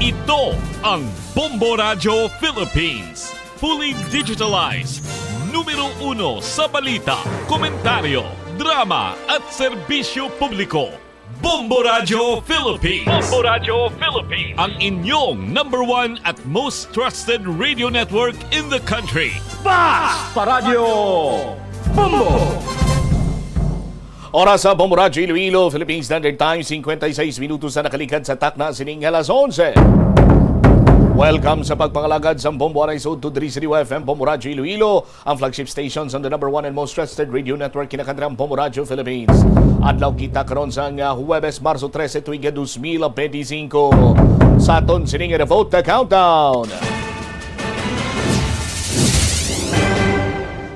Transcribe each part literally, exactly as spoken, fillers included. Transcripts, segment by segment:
Ito ang Bombo Radyo Philippines. Fully digitalized. Numero uno sa balita, komentaryo, drama at serbisyo publiko. Bombo Radyo Philippines. Bombo Radyo Philippines. Ang inyong number one at most trusted radio network in the country. Basta Radyo Bombo! Oras sa Bombo Radyo Iloilo, Philippine Standard Time, cincuenta y seis minutos na nakaligad sa takna sining alas onse. Welcome sa pagpangalagad sa Bombo Aray Sud to three zero F M, Bombo Radyo Iloilo, ang flagship station sa the number one and most trusted radio network, kinakandrang Bombo Radyo Philippines. Adlaw kita karon sang, ah, Huwebes, Marso trese, tuig dos mil benti singko. Sa aton sining Revote the Countdown.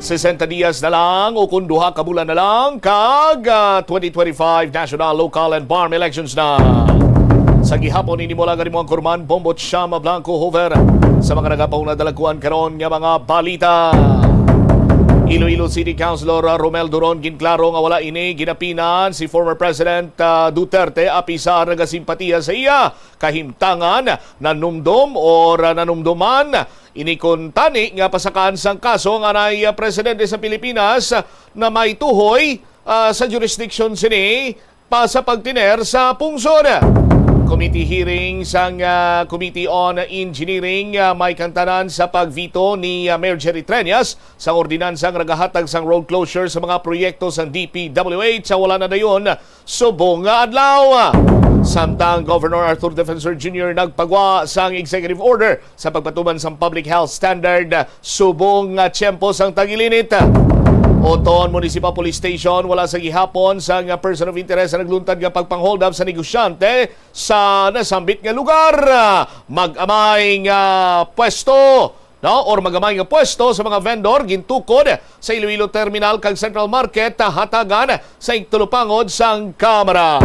Sesenta dias na lang o kung duha ka bulan na lang kag, ah, twenty twenty-five national, local, and BARMM elections na. Sa gihapon ini mo lang mo ang kurman, Bombo Chama Blanco Hover sa mga nagapauna dalagkuan karon nga mga balita. Iloilo City Councilor Romel Duron ginklaro nga wala ini ginapinan si former President, ah, Duterte, apisar nagasimpatiya sa iya kahimtangan, nanumdom or, ah, nanumdoman ini kon tani nga pasakaan sang kaso nga anay, ah, presidente sa Pilipinas na may tuhoy, ah, sa jurisdiction sini pa sa pagtiner sa pungsod. Committee hearing sang, ah, Committee on Engineering, ah, may kantanan sa pag-veto ni, ah, Mayor Jerry Treñas sa ordinansang nagahatag sang road closure sa mga proyekto sang D P W H sa wala na dayon subong nga adlaw. Samtang Governor Arthur Defensor Junior nagpagwa sang executive order sa pagpatuman sang public health standard subong nga tiyempo sang tag-ilinit. Oton Municipal Police Station, wala sa gihapon sang person of interest sa nagluntad nga pagpang-hold up sa negosyante sa nasambit nga lugar. Mag-amay nga pwesto, no, or magamay nga pwesto sa mga vendor gintukod sa Iloilo Terminal kag Central Market, ah, hatagan sa igtulupangod sang Kamara.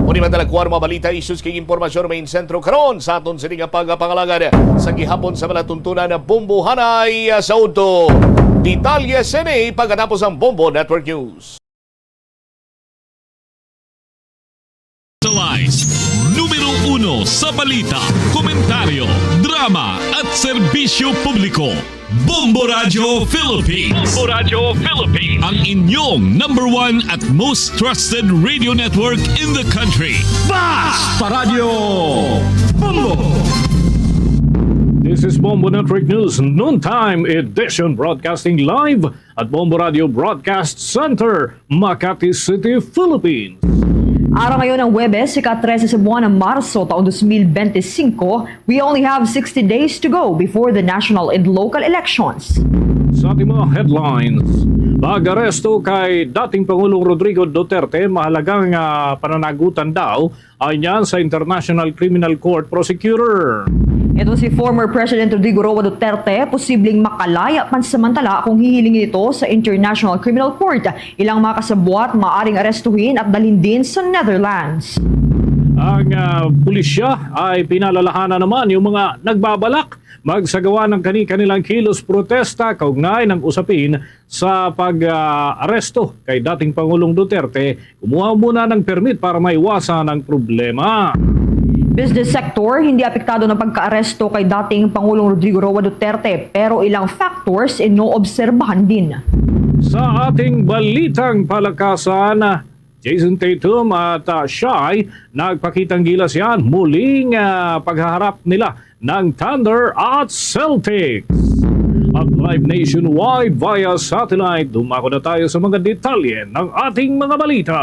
Uni man dalagkuan mga balita, issues kag impormasyon may sentro karon sa aton sini nga pagpangalagad sa gihapon sa malatuntunan na Bombo Hanay, ah, sa udto. Detalye sini pagkatapos ang Bombo Network News. Numero uno sa balita, komentaryo, drama at serbisyo publiko. Bombo Radyo Philippines. Bombo Radyo Philippines. Ang inyong number one at most trusted radio network in the country. Basta Radyo Bombo! This is Bombo Network News Noontime Edition, broadcasting live at Bombo Radio Broadcast Center, Makati City, Philippines. Araw ngayon ang Huwebes, ika-trese sa buwan ng Marso, taong dos mil bente singko. We only have sixty days to go before the national and local elections. Sa ating mga headlines, pag-aresto kay dating Pangulong Rodrigo Duterte, mahalagang, ah, pananagutan daw ayon sa International Criminal Court prosecutor. Ito si former President Rodrigo Roa Duterte, posibleng makalaya pansamantala kung hihilingin ito sa International Criminal Court. Ilang mga kasabwat maaring arestuhin at dalhin din sa Netherlands. Ang, ah, pulisya ay pinalalahanan naman yung mga nagbabalak magsagawa ng kani-kanilang kilos protesta kaugnay ng usapin sa pag, ah, aresto kay dating Pangulong Duterte. Kumuha muna ng permit para maiwasan ang problema. Business sector, hindi apektado ng pagkaaresto kay dating Pangulong Rodrigo Roa Duterte, pero ilang factors inoobserbahan din. Sa ating balitang palakasan, Jayson Tatum at, ah, Shai nagpakitang gilas yan. Muling, ah, paghaharap nila ng Thunder at Celtics. At live nationwide via satellite, dumako na tayo sa mga detalye ng ating mga balita.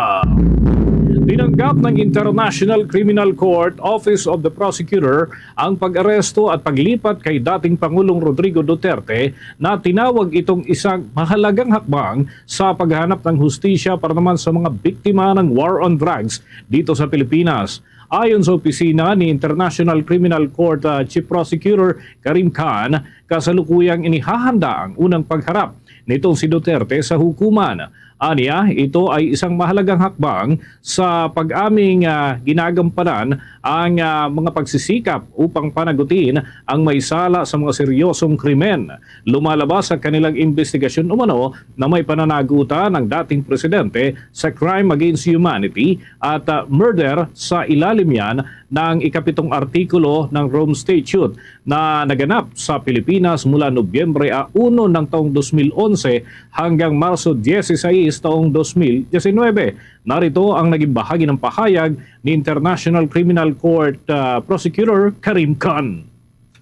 Tinanggap ng International Criminal Court Office of the Prosecutor ang pag-aresto at paglipat kay dating Pangulong Rodrigo Duterte na tinawag itong isang mahalagang hakbang sa paghanap ng hustisya para naman sa mga biktima ng war on drugs dito sa Pilipinas. Ayon sa opisina ni International Criminal Court, ah, Chief Prosecutor Karim Khan, kasalukuyang inihahanda ang unang pagharap nitong si Duterte sa hukuman. Anya, ito ay isang mahalagang hakbang sa pag-aming, ah, ginagampanan ang, ah, mga pagsisikap upang panagutin ang may sala sa mga seryosong krimen. Lumalabas sa kanilang imbestigasyon umano na may pananagutan ang dating presidente sa crime against humanity at, ah, murder sa ilalim yan ng ikapitong artikulo ng Rome Statute na naganap sa Pilipinas mula Nobyembre a uno ng taong dos mil onse hanggang Marso dieciséis taong dos mil diecinuebe. Narito ang naging bahagi ng pahayag ni International Criminal Court, ah, Prosecutor Karim Khan.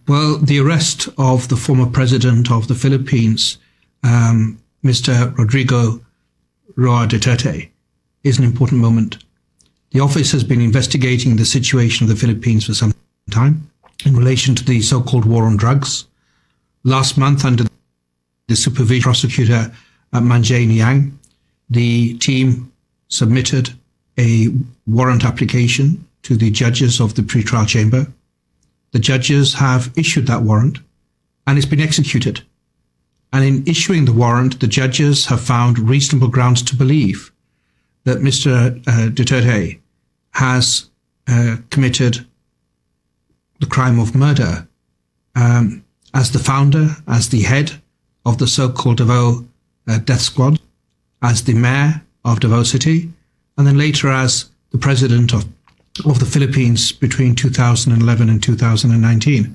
Well, the arrest of the former president of the Philippines, um, Mister Rodrigo Roa Duterte, is an important moment. The office has been investigating the situation of the Philippines for some time in relation to the so-called war on drugs. Last month, under the supervision of prosecutor, uh, Manjay Niang, the team submitted a warrant application to the judges of the pretrial chamber. The judges have issued that warrant, and it's been executed. And in issuing the warrant, the judges have found reasonable grounds to believe that Mister, uh, Duterte has, uh, committed the crime of murder, um, as the founder, as the head of the so-called Davao, uh, death squad, as the mayor of Davao City, and then later as the president of, of the Philippines between two thousand eleven and two thousand nineteen.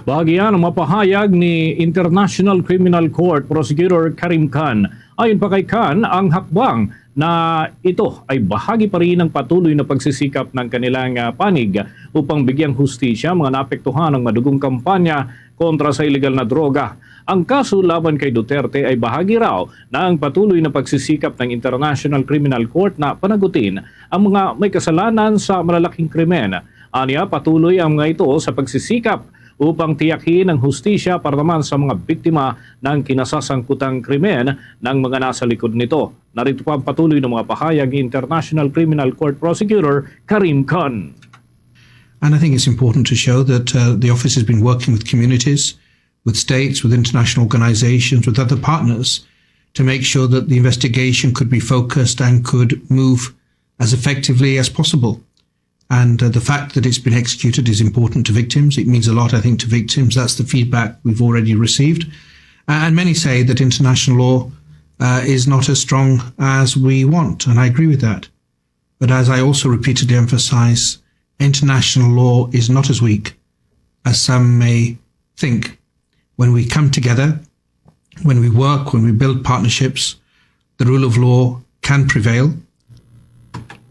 Bahagi yan ang mapahayag ni International Criminal Court Prosecutor Karim Khan. Ayon pa kay Khan, ang hakbang na ito ay bahagi pa rin ng patuloy na pagsisikap ng kanilang, ah, panig upang bigyang hustisya mga naapektuhan ng madugong kampanya kontra sa iligal na droga. Ang kaso laban kay Duterte ay bahagi raw ng patuloy na pagsisikap ng International Criminal Court na panagutin ang mga may kasalanan sa malalaking krimen. Anya, patuloy ang mga ito sa pagsisikap upang tiyakin ang hustisya para naman sa mga biktima ng kinasasangkutang krimen ng mga nasa likod nito. Narito pa ang patuloy ng mga pahayag ni International Criminal Court Prosecutor Karim Khan. And I think it's important to show that, uh, the office has been working with communities, with states, with international organizations, with other partners to make sure that the investigation could be focused and could move as effectively as possible. And, uh, the fact that it's been executed is important to victims. It means a lot, I think, to victims. That's the feedback we've already received. Uh, and many say that international law, uh, is not as strong as we want, and I agree with that. But as I also repeatedly emphasize, international law is not as weak as some may think. When we come together, when we work, when we build partnerships, the rule of law can prevail.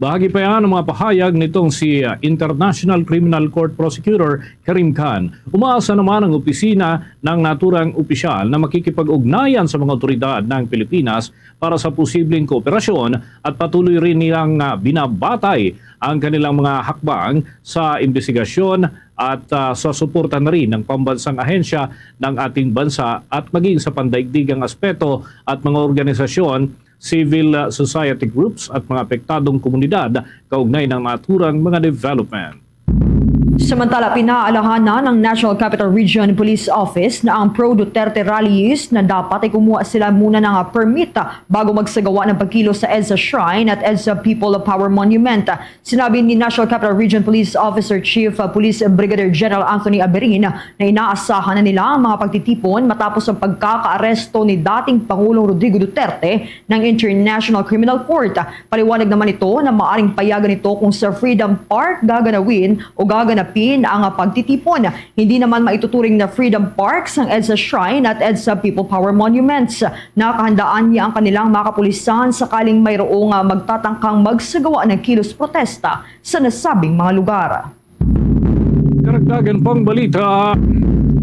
Bahagi pa yan ang mga pahayag nitong si, ah, International Criminal Court Prosecutor Karim Khan. Umaasa naman ang opisina ng naturang opisyal na makikipag-ugnayan sa mga otoridad ng Pilipinas para sa posibleng kooperasyon at patuloy rin nilang, ah, binabatay ang kanilang mga hakbang sa imbestigasyon at, ah, sa suporta na rin ng pambansang ahensya ng ating bansa at maging sa pandaigdigang aspeto at mga organisasyon, civil, ah, society groups at mga apektadong komunidad kaugnay ng naturang mga development. Samantala, pinaalahanan ng National Capital Region Police Office na ang pro-Duterte rallies na dapat ay kumuha sila muna ng, ah, permit, ah, bago magsagawa ng pagkilos sa EDSA Shrine at EDSA People Power Monument. Sinabi ni National Capital Region Police Officer Chief, uh, Police Brigadier General Anthony Aberin na inaasahan na nila ang mga pagtitipon matapos ang pagkakaaresto ni dating Pangulong Rodrigo Duterte ng International Criminal Court. Paliwanag naman ito na maaring payagan ito kung sa Freedom Park gaganawin o gaganapin ang pagtitipon. Hindi naman maituturing na Freedom Parks ang EDSA Shrine at EDSA People Power Monuments. Nakahandaan niya ang kanilang mga kapulisan sakaling mayroong, ah, magtatangkang magsagawa ng kilos protesta sa nasabing mga lugar. Karagdagan pang balita,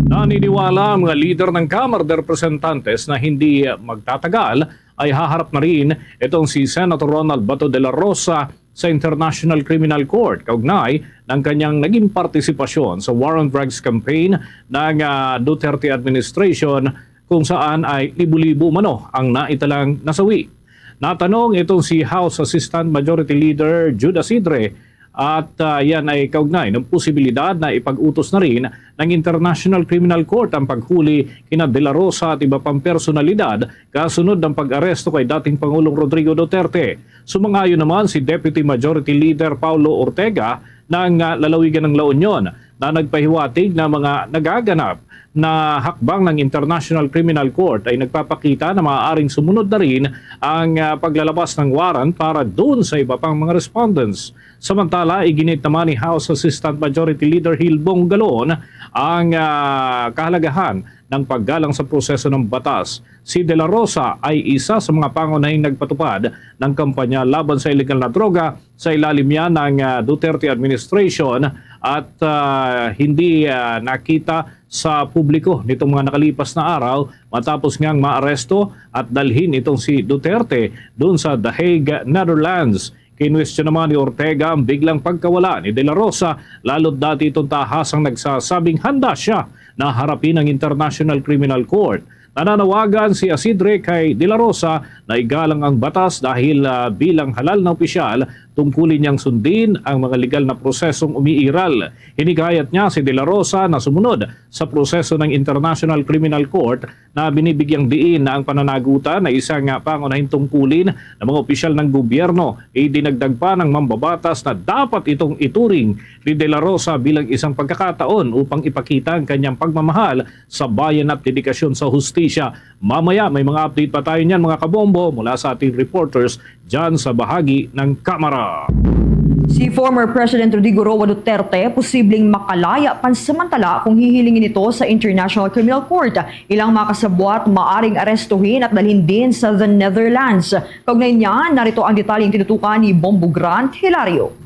naniniwala ang mga lider ng Kamara de Representantes na hindi magtatagal ay haharap na rin itong si Senator Ronald Bato de la Rosa sa International Criminal Court kaugnay ng kanyang naging partisipasyon sa war on drugs campaign ng, ah, Duterte administration, kung saan ay libo-libo umano ang naitalang nasawi. Natanong itong si House Assistant Majority Leader Jude Asidre At, ah, yan ay kaugnay ng posibilidad na ipag-utos na rin ng International Criminal Court ang paghuli kina De La Rosa at iba pang personalidad kasunod ng pag-aresto kay dating Pangulong Rodrigo Duterte. Sumang-ayon naman si Deputy Majority Leader Paulo Ortega ng, ah, lalawigan ng La Union na nagpahiwatig na mga nagaganap na hakbang ng International Criminal Court ay nagpapakita na maaaring sumunod na rin ang, ah, paglalabas ng warrant para doon sa iba pang mga respondents. Samantala, iginit naman ni House Assistant Majority Leader Hilbong Galon ang, ah, kahalagahan ng paggalang sa proseso ng batas. Si De La Rosa ay isa sa mga pangunahing nagpatupad ng kampanya laban sa iligal na droga sa ilalim niya ng, ah, Duterte administration at, ah, hindi, ah, nakita sa publiko nitong mga nakalipas na araw matapos ngang maaresto at dalhin itong si Duterte doon sa The Hague, Netherlands. Kinwestiyon naman ni Ortega ang biglang pagkawala ni De La Rosa, lalo't dati itong tahasang nagsasabing handa siya na harapin ang International Criminal Court. Nananawagan si Acidre kay De La Rosa na igalang ang batas dahil, ah, bilang halal na opisyal, tungkulin niyang sundin ang mga legal na prosesong umiiral. Hinikayat niya si De La Rosa na sumunod sa proseso ng International Criminal Court na binibigyang diin na ang pananagutan ay isang, ah, pangunahing tungkulin ng mga opisyal ng gobyerno. Idinagdag pa ng mambabatas na dapat itong ituring ni De La Rosa bilang isang pagkakataon upang ipakita ang kanyang pagmamahal sa bayan at dedikasyon sa hustisya. Mamaya may mga update pa tayo niyan, mga kabombo, mula sa ating reporters dyan sa bahagi ng Kamara. Si former President Rodrigo Roa Duterte posibleng makalaya pansamantala kung hihilingin ito sa International Criminal Court. Ilang mga kasabwat maaring arestuhin at dalhin din sa The Netherlands. Kaugnay niyan, narito ang detalyeng tinutukan ni Bombo Grant Hilario.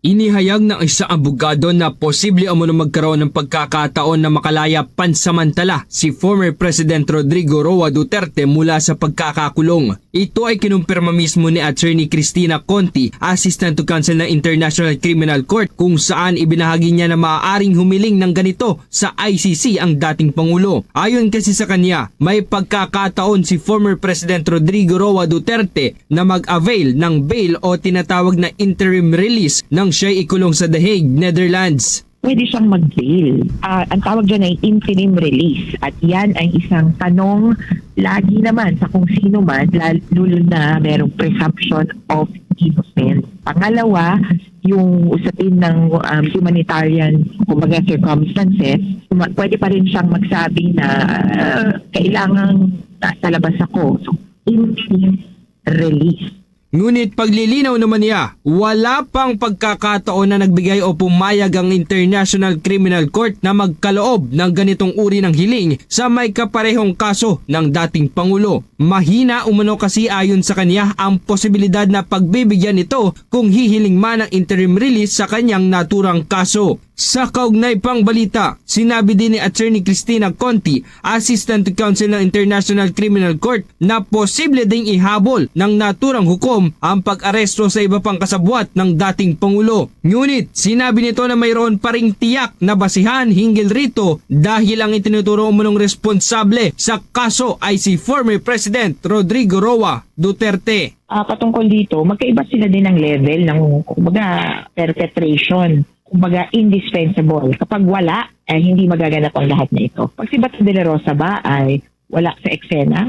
Inihayag ng isang abogado na posible umano magkaroon ng pagkakataon na makalaya pansamantala si former President Rodrigo Roa Duterte mula sa pagkakakulong. Ito ay kinumpirma mismo ni Attorney Cristina Conti, Assistant to Counsel ng International Criminal Court, kung saan ibinahagi niya na maaaring humiling ng ganito sa I C C ang dating Pangulo. Ayon kasi sa kanya, may pagkakataon si former President Rodrigo Roa Duterte na mag-avail ng bail o tinatawag na interim release nang siya'y ikulong sa The Hague, Netherlands. Pwede siyang mag-bail. Ah, ang tawag dyan ay interim release. At yan ay isang tanong lagi naman sa kung sino man, lalo na merong presumption of innocence. Pangalawa, yung usapin ng um, humanitarian, kumbaga, circumstances, ma- pwede pa rin siyang magsabi na uh, kailangang nasa labas ako. So, interim release. Ngunit paglilinaw naman niya, wala pang pagkakataon na nagbigay o pumayag ang International Criminal Court na magkaloob ng ganitong uri ng hiling sa may kaparehong kaso ng dating Pangulo. Mahina umano kasi, ayon sa kanya, ang posibilidad na pagbibigyan ito kung hihiling man ang interim release sa kanyang naturang kaso. Sa kaugnay pang balita, sinabi din ni Attorney Cristina Conti, Assistant to Counsel ng International Criminal Court, na posible ding ihabol ng naturang hukom ang pag-aresto sa iba pang kasabwat ng dating Pangulo. Ngunit sinabi nito na mayroon pa ring tiyak na basihan hinggil rito dahil ang itinuturo umunong responsable sa kaso ay si former President Rodrigo Roa Duterte. Uh, patungkol dito, magkaiba sila din ng level ng, kumbaga, perpetration. Kumbaga, indispensable. Kapag wala, eh, hindi magaganap ang lahat na ito. Pag si Bato de la Rosa ba ay wala sa eksena,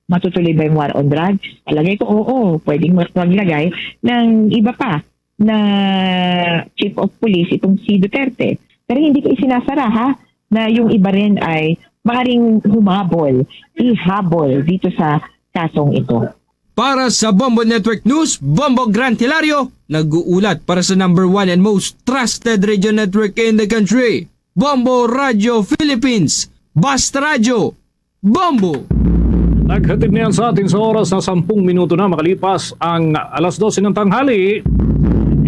matutuloy ba yung war on drugs? Palagay ko, oo, pwedeng maglagay ng iba pa na chief of police itong si Duterte. Pero hindi ko isinasara, ha, na yung iba rin ay maaaring humabol, ihabol dito sa kasong ito. Para sa Bombo Network News, Bombo Grant Hilario, nag-uulat para sa number one and most trusted radio network in the country, Bombo Radio Philippines. Basta Radyo, Bombo! Naghatid niyan sa atin sa oras na sampung minuto na makalipas ang alas dose ng tanghali.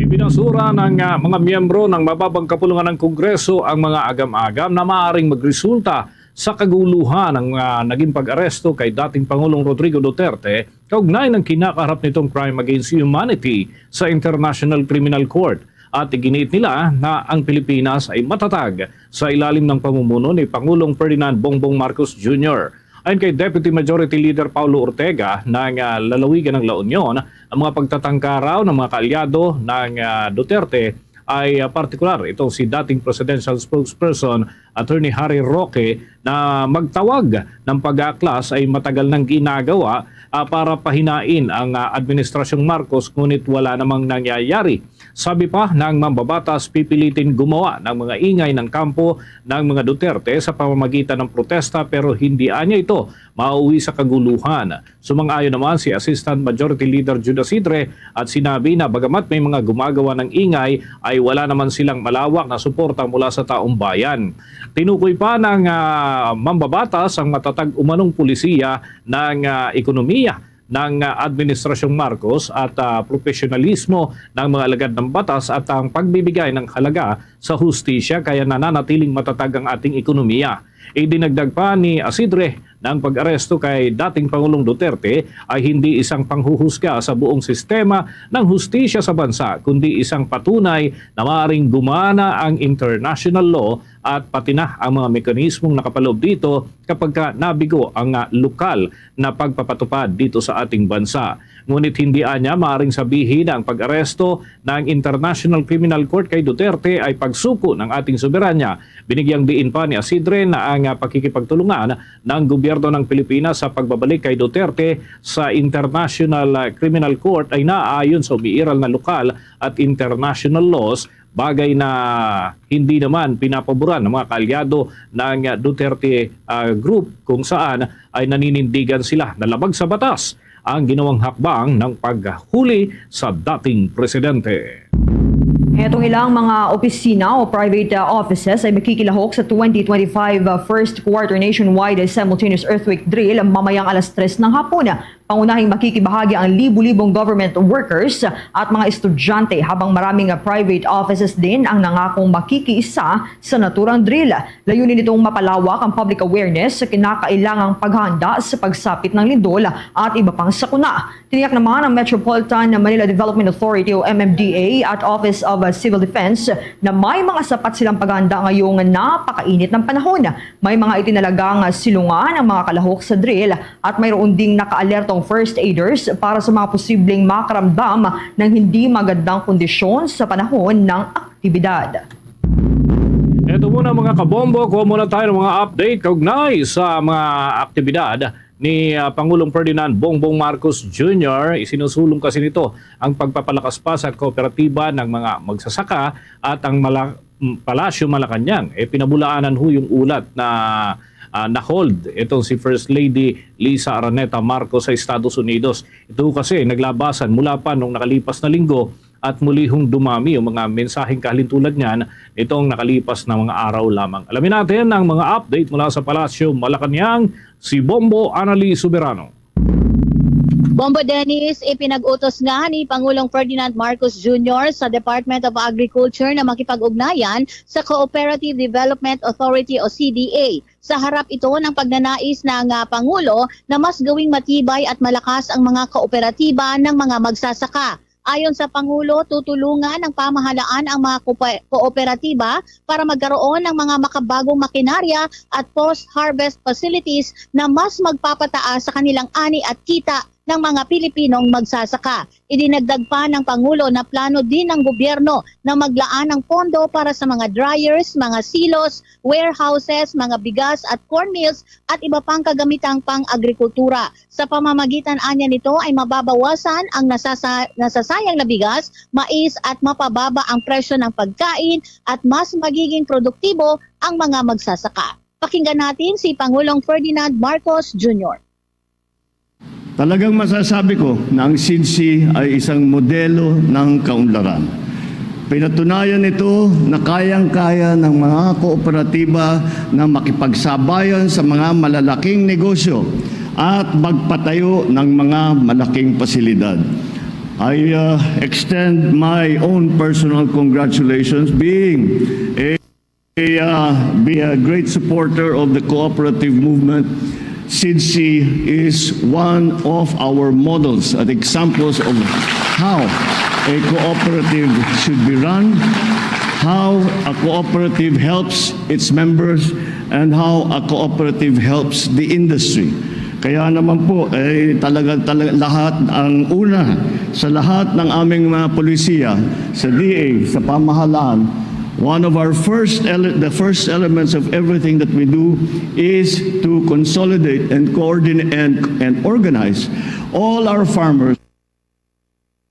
Ibinasura ng, ah, mga miyembro ng mababang kapulungan ng Kongreso ang mga agam-agam na maaaring magresulta sa kaguluhan ng, ah, naging pag-aresto kay dating Pangulong Rodrigo Duterte kaugnay ng kinakaharap nitong crime against humanity sa International Criminal Court. At iginiit nila na ang Pilipinas ay matatag sa ilalim ng pamumuno ni Pangulong Ferdinand Bongbong Marcos Junior. Ayon kay Deputy Majority Leader Paulo Ortega ng ah, lalawigan ng La Union, ang mga pagtatangka raw ng mga kaalyado ng ah, Duterte ay ah, partikular itong si dating presidential spokesperson Attorney Harry Roque na magtawag ng pag-aaklas ay matagal nang ginagawa ah, para pahinain ang ah, Administrasyong Marcos, ngunit wala namang nangyayari. Sabi pa ng mambabatas, pipilitin gumawa ng mga ingay ng kampo ng mga Duterte sa pamamagitan ng protesta, pero hindi anya ito mauwi sa kaguluhan. Sumang-ayon naman si Assistant Majority Leader Jude Asidre at sinabi na bagamat may mga gumagawa ng ingay, ay wala naman silang malawak na suporta mula sa taong bayan. Tinukoy pa ng ah, mambabatas ang matatag umanong pulisiya ng ah, ekonomiya ng ah, Administrasyong Marcos at ah, profesionalismo ng mga alagad ng batas at ang pagbibigay ng halaga sa hustisya, kaya nananatiling matatag ang ating ekonomiya. Idinagdag pa ni Asidre na ang pag-aresto kay dating Pangulong Duterte ay hindi isang panghuhusga sa buong sistema ng hustisya sa bansa, kundi isang patunay na maaaring gumana ang international law at pati na ang mga mekanismong nakapaloob dito kapag ka nabigo ang ah, lokal na pagpapatupad dito sa ating bansa. Ngunit hindi anya maaring sabihin na ang pag-aresto ng International Criminal Court kay Duterte ay pagsuko ng ating soberanya. Binigyang diin pa ni Asidre na ang ah, pakikipagtulungan ng gobyerno ng Pilipinas sa pagbabalik kay Duterte sa International ah, Criminal Court ay naaayon sa umiiral na lokal at international laws, bagay na hindi naman pinapaboran ng mga kaalyado ng Duterte ah, Group, kung saan ay naninindigan sila na labag sa batas ang ginawang hakbang ng paghuli sa dating presidente. Etong ilang mga opisina o private uh, offices ay makikilahok sa twenty twenty-five uh, first quarter nationwide simultaneous earthquake drill mamayang alas tres ng hapon. Pangunahing makikibahagi ang libu-libong government workers at mga estudyante, habang maraming uh, private offices din ang nangakong makikiisa sa naturang drill. Layunin nitong mapalawak ang public awareness sa kinakailangang paghanda sa pagsapit ng lindol at iba pang sakuna. Tiniyak naman ang Metropolitan Manila Development Authority o M M D A at Office of Civil Defense na may mga sapat silang paghanda ngayong napakainit ng panahon. May mga itinalagang silungan ang mga kalahok sa drill at mayroon ding nakaalertong first aiders para sa mga posibleng makaramdam ng hindi magandang kondisyon sa panahon ng aktibidad. Ito muna, mga kabombo, kuha muna tayo ng mga update kaugnay sa mga aktibidad ni ah, Pangulong Ferdinand Bongbong Marcos Junior. Isinusulong kasi nito ang pagpapalakas pa sa kooperatiba ng mga magsasaka at ang mala- m- Palasyo Malacañang. Eh, pinabulaanan ho yung ulat na ah, na-hold itong si First Lady Liza Araneta Marcos sa Estados Unidos. Ito kasi naglabasan mula pa nung nakalipas na linggo at muli hong dumami yung mga mensaheng kahalintulad niyan nitong nakalipas na mga araw lamang. Alamin natin ang mga update mula sa Palasyo Malacañang, si Bombo Anali Soberano. Bombo Dennis, ipinag-utos nga ni Pangulong Ferdinand Marcos Junior sa Department of Agriculture na makipag-ugnayan sa Cooperative Development Authority o C D A. Sa harap ito ng pagnanais ng ah, Pangulo na mas gawing matibay at malakas ang mga kooperatiba ng mga magsasaka. Ayon sa Pangulo, tutulungan ng pamahalaan ang mga koope- kooperatiba para magkaroon ng mga makabagong makinarya at post-harvest facilities na mas magpapataas sa kanilang ani at kita ng mga Pilipinong magsasaka. Idinagdag pa ng Pangulo na plano din ng gobyerno na maglaan ng pondo para sa mga dryers, mga silos, warehouses, mga bigas at corn mills at iba pang kagamitang pang-agrikultura. Sa pamamagitan anya nito ay mababawasan ang nasasa- nasasayang na bigas, mais at mapababa ang presyo ng pagkain at mas magiging produktibo ang mga magsasaka. Pakinggan natin si Pangulong Ferdinand Marcos Junior. Talagang masasabi ko na ang SIDC ay isang modelo ng kaunlaran. Pinatunayan nito na kayang-kaya ng mga kooperatiba na makipagsabayan sa mga malalaking negosyo at magpatayo ng mga malaking pasilidad. I uh, extend my own personal congratulations being a, uh, be a great supporter of the cooperative movement. SIDC is one of our models and examples of how a cooperative should be run, how a cooperative helps its members and how a cooperative helps the industry. Kaya naman po, eh, talaga, talaga lahat ang una sa lahat ng aming mga polisiya sa D A, sa pamahalaan, one of our first ele- the first elements of everything that we do is to consolidate and coordinate and, and organize all our farmers.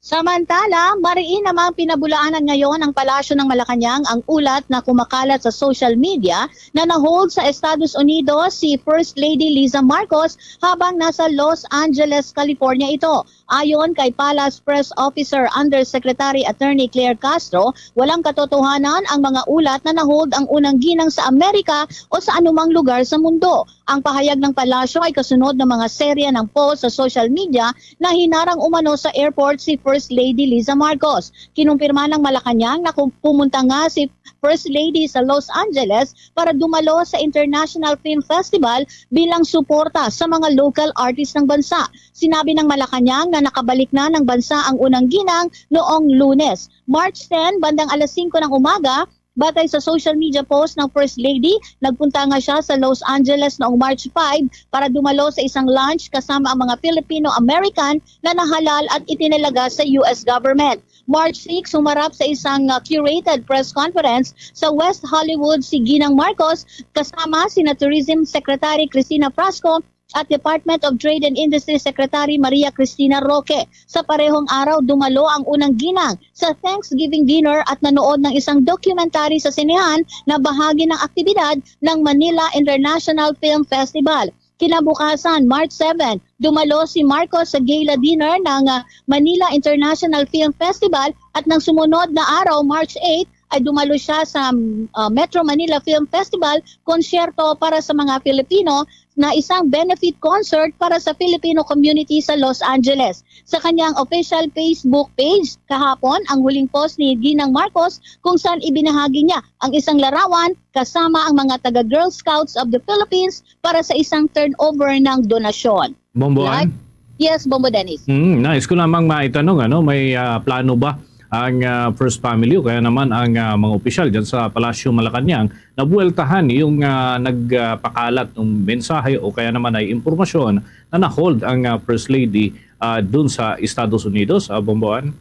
Samantala, mariin namang pinabulaanan ngayon ng Palasyo ng Malacañang ang ulat na kumakalat sa social media na na-hold sa Estados Unidos si First Lady Liza Marcos habang nasa Los Angeles, California ito. Ayon kay Palace Press Officer Undersecretary Attorney Claire Castro, walang katotohanan ang mga ulat na na-hold ang unang ginang sa Amerika o sa anumang lugar sa mundo. Ang pahayag ng palasyo ay kasunod ng mga serya ng post sa social media na hinarang umano sa airport si First Lady Liza Marcos. Kinumpirma ng Malacañang na kum- pumunta nga si First Lady sa Los Angeles para dumalo sa International Film Festival bilang suporta sa mga local artist ng bansa. Sinabi ng Malacañang na nakabalik na ng bansa ang unang ginang noong Lunes. March ten, bandang alas singko ng umaga, batay sa social media post ng First Lady, nagpunta nga siya sa Los Angeles noong March five para dumalo sa isang lunch kasama ang mga Filipino-American na nahalal at itinalaga sa U S government. March six, humarap sa isang uh, curated press conference sa West Hollywood si Ginang Marcos kasama sina Tourism Secretary Cristina Frasco at Department of Trade and Industry Secretary Maria Cristina Roque. Sa parehong araw, dumalo ang unang ginang sa Thanksgiving dinner at nanood ng isang documentary sa sinehan na bahagi ng aktibidad ng Manila International Film Festival. Kinabukasan, March seven, dumalo si Marcos sa gala dinner ng uh, Manila International Film Festival at nang sumunod na araw, March eight, ay dumalo siya sa uh, Metro Manila Film Festival konsyerto para sa mga Filipino na isang benefit concert para sa Filipino community sa Los Angeles. Sa kanyang official Facebook page kahapon, ang huling post ni Ginang Marcos kung saan ibinahagi niya ang isang larawan kasama ang mga taga Girl Scouts of the Philippines para sa isang turnover ng donasyon. Bomboan? Yes, Bombo Dennis. Mm, nais ko lamang maitanong, ano, may uh, plano ba ang uh, first family o kaya naman ang uh, mga opisyal dyan sa Palasyo Malacanang na buweltahan yung uh, nagpakalat ng mensahe o kaya naman ay impormasyon na na-hold ang uh, First Lady uh, dun sa Estados Unidos, uh, Bomboan?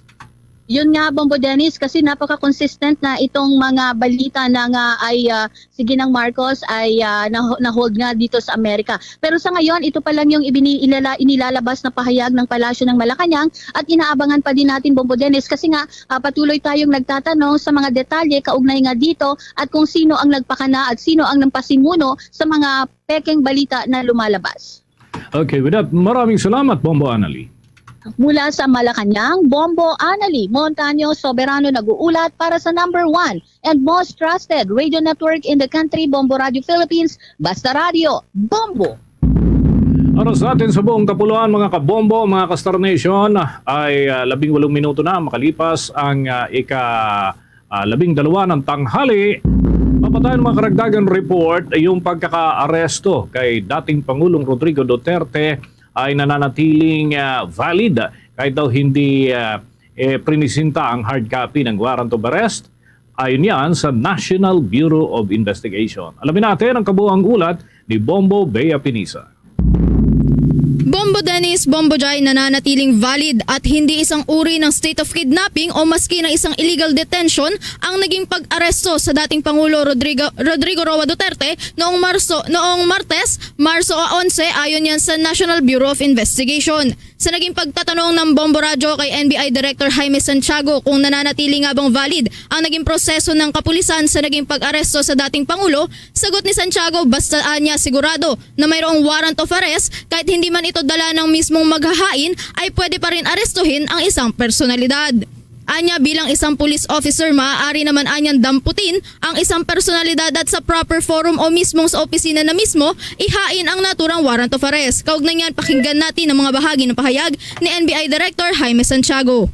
Yun nga, Bombo Dennis, kasi napaka-consistent na itong mga balita na nga ay uh, si Ginang Marcos ay uh, na-hold nga dito sa Amerika. Pero sa ngayon, ito pa lang yung ibini, ilala, inilalabas na pahayag ng Palasyo ng Malacanang at inaabangan pa din natin, Bombo Dennis, kasi nga uh, patuloy tayong nagtatanong sa mga detalye kaugnay nga dito at kung sino ang nagpakana at sino ang nagpasimuno sa mga pekeng balita na lumalabas. Okay, with that, maraming salamat, Bombo Anali. Mula sa Malacanang, Bombo Anali Montaño Soberano nag-uulat para sa number one and most trusted radio network in the country, Bombo Radio Philippines, Basta Radio, Bombo! Para sa atin sa buong kapuluan, mga kabombo, mga ka-Star Nation, ay uh, labing walong minuto na makalipas ang uh, ika uh, labing dalawa ng tanghali. Mapatayan mga karagdagan report yung pagkakaaresto kay dating Pangulong Rodrigo Duterte ay nananatiling uh, valid kahit daw hindi uh, eh, prinisinta ang hard copy ng warrant of arrest. Ayon yan sa National Bureau of Investigation. Alamin natin ang kabuang ulat ni Bombo Bea Pinisa. Bombo Dennis, Bombo Jai, nananatiling valid at hindi isang uri ng state of kidnapping o maski na isang illegal detention ang naging pag-aresto sa dating Pangulo Rodrigo, Rodrigo Roa Duterte noong Marso, noong Martes, Marso onse, ayon yan sa National Bureau of Investigation. Sa naging pagtatanong ng Bombo Radyo kay N B I Director Jaime Santiago kung nananatili nga bang valid ang naging proseso ng kapulisan sa naging pag-aresto sa dating Pangulo, sagot ni Santiago, basta anya sigurado na mayroong warrant of arrest kahit hindi man ito dala ng mismong maghahain ay pwede pa rin arestuhin ang isang personalidad. Anya bilang isang police officer, maaari naman anyang damputin ang isang personalidad at sa proper forum o mismong sa opisina na mismo, ihain ang naturang warrant of arrest. Kaugnay niyan, pakinggan natin ang mga bahagi ng pahayag ni N B I Director Jaime Santiago.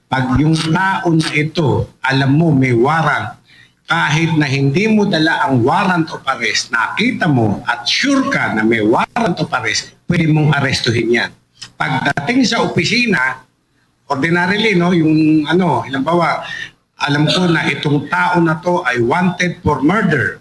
Pag yung tao na ito, alam mo may warrant, kahit na hindi mo dala ang warrant of arrest, nakita mo at sure ka na may warrant of arrest, pwede mong arestuhin yan. Pagdating sa opisina, ordinarily, no, yung ano, halimbawa, alam ko na itong tao na to ay wanted for murder.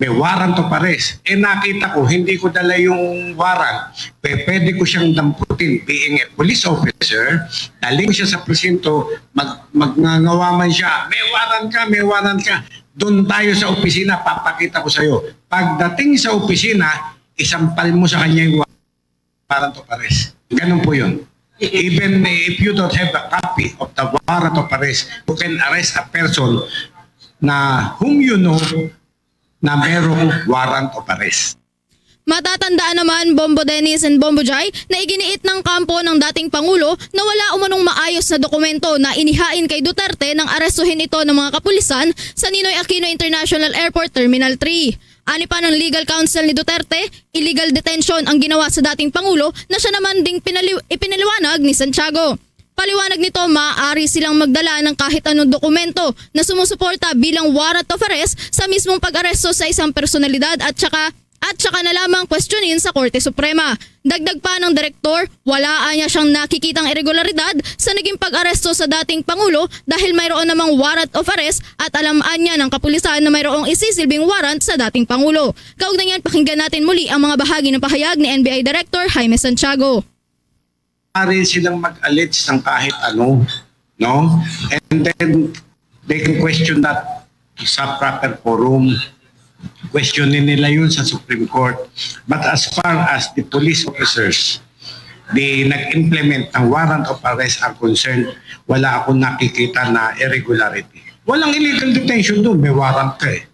may warrant of arrest. Eh, nakita ko, hindi ko dala yung warrant. Pwe-, pwede ko siyang damputin. Being a police officer, dali ko siya sa presinto, mag-, magngangawa man siya, "May warrant ka, may warrant ka." Doon tayo sa opisina, papakita ko sa'yo. Pagdating sa opisina, isampal mo sa kanya yung warrant of arrest. Ganun po yun. Even if you don't have a copy of the warrant of arrest, you can arrest a person na whom you know na merong warrant of arrest. Matatandaan naman, Bombo Dennis and Bombo Jai, na iginiit ng kampo ng dating Pangulo na wala umanong maayos na dokumento na inihain kay Duterte nang arestuhin ito ng mga kapulisan sa Ninoy Aquino International Airport Terminal three. Ani pa ng legal counsel ni Duterte, illegal detention ang ginawa sa dating Pangulo na siya naman ding pinaliw-, ipinaliwanag ni Santiago. Paliwanag nito, maaari silang magdala ng kahit anong dokumento na sumusuporta bilang warrant of arrest sa mismong pag-aresto sa isang personalidad at saka, at saka na lamang kwestiyonin sa Korte Suprema. Dagdag pa ng direktor, wala anya siyang nakikitang iregularidad sa naging pag-aresto sa dating Pangulo dahil mayroon namang warrant of arrest at alam anya ng kapulisan na mayroong isisilbing warrant sa dating Pangulo. Kaugnay niyan, pakinggan natin muli ang mga bahagi ng pahayag ni N B I Director Jaime Santiago. Maaari silang mag-allege ng kahit ano, no? And then, they can question that sa proper forum. Questionin nila yun sa Supreme Court. But as far as the police officers, the nag-implement ng warrant of arrest are concerned, wala akong nakikita na irregularity. Walang illegal detention doon, may warrant ka eh.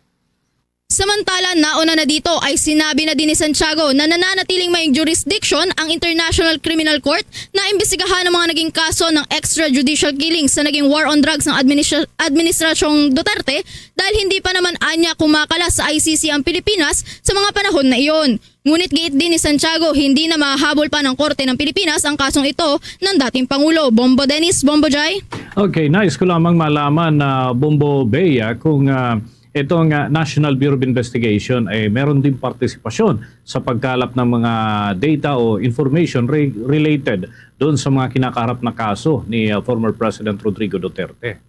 Samantala, nauna na dito ay sinabi na din ni Santiago na nananatiling may jurisdiction ang International Criminal Court na imbestigahan ang mga naging kaso ng extrajudicial killing sa naging war on drugs ng administra-, Administrasyong Duterte dahil hindi pa naman anya kumakala sa I C C ang Pilipinas sa mga panahon na iyon. Ngunit giit din ni Santiago, hindi na mahahabol pa ng korte ng Pilipinas ang kasong ito ng dating Pangulo. Bombo Dennis, Bombo Jai. Okay, nais ko lamang malaman na Bombo Bea kung, ah, itong, ah, National Bureau of Investigation ay meron din partisipasyon sa pagkalap ng mga data o information re-, related doon sa mga kinakaharap na kaso ni, ah, former President Rodrigo Duterte.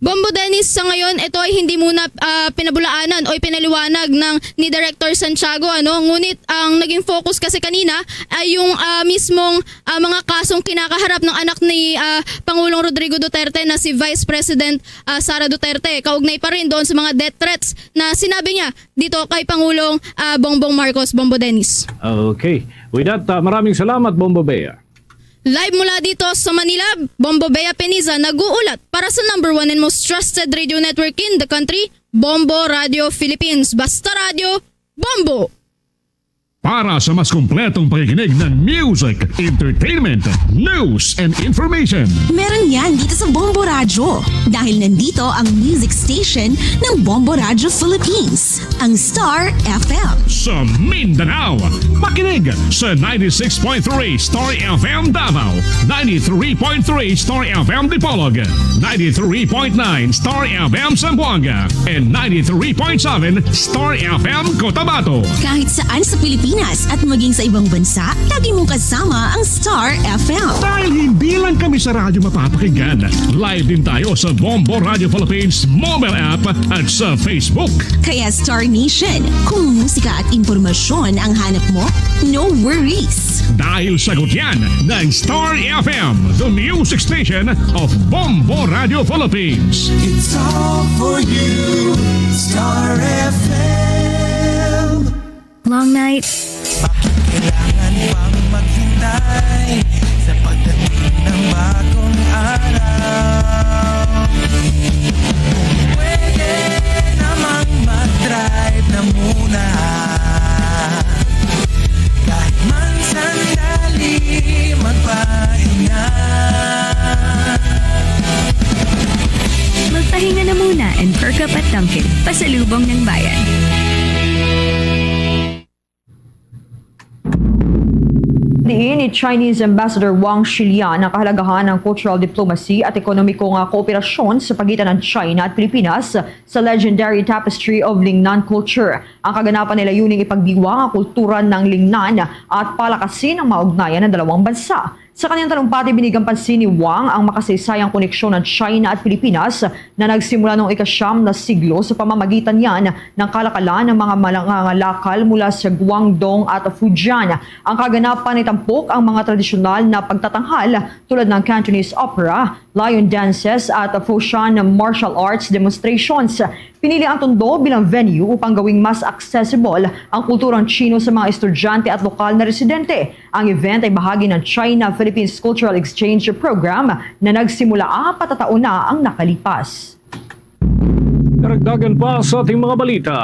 Bombo Dennis, sa ngayon, ito ay hindi muna, ah, pinabulaanan o ipinaliwanag ng ni Director Santiago, ano? Ngunit ang naging focus kasi kanina ay yung, ah, mismong, ah, mga kasong kinakaharap ng anak ni, ah, Pangulong Rodrigo Duterte na si Vice President, ah, Sara Duterte. Kaugnay pa rin doon sa mga death threats na sinabi niya dito kay Pangulong, ah, Bongbong Marcos, Bombo Dennis. Okay. With that, ah, maraming salamat, Bombo Bea. Live mula dito sa Manila, Bombo Bea Peniza nag-uulat para sa number one and most trusted radio network in the country, Bombo Radio Philippines. Basta radyo, Bombo! Para sa mas kompletong pakikinig ng music, entertainment, news, and information. Meron yan dito sa Bombo Radyo. Dahil nandito ang music station ng Bombo Radyo Philippines, ang Star F M. Sa Mindanao, makinig sa ninety-six point three Star F M Davao, ninety-three point three Star F M Dipolog, ninety-three point nine Star F M Zamboanga, and ninety-three point seven Star F M Cotabato. Kahit saan sa Pilipinas at maging sa ibang bansa, lagi mong kasama ang Star F M. Dahil hindi lang kami sa radyo mapapakinggan, live din tayo sa Bombo Radio Philippines mobile app at sa Facebook. Kaya Star Nation, kung musika at impormasyon ang hanap mo, no worries. Dahil sagot yan ng Star F M, the music station of Bombo Radio Philippines. It's all for you, Star F M. Long night. Bakit kailangan pang maghintay sa pagdating ng bagong araw? Pwede namang mag-drive na muna. Kahit man sandali magpahinga. Magpahinga na muna and perk up at Dunkin'. Pasalubong ng bayan. Diin ni Chinese Ambassador Wang Shilian ang kahalagahan ng cultural diplomacy at ekonomiko nga kooperasyon sa pagitan ng China at Pilipinas sa legendary tapestry of Lingnan culture. Ang kaganapan ay layuning ipagdiwang ang kultura ng Lingnan at palakasin ang mga ugnayan ng dalawang bansa. Sa kanyang talumpati, binigyang pansin ni Wang ang makasaysayang koneksyon ng China at Pilipinas na nagsimula noong ika-siyam na siglo sa pamamagitan niyan ng kalakalan ng mga manangalakal mula sa Guangdong at Fujian. Ang kaganapan ay tampok ang mga tradisyonal na pagtatanghal tulad ng Cantonese opera, lion dances at Foshan martial arts demonstrations. Pinili ang Tondo bilang venue upang gawing mas accessible ang kulturang Chino sa mga estudyante at lokal na residente. Ang event ay bahagi ng China-Philippines Cultural Exchange Program na nagsimula apat na taon na ang nakalipas. Karagdagan pa sa ating mga balita,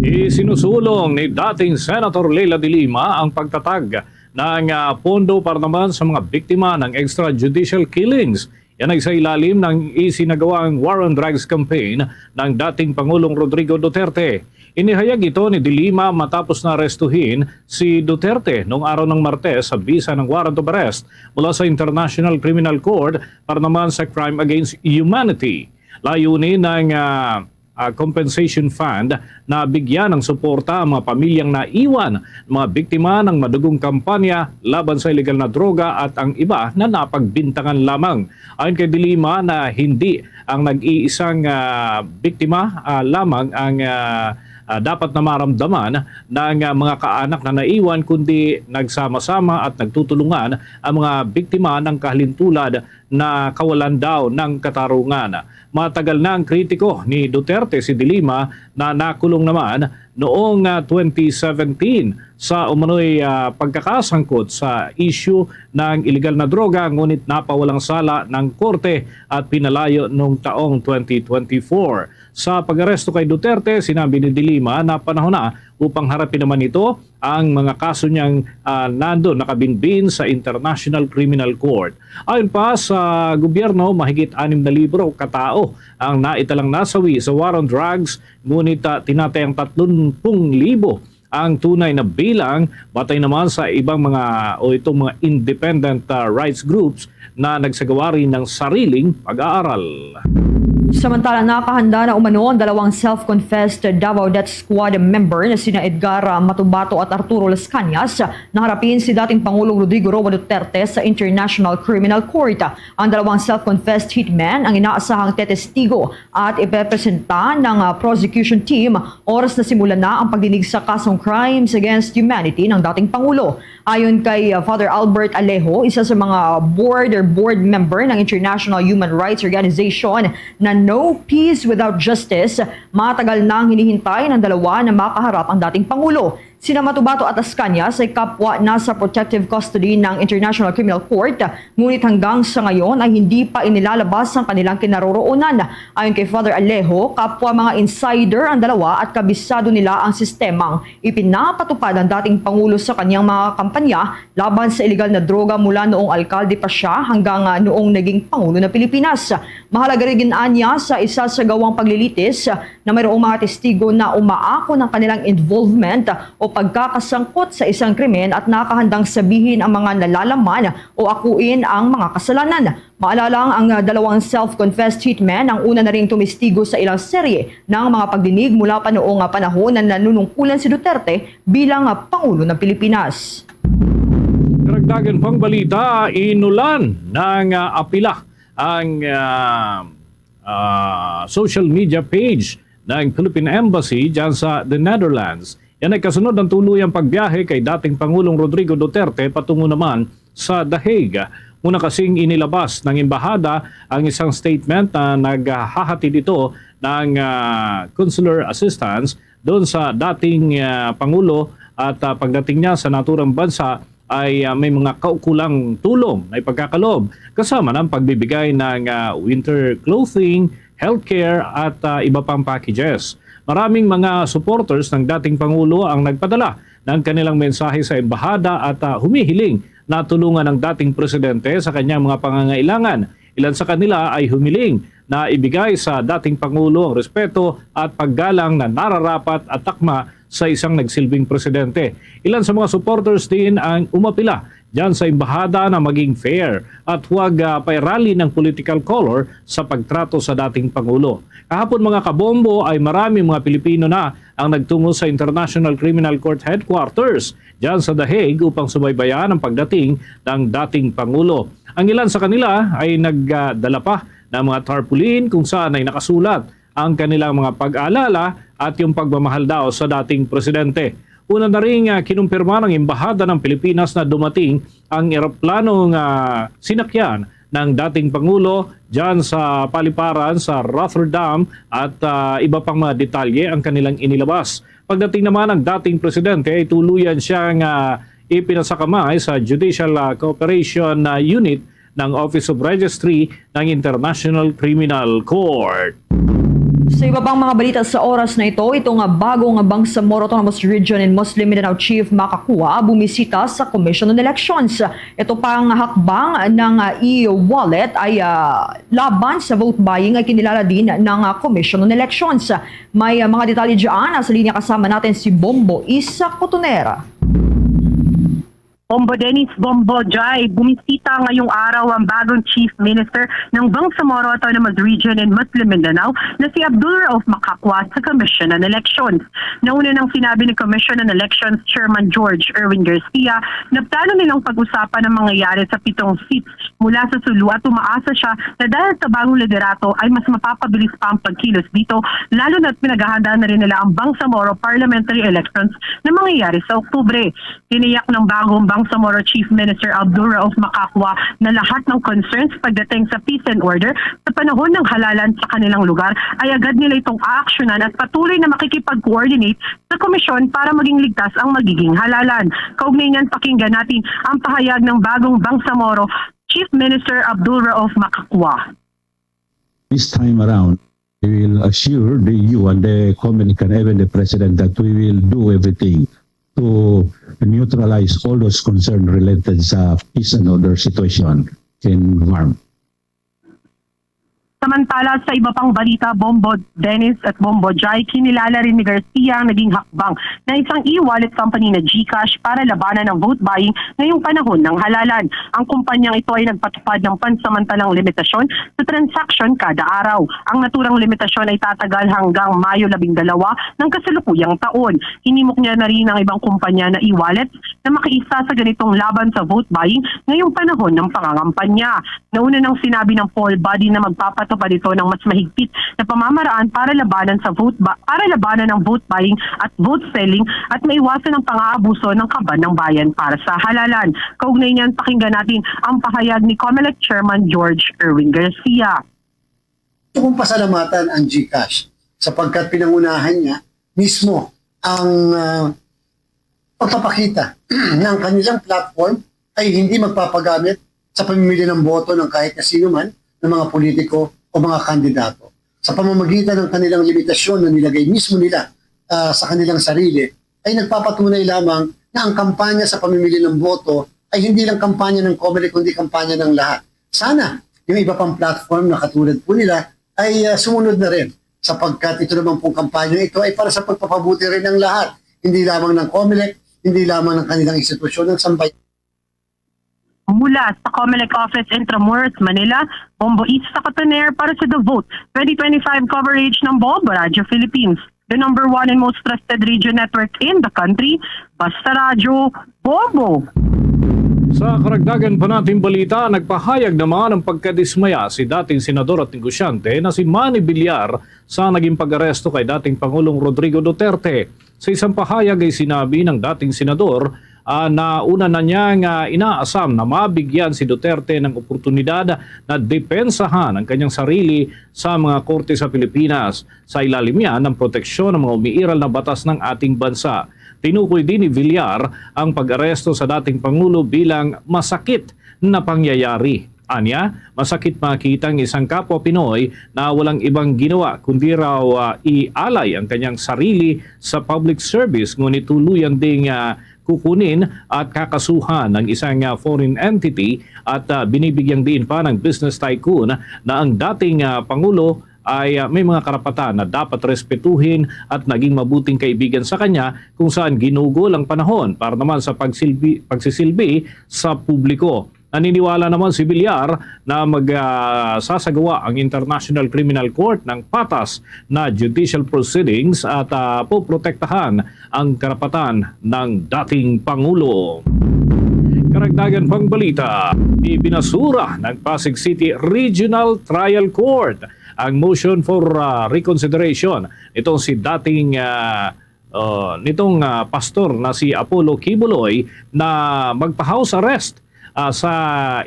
isinusulong ni dating Senator Leila de Lima ang pagtatag ng ah, pondo para naman sa mga biktima ng extrajudicial killings. Yan ay sa ilalim ng isinagawang War on Drugs campaign ng dating Pangulong Rodrigo Duterte. Inihayag ito ni De Lima matapos na arestuhin si Duterte noong araw ng Martes sa bisa ng warrant of arrest mula sa International Criminal Court para naman sa crime against humanity. Layunin ng ah, ah, compensation fund na bigyan ng suporta ang mga pamilyang naiwan ng mga biktima ng madugong kampanya laban sa iligal na droga at ang iba na napagbintangan lamang. Ayon kay De Lima na hindi ang nag-iisang ah, biktima ah, lamang ang ah, ah, dapat na maramdaman ng ah, mga kaanak na naiwan, kundi nagsama-sama at nagtutulungan ang mga biktima ng kahalintulad na kawalan daw ng katarungan. Matagal na ang kritiko ni Duterte si De Lima na nakulong naman noong ah, twenty seventeen sa umano'y ah, pagkakasangkot sa isyu ng iligal na droga, ngunit napawalang sala ng korte at pinalayo noong taong twenty twenty-four. Sa pag-aresto kay Duterte, sinabi ni De Lima na panahon na upang harapin naman nito ang mga kaso niyang ah, nandun nakabinbin sa International Criminal Court. Ayon pa sa gobyerno, mahigit anim na libo ka tawo ang naitalang nasawi sa war on drugs, ngunit ah, tinatayang tatlong libo ang tunay na bilang, batay naman sa ibang mga o itong mga independent ah, rights groups na nagsagawa rin ng sariling pag-aaral. Samantala, nakahanda na umano ang dalawang self-confessed Davao Death Squad member na sina Edgar Matubato at Arturo Las Cañas na harapin si dating Pangulong Rodrigo Roa Duterte sa International Criminal Court. Ang dalawang self-confessed hitmen ang inaasahang tetestigo at ipepresenta ng ah, prosecution team oras na simulan na ang pagdinig sa kasong crimes against humanity ng dating Pangulo. Ayon kay uh, Father Albert Alejo, isa sa mga board or board member ng International Human Rights Organization na No Peace Without Justice, matagal nang hinihintay ng dalawa na makaharap ang dating Pangulo. Sina Matubato at Ascañas ay kapwa na sa protective custody ng International Criminal Court, ngunit hanggang sa ngayon ay hindi pa inilalabas ang kanilang kinaroroonan. Ayon kay Father Alejo, kapwa mga insider ang dalawa at kabisado nila ang sistemang ipinapatupad ang dating Pangulo sa kanyang mga kampanya laban sa iligal na droga mula noong alkalde pa siya hanggang ah, noong naging Pangulo ng Pilipinas. Mahalaga rin anya sa isa sa gawang paglilitis na mayroong mga testigo na umaako ng kanilang involvement o pagkakasangkot sa isang krimen at nakahandang sabihin ang mga nalalaman o akuin ang mga kasalanan. Maalalang ang ah, dalawang self-confessed hitmen ang una na ring tumistigo sa ilang serye ng mga pagdinig mula pa noong ah, panahon na nanunungkulan si Duterte bilang ah, Pangulo ng Pilipinas. Karagdagan pang balita, inulan ng ah, apila ang ah, ah, social media page ng Philippine Embassy dyan sa The Netherlands. Yan ay kasunod ng tuluyang pagbiyahe kay dating Pangulong Rodrigo Duterte patungo naman sa The Hague. Una kasing inilabas ng embahada ang isang statement na naghahatid ito ng ah, consular assistance doon sa dating ah, Pangulo at ah, pagdating niya sa naturang bansa ay ah, may mga kaukulang tulong na ipagkakaloob, kasama ng pagbibigay ng ah, winter clothing, healthcare at ah, iba pang packages. Maraming mga supporters ng dating Pangulo ang nagpadala ng kanilang mensahe sa embahada at ah, humihiling na tulungan ng dating presidente sa kanyang mga pangangailangan. Ilan sa kanila ay humiling na ibigay sa dating Pangulo ang respeto at paggalang na nararapat at takma sa isang nagsilbing presidente. Ilan sa mga supporters din ang umapila diyan sa embahada na maging fair at huwag, ah, pairali ng political color sa pagtrato sa dating Pangulo. Kahapon, mga kabombo, ay marami mga Pilipino na ang nagtungo sa International Criminal Court Headquarters diyan sa The Hague upang subaybayan ang pagdating ng dating Pangulo. Ang ilan sa kanila ay nagdala pa ng mga tarpaulin kung saan ay nakasulat ang kanilang mga pag-aalala at yung pagmamahal daw sa dating presidente. Una na rin, ah, kinumpirma ng Embahada ng Pilipinas na dumating ang eroplanong, ah, sinakyan ng dating Pangulo dyan sa paliparan sa Rotterdam at, ah, iba pang mga detalye ang kanilang inilabas. Pagdating naman ng dating presidente ay tuluyan siyang, ah, ipinasakamay sa Judicial, ah, Cooperation, ah, Unit ng Office of Registry ng International Criminal Court. Sa iba pang mga balita sa oras na ito, ito nga bagong Bangsamoro Autonomous Region and Muslim Mindanao Chief Makakua bumisita sa Commission on Elections. Ito pang hakbang ng, ah, e-wallet ay, ah, laban sa vote buying ay kinilala din ng, ah, Commission on Elections. May, ah, mga detalye dyan. Nasa linya kasama natin si Bombo Isa Cotonera. Bombo Dennis, Bombo Jai, bumisita ngayong araw ang bagong Chief Minister ng Bangsamoro Autonomous Region and Muslim Mindanao na si Abdul Rauf Makakwa sa Commission on Elections. Nauna nang sinabi ni Commission on Elections Chairman George Erwin Garcia na plano nilang pag-usapan ang mangyayari sa pitong seats mula sa Sulu at umaasa siya na dahil sa bagong liderato ay mas mapapabilis pa ang pagkilos dito, lalo na't pinaghahandaan na rin nila ang Bangsamoro Parliamentary Elections na mangyayari sa Oktubre. Tiniyak ng bagong Bangsamoro Chief Minister Abdul Rauf Makakwa na lahat ng concerns pagdating sa peace and order sa panahon ng halalan sa kanilang lugar ay agad nila itong aaksyonan at patuloy na makikipag-coordinate sa komisyon para maging ligtas ang magiging halalan. Kaugnay niyan, pakinggan natin ang pahayag ng bagong Bangsamoro Chief Minister Abdul Rauf Makakwa. This time around, we will assure the E U and the Comelec and even the President that we will do everything to neutralize all those concerns related sa peace and order situation in Guam. Samantala, sa iba pang balita, Bombo Dennis at Bombo Jai, kinilala rin ni Garcia ang naging hakbang na isang e-wallet company na GCash para labanan ang vote buying ngayong panahon ng halalan. Ang kumpanyang ito ay nagpatupad ng pansamantalang limitasyon sa transaksyon kada araw. Ang naturang limitasyon ay tatagal hanggang Mayo labing dalawa ng kasalukuyang taon. Hinimok niya na rin ang ibang kumpanya na e-wallet na makiisa sa ganitong laban sa vote buying ngayong panahon ng pangangampanya. Nauna nang sinabi ng poll body na magpapatupad ito ng mas mahigpit na pamamaraan para labanan sa vote ba para labanan ang vote buying at vote selling at maiwasan ang pang-aabuso ng kaban ng bayan para sa halalan. Kaugnay niyan, pakinggan natin ang pahayag ni Comelec Chairman George Erwin Garcia. Gusto kong pasalamatan ang GCash sapagkat pinangunahan niya mismo ang ah, pagpapakita na ang kanilang platform ay hindi magpapagamit sa pamimili ng boto ng kahit na sino man ng mga politiko o mga kandidato. Sa pamamagitan ng kanilang limitasyon na nilagay mismo nila ah, sa kanilang sarili, ay nagpapatunay lamang na ang kampanya sa pamimili ng boto ay hindi lang kampanya ng Comelec kundi kampanya ng lahat. Sana yung iba pang platform na katulad po nila ay ah, sumunod na rin sapagkat ito naman pong kampanya ito ay para sa pagpapabuti rin ng lahat, hindi lamang ng Comelec, hindi lamang ng kanilang institusyon ng sambayanan. Mula sa Comelec Office, Intramuros, Manila, Bombo Isa Cotoner para sa The Vote twenty twenty-five coverage ng Bombo Radyo Philippines, the number one and most trusted radio network in the country. Basta Radyo, Bombo! Sa karagdagan pa nating balita, nagpahayag naman ng pagkadismaya si dating senador at negosyante na si Manny Villar sa naging pag-aresto kay dating Pangulong Rodrigo Duterte. Sa isang pahayag ay sinabi ng dating senador ah, na una na niyang ah, inaasam na mabigyan si Duterte ng oportunidad na depensahan ang kanyang sarili sa mga korte sa Pilipinas. Sa ilalim niya ng proteksyon ng mga umiiral na batas ng ating bansa. Tinukoy din ni Villar ang pag-aresto sa dating Pangulo bilang masakit na pangyayari. Anya, masakit makita ang isang kapwa Pinoy na walang ibang ginawa kundi raw ah, ialay ang kanyang sarili sa public service, ngunit tuluyan ding ah, kukunin at kakasuhan ang isang ah, foreign entity at ah, binibigyang diin pa ng business tycoon na ang dating ah, Pangulo ay, ah, may mga karapatan na dapat respetuhin at naging mabuting kaibigan sa kanya, kung saan ginugol ang panahon para naman sa pagsilbi, pagsisilbi sa publiko. Naniniwala naman si Villar na mag, ah, sasagawa ang International Criminal Court ng patas na judicial proceedings at, ah, poprotektahan ang karapatan ng dating Pangulo. Karagdagan pang balita, ibinasura ng Pasig City Regional Trial Court ang motion for, ah, reconsideration nitong si dating, ah, uh, nitong, ah, pastor na si Apollo Quiboloy na magpa-house arrest, ah, sa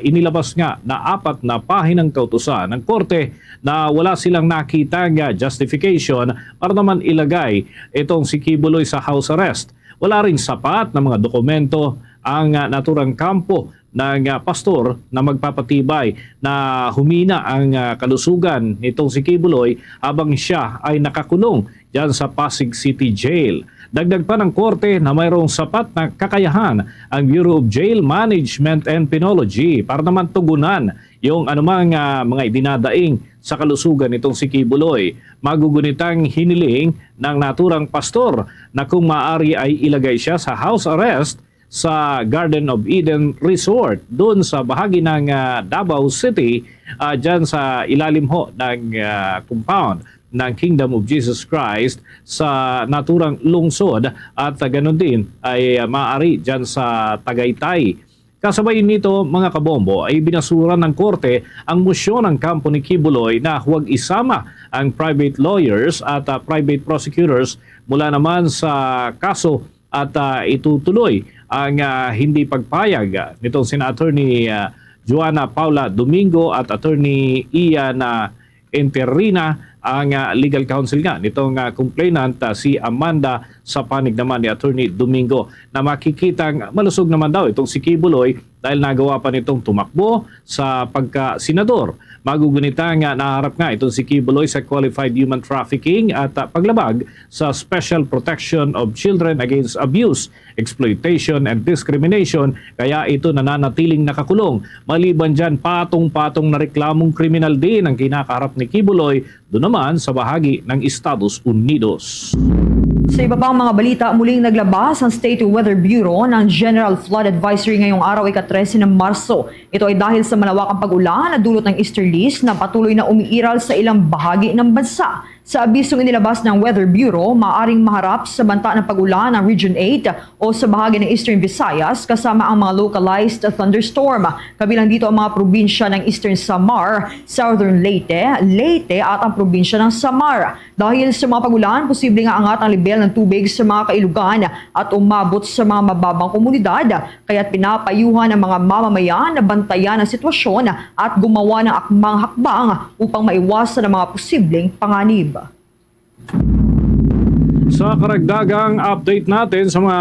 inilabas nga na apat na pahinang kautusan ng korte na wala silang nakita nga justification para naman ilagay itong si Quiboloy sa house arrest. Wala ring sapat na mga dokumento ang, ah, naturang kampo ng, ah, pastor na magpapatibay na humina ang, ah, kalusugan nitong si Quiboloy habang siya ay nakakulong diyan sa Pasig City Jail. Dagdag pa ng korte na mayroong sapat na kakayahan ang Bureau of Jail Management and Penology para naman tugunan yung anumang, ah, mga idinadaing sa kalusugan nitong si Quiboloy. Magugunitang hiniling ng naturang pastor na kung maaari ay ilagay siya sa house arrest sa Garden of Eden Resort, doon sa bahagi ng, ah, Davao City, ah, dyan sa ilalim ho ng, ah, compound ng Kingdom of Jesus Christ sa naturang lungsod, at, ah, ganun din ay, ah, maaari dyan sa Tagaytay. Kasabay nito, mga kabombo, ay binasura ng korte ang motion ng kampo ni Quiboloy na huwag isama ang private lawyers at, ah, private prosecutors mula naman sa kaso at, ah, itutuloy ang, ah, hindi pagpayag, ah, nitong sina Attorney, ah, Joanna Paula Domingo at Attorney Ian, ah, Enterina, ang, ah, legal counsel nga nitong, ah, complainant, ah, si Amanda, sa panig naman ni Attorney Domingo, na makikitang malusog naman daw itong si Quiboloy dahil nagawa pa nitong tumakbo sa pagka-senador. Magugunita nga naharap nga itong si Quiboloy sa qualified human trafficking at, ah, paglabag sa Special Protection of Children Against Abuse, Exploitation, and Discrimination, kaya ito nananatiling nakakulong. Maliban dyan, patong-patong na reklamong kriminal din ang kinakaharap ni Quiboloy doon naman sa bahagi ng Estados Unidos. Sa iba pang mga balita, muling naglabas ang State Weather Bureau ng General Flood Advisory ngayong araw, ika-trese ng Marso. Ito ay dahil sa malawakang pag-ulan na dulot ng easterlies na patuloy na umiiral sa ilang bahagi ng bansa. Sa abisong inilabas ng Weather Bureau, maaring maharap sa banta ng pag-ulan ang Region eight o sa bahagi ng Eastern Visayas, kasama ang mga localized thunderstorm. Kabilang dito ang mga probinsya ng Eastern Samar, Southern Leyte, Leyte at ang probinsya ng Samar. Dahil sa mga pag-ulan, posible nga angat ang lebel ng tubig sa mga kailugan at umabot sa mga mababang komunidad, kaya't pinapayuhan ang mga mamamayan na bantayan ang sitwasyon at gumawa ng akmang hakbang upang maiwasan ang mga posibleng panganib. Sa karagdagang update natin sa mga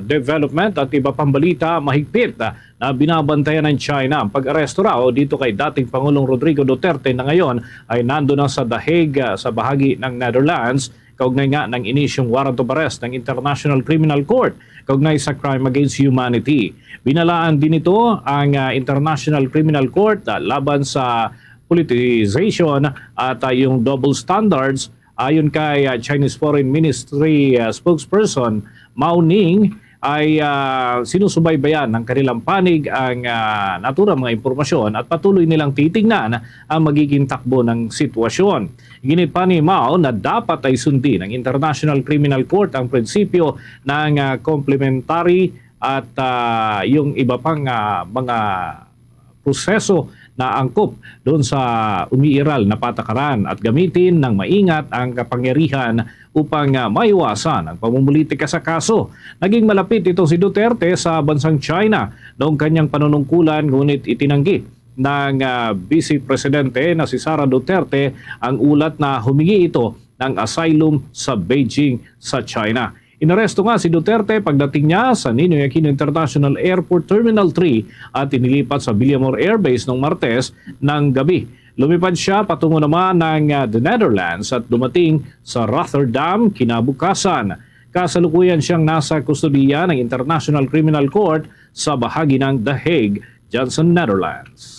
development at iba pang balita, mahigpit na binabantayan ng China ang pag-aresto raw dito kay dating Pangulong Rodrigo Duterte, na ngayon ay nando na sa The Hague, ah, sa bahagi ng Netherlands, kaugnay nga ng inisyong warrant of arrest ng International Criminal Court kaugnay sa crime against humanity. Binalaan din ito ang, ah, International Criminal Court, ah, laban sa politicization at, ah, yung double standards. Ayon kay, ah, Chinese Foreign Ministry, ah, spokesperson Mao Ning, ay, ah, sinusubaybayan ng kanilang panig ang, ah, naturang mga impormasyon at patuloy nilang titingnan ang magiging takbo ng sitwasyon. Ginit pa ni Mao na dapat ay sundin ng International Criminal Court ang prinsipyo ng, ah, complementary at, ah, yung iba pang, ah, mga proseso na angkop doon sa umiiral na patakaran at gamitin ng maingat ang kapangyarihan upang, ah, maiwasan ang pamumulitika sa kaso. Naging malapit ito si Duterte sa bansang China noong kanyang panunungkulan, ngunit itinanggi ng, ah, Vice Presidente na si Sara Duterte ang ulat na humingi ito ng asylum sa Beijing sa China. Inaresto nga si Duterte pagdating niya sa Ninoy Aquino International Airport Terminal three at inilipat sa Villamor Air Base noong Martes ng gabi. Lumipad siya patungo naman ng, ah, The Netherlands at dumating sa Rotterdam kinabukasan. Kasalukuyan siyang nasa kustodiya ng International Criminal Court sa bahagi ng The Hague, dyan sa Netherlands.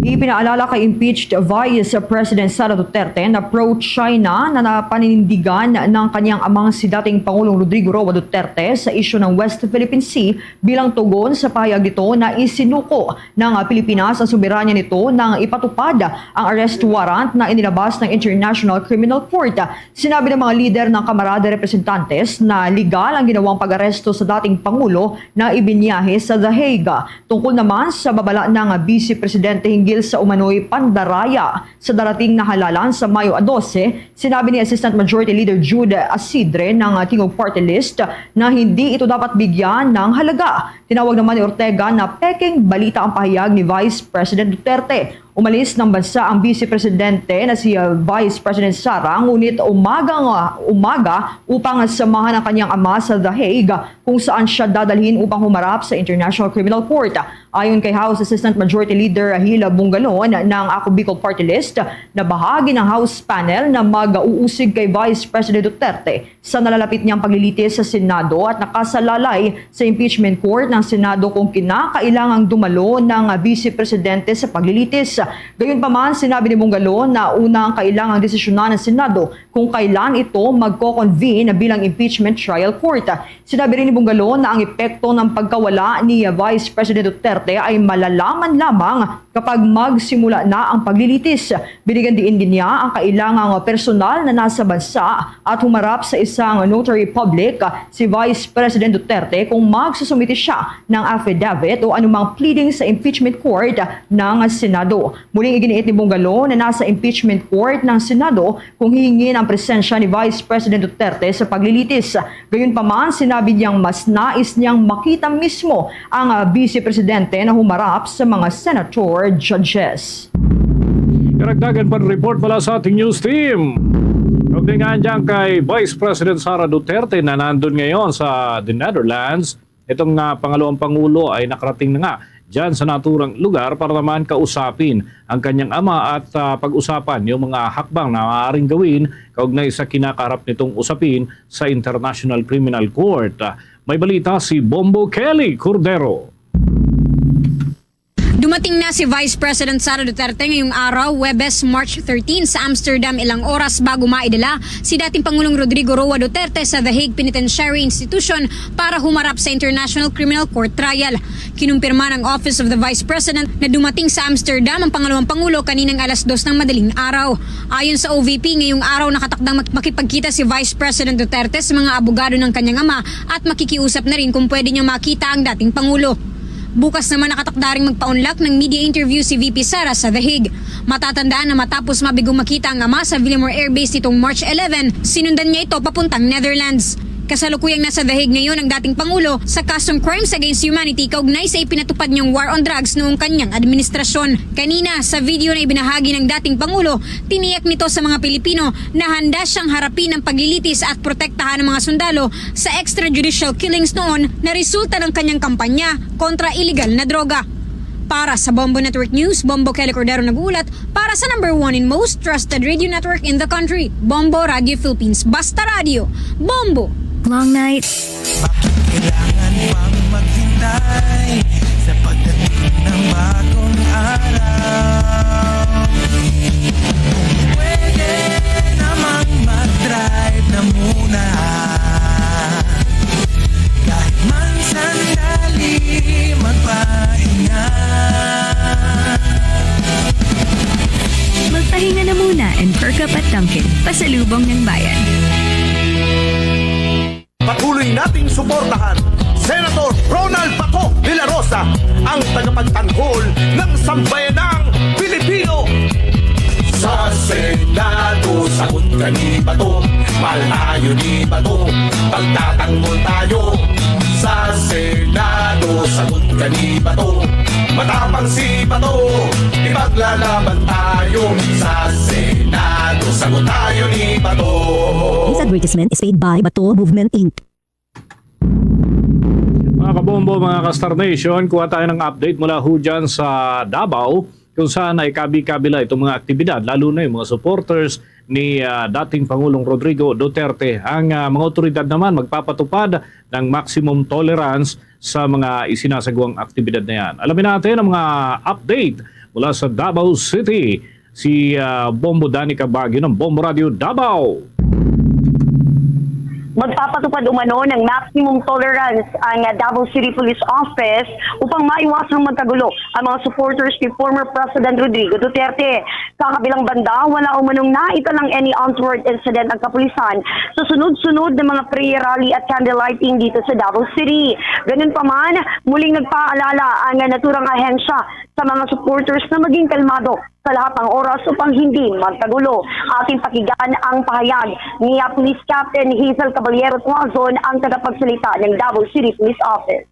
Ipinaalala kay impeached Vice President Sara Duterte na pro-China na napaninindigan ng kanyang amang si dating Pangulong Rodrigo Roa Duterte sa isyu ng West Philippine Sea bilang tugon sa pahayag nito na isinuko ng Pilipinas ang soberanya nito nang ipatupad ang arrest warrant na inilabas ng International Criminal Court. Sinabi ng mga lider ng Kamara de Representantes na legal ang ginawang pag-aresto sa dating Pangulo na ibinyahe sa The Hague. Tungkol naman sa babala ng Vice Presidente hinggil sa umano'y pandaraya sa darating na halalan sa Mayo dose, sinabi ni Assistant Majority Leader Jude Asidre ng Tingog Party List na hindi ito dapat bigyan ng halaga. Tinawag naman ni Ortega na peking balita ang pahayag ni Vice President Duterte. Umalis ng bansa ang Vice Presidente na si, uh, Vice President Sara, ngunit umagang, uh, umaga upang samahan ang kanyang ama sa The Hague, kung saan siya dadalhin upang humarap sa International Criminal Court. Ayon kay House Assistant Majority Leader Rahila Bungalon ng Ako Bicol Party List, na bahagi ng House panel na mag-uusig kay Vice President Duterte sa nalalapit niyang paglilitis sa Senado at nakasalalay sa impeachment court ng Senado kung kinakailangang dumalo ng Vice Presidente sa paglilitis. Gayunpaman, sinabi ni Bungalo na una ang kailangang desisyonan ng Senado kung kailan ito magko-convene bilang impeachment trial court. Sinabi rin ni Bungalo na ang epekto ng pagkawala ni Vice President Duterte ay malalaman lamang kapag magsimula na ang paglilitis. Binigyan diin din niya ang kailangang personal na nasa bansa at humarap sa isang notary public si Vice President Duterte kung magsusumiti siya ng affidavit o anumang pleading sa impeachment court ng Senado. Muling iginiit ni Bungalo na nasa impeachment court ng Senado kung hihingin ang presensya ni Vice President Duterte sa paglilitis. Gayunpaman, sinabi niyang mas nais niyang makita mismo ang, ah, Vice Presidente na humarap sa mga senator judges. Karagdagan pa report mula sa ating news team. Kaugnay nga dyan kay Vice President Sara Duterte na nandun ngayon sa the Netherlands, itong, ah, pangalawang pangulo ay nakarating na nga dyan sa naturang lugar para naman kausapin ang kanyang ama at, ah, pag-usapan yung mga hakbang na maaaring gawin kaugnay sa kinakaharap nitong usapin sa International Criminal Court. May balita si Bombo Kelly Cordero. Dumating na si Vice President Sara Duterte ngayong araw, Huwebes, March thirteen, sa Amsterdam ilang oras bago maidala si dating Pangulong Rodrigo Roa Duterte sa The Hague Penitentiary Institution para humarap sa International Criminal Court trial. Kinumpirma ng Office of the Vice President na dumating sa Amsterdam ang pangalawang pangulo kaninang alas dos ng madaling araw. Ayon sa O V P, ngayong araw nakatakdang mak-, makipagkita si Vice President Duterte sa mga abogado ng kanyang ama at makikiusap na rin kung pwede niyang makita ang dating pangulo. Bukas naman nakatakda ring magpaunlak ng media interview si V P Sara sa The Hague. Matatandaan na matapos mabigong makita ang ama sa Villemor Air Base nitong March eleven, sinundan niya ito papuntang Netherlands. Kasalukuyang nasa The Hague ngayon ang dating Pangulo sa kasong crimes against humanity kaugnay sa ipinatupad niyang war on drugs noong kanyang administrasyon. Kanina, sa video na ibinahagi ng dating Pangulo, tiniyak nito sa mga Pilipino na handa siyang harapin ang paglilitis at protektahan ng mga sundalo sa extrajudicial killings noon na resulta ng kanyang kampanya kontra iligal na droga. Para sa Bombo Network News, Bombo Kelly Cordero nag-uulat para sa number one and most trusted radio network in the country, Bombo Radio Philippines. Basta Radio, Bombo! Long night. Bakit kailangan pang maghintay sa pagdating ng bagong araw? Kung pwede namang mag-drive na muna, kahit man sandali magpahinga. Magpahinga na muna and perk up at Dunkin', pasalubong ng bayan. Patuloy nating suportahan Senator Ronald Bato de la Rosa, ang tagapagtanggol ng sambayanang Pilipino. Sa Senado, sagot ka ni Bato, malayo ni Bato, pagtatanggol tayo. Sa Senado, sagot ka ni Bato, matapang si Bato, ipaglalaban tayo. Sa Senado, sagot tayo ni Bato. This advertisement is paid by Bato Movement, Inc. Mga kabombo, mga ka-Star Nation, kuha tayo ng update mula ho dyan sa Davao, kung saan ay kabi-kabila itong mga aktibidad, lalo na yung mga supporters ni, ah, dating Pangulong Rodrigo Duterte. Ang, ah, mga otoridad naman magpapatupad ng maximum tolerance sa mga isinasagawang aktibidad na yan. Alamin natin ang mga update Mula sa Davao City, si, ah, Bombo Danica Baguio ng Bombo Radio Davao. Magpapatupad umano ng maximum tolerance ang Davao City Police Office upang maiwasang magkagulo ang mga supporters ni former President Rodrigo Duterte. Sa kabilang banda, wala umanong naitalang any untoward incident ang kapulisan sa sunod-sunod na mga prayer rally at candlelighting dito sa Davao City. Ganun pa man, muling nagpaalala ang naturang ahensya sa mga supporters na maging kalmado sa lahat ng oras upang hindi magkagulo. Ating pakinggan ang pahayag ni Police Captain Hazel Caballero Tuazon, ang tagapagsalita ng Davao City Police Office.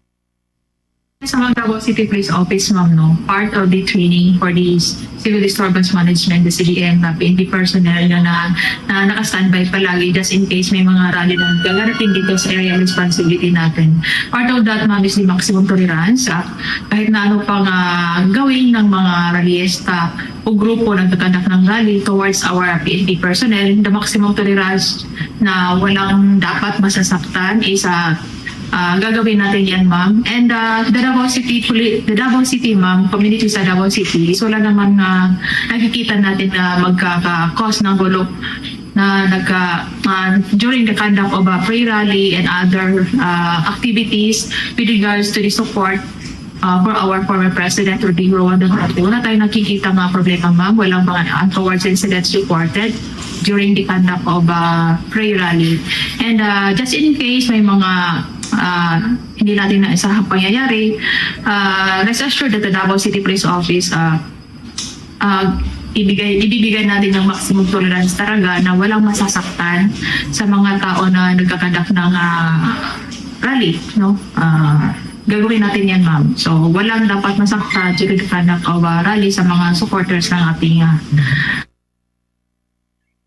Sa mga Davao City Police Office, ma'am, no, part of the training for the Civil Disturbance Management, the C D M, na P N P personnel na, na, na naka-standby palagi just in case may mga rally na gagarating dito sa area of responsibility natin. Part of that, ma'am, is the maximum tolerance. Ah, kahit na ano pang ah, gawin ng mga rallyista o grupo nagkakandak ng rally towards our P N P personnel, the maximum tolerance na walang dapat masasaktan is ah, ah, gagawin natin yan, ma'am. And ah, the Davao City Poli- the Davao City, ma'am, community sa Davao City is wala naman na nakikita natin na magkaka-cause ng gulo na nagka ah, during the conduct of a pre-rally and other ah, activities with regards to the support uh, for our former President Rodrigo Roa Duterte. Wala tayong nakikita nga problema, ma'am. Walang mga untoward incidents reported during the conduct of uh, prayer rally. And uh, just in case may mga uh, hindi natin naisahang pangyayari, uh, rest assured that the Davao City Police Office uh, uh, ibigay, ibibigay natin ng maximum tolerance talaga na walang masasaktan sa mga tao na nagkakandak ng uh, rally, no? Uh, gagawin natin yan, ma'am. So, walang dapat masaktan during the conduct of uh, rally sa mga supporters ng ating uh,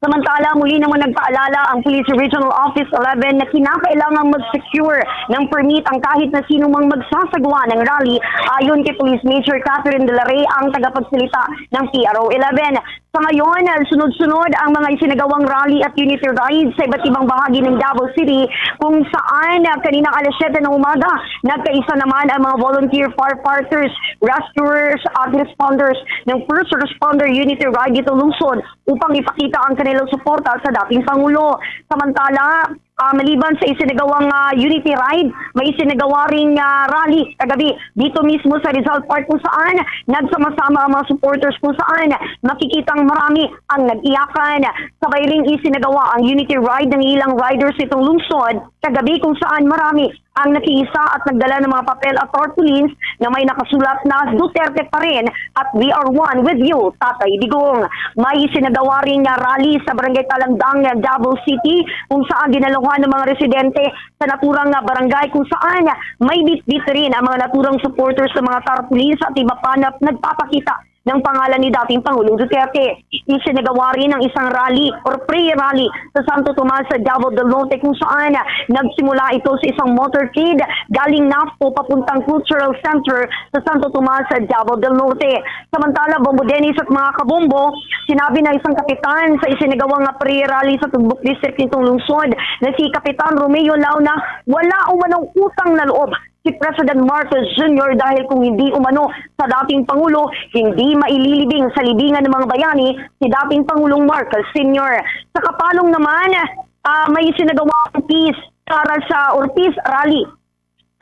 Samantala, muli naman nagpaalala ang Police Regional Office eleven na kinakailangang mag-secure ng permit ang kahit na sino mang magsasagawa ng rally, ayon kay Police Major Catherine De La Rey, ang tagapagsalita ng P R O eleven. Sa ngayon, sunod-sunod ang mga isinagawang rally at unity rides sa iba't ibang bahagi ng Davao City, kung saan, ah, kanina alas siyete ng umaga, nagkaisa naman ang mga volunteer firefighters, rescuers at responders ng First Responder Unity Ride dito lungsod upang ipakita ang kanilang suporta sa dating Pangulo. Samantala, ah, maliban sa isinagawang, ah, unity ride, may isinagawa ring, ah, rally kagabi dito mismo sa Rizal Park, kung saan nagsama-sama ang mga supporters, kung saan makikitang marami ang nag-iyakan. Sabay ring isinagawa ang unity ride ng ilang riders itong lungsod kagabi, kung saan marami ang nakiisa at nagdala ng mga papel at tarpaulins na may nakasulat na "Duterte pa rin" at "We are one with you, Tatay Digong." May isinagawa rin nga rally sa Barangay Talandang, Davao City, kung saan dinaluhan ng mga residente sa naturang nga barangay, kung saan may bitbit rin ang mga naturang supporters sa mga tarpaulins at iba pa na nagpapakita ng pangalan ni dating Pangulong Duterte. Isinagawa rin ang isang rally or prayer rally sa Santo Tomas, Davao del Norte, kung saan nagsimula ito sa isang motorcade galing NAFCO papuntang Cultural Center sa Santo Tomas, Davao del Norte. Samantala, Bombo Dennis at mga kabombo, sinabi ng isang kapitan sa isinagawang prayer rally sa Tugbok District nitong lungsod na si Kapitan Romeo Launa, wala umanong utang na loob si President Marcos Junior dahil kung hindi umano sa dating Pangulo, hindi maililibing sa libingan ng mga bayani si dating Pangulong Marcos Senior. Sa Kapalong naman, ah, may isinagawang peace para sa, or peace rally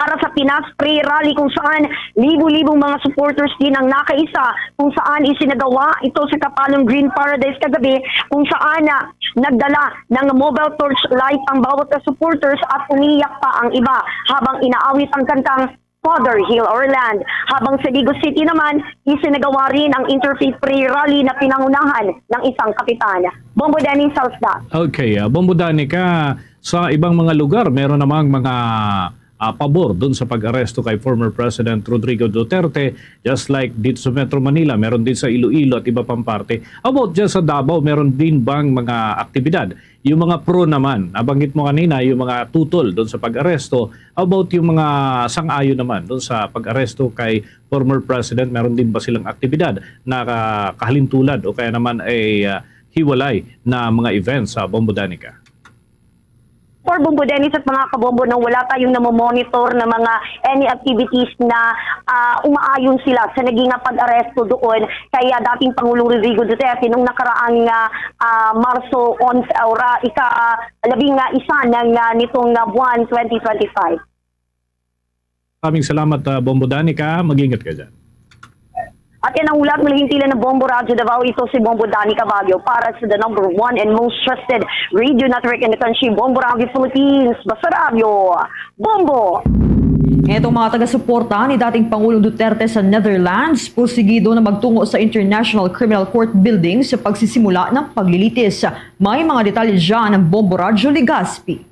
para sa Pinas Prayer Rally, kung saan libo-libong mga supporters din ang nakaisa, kung saan isinagawa ito sa Kapalong Green Paradise kagabi, kung saan, ah, nagdala ng mobile torch light ang bawat supporters at umiyak pa ang iba habang inaawit ang kantang "Father, Heal Our Land." Habang sa Digos City naman, isinagawa rin ang interfaith prayer rally na pinangunahan ng isang kapitan. Bombo Denny Salsda. Okay, ah, Bombo Danica, sa ibang mga lugar, meron namang mga, ah, pabor dun sa pag-aresto kay former President Rodrigo Duterte, just like dito sa Metro Manila, meron din sa Iloilo at iba pang parte. About dyan sa Davao, meron din bang mga aktibidad? Yung mga pro naman, nabanggit mo kanina, yung mga tutol dun sa pag-aresto, about yung mga sang-ayon naman dun sa pag-aresto kay former President, meron din ba silang aktibidad na ka-, kahalintulad o kaya naman ay, ah, hiwalay na mga events sa Bombo Danica? For Bombo Dennis at mga kabombo, no, wala tayong namomonitor na mga any activities na ah, umaayon sila sa naging nga pag-aresto doon kay ah, dating Pangulong Rodrigo Duterte nung nakaraang nga ah, Marso onse, ora ika ah, labing nga isa ng ah, nitong ah, buwan twenty twenty-five. Maraming salamat, ah, Bombo Danica. Mag-ingat ka dyan. At yan ang ulat mula hintilan ng Bombo Radyo Davao. Ito si Bombo Danica Baguio para sa the number one and most trusted radio network in the country, Bombo Radyo Philippines. Basta Radyo, Bombo! Itong mga taga-suporta ni dating Pangulong Duterte sa Netherlands, pusigido na magtungo sa International Criminal Court Building sa pagsisimula ng paglilitis. May mga detalye dyan ang Bombo Radyo Legazpi.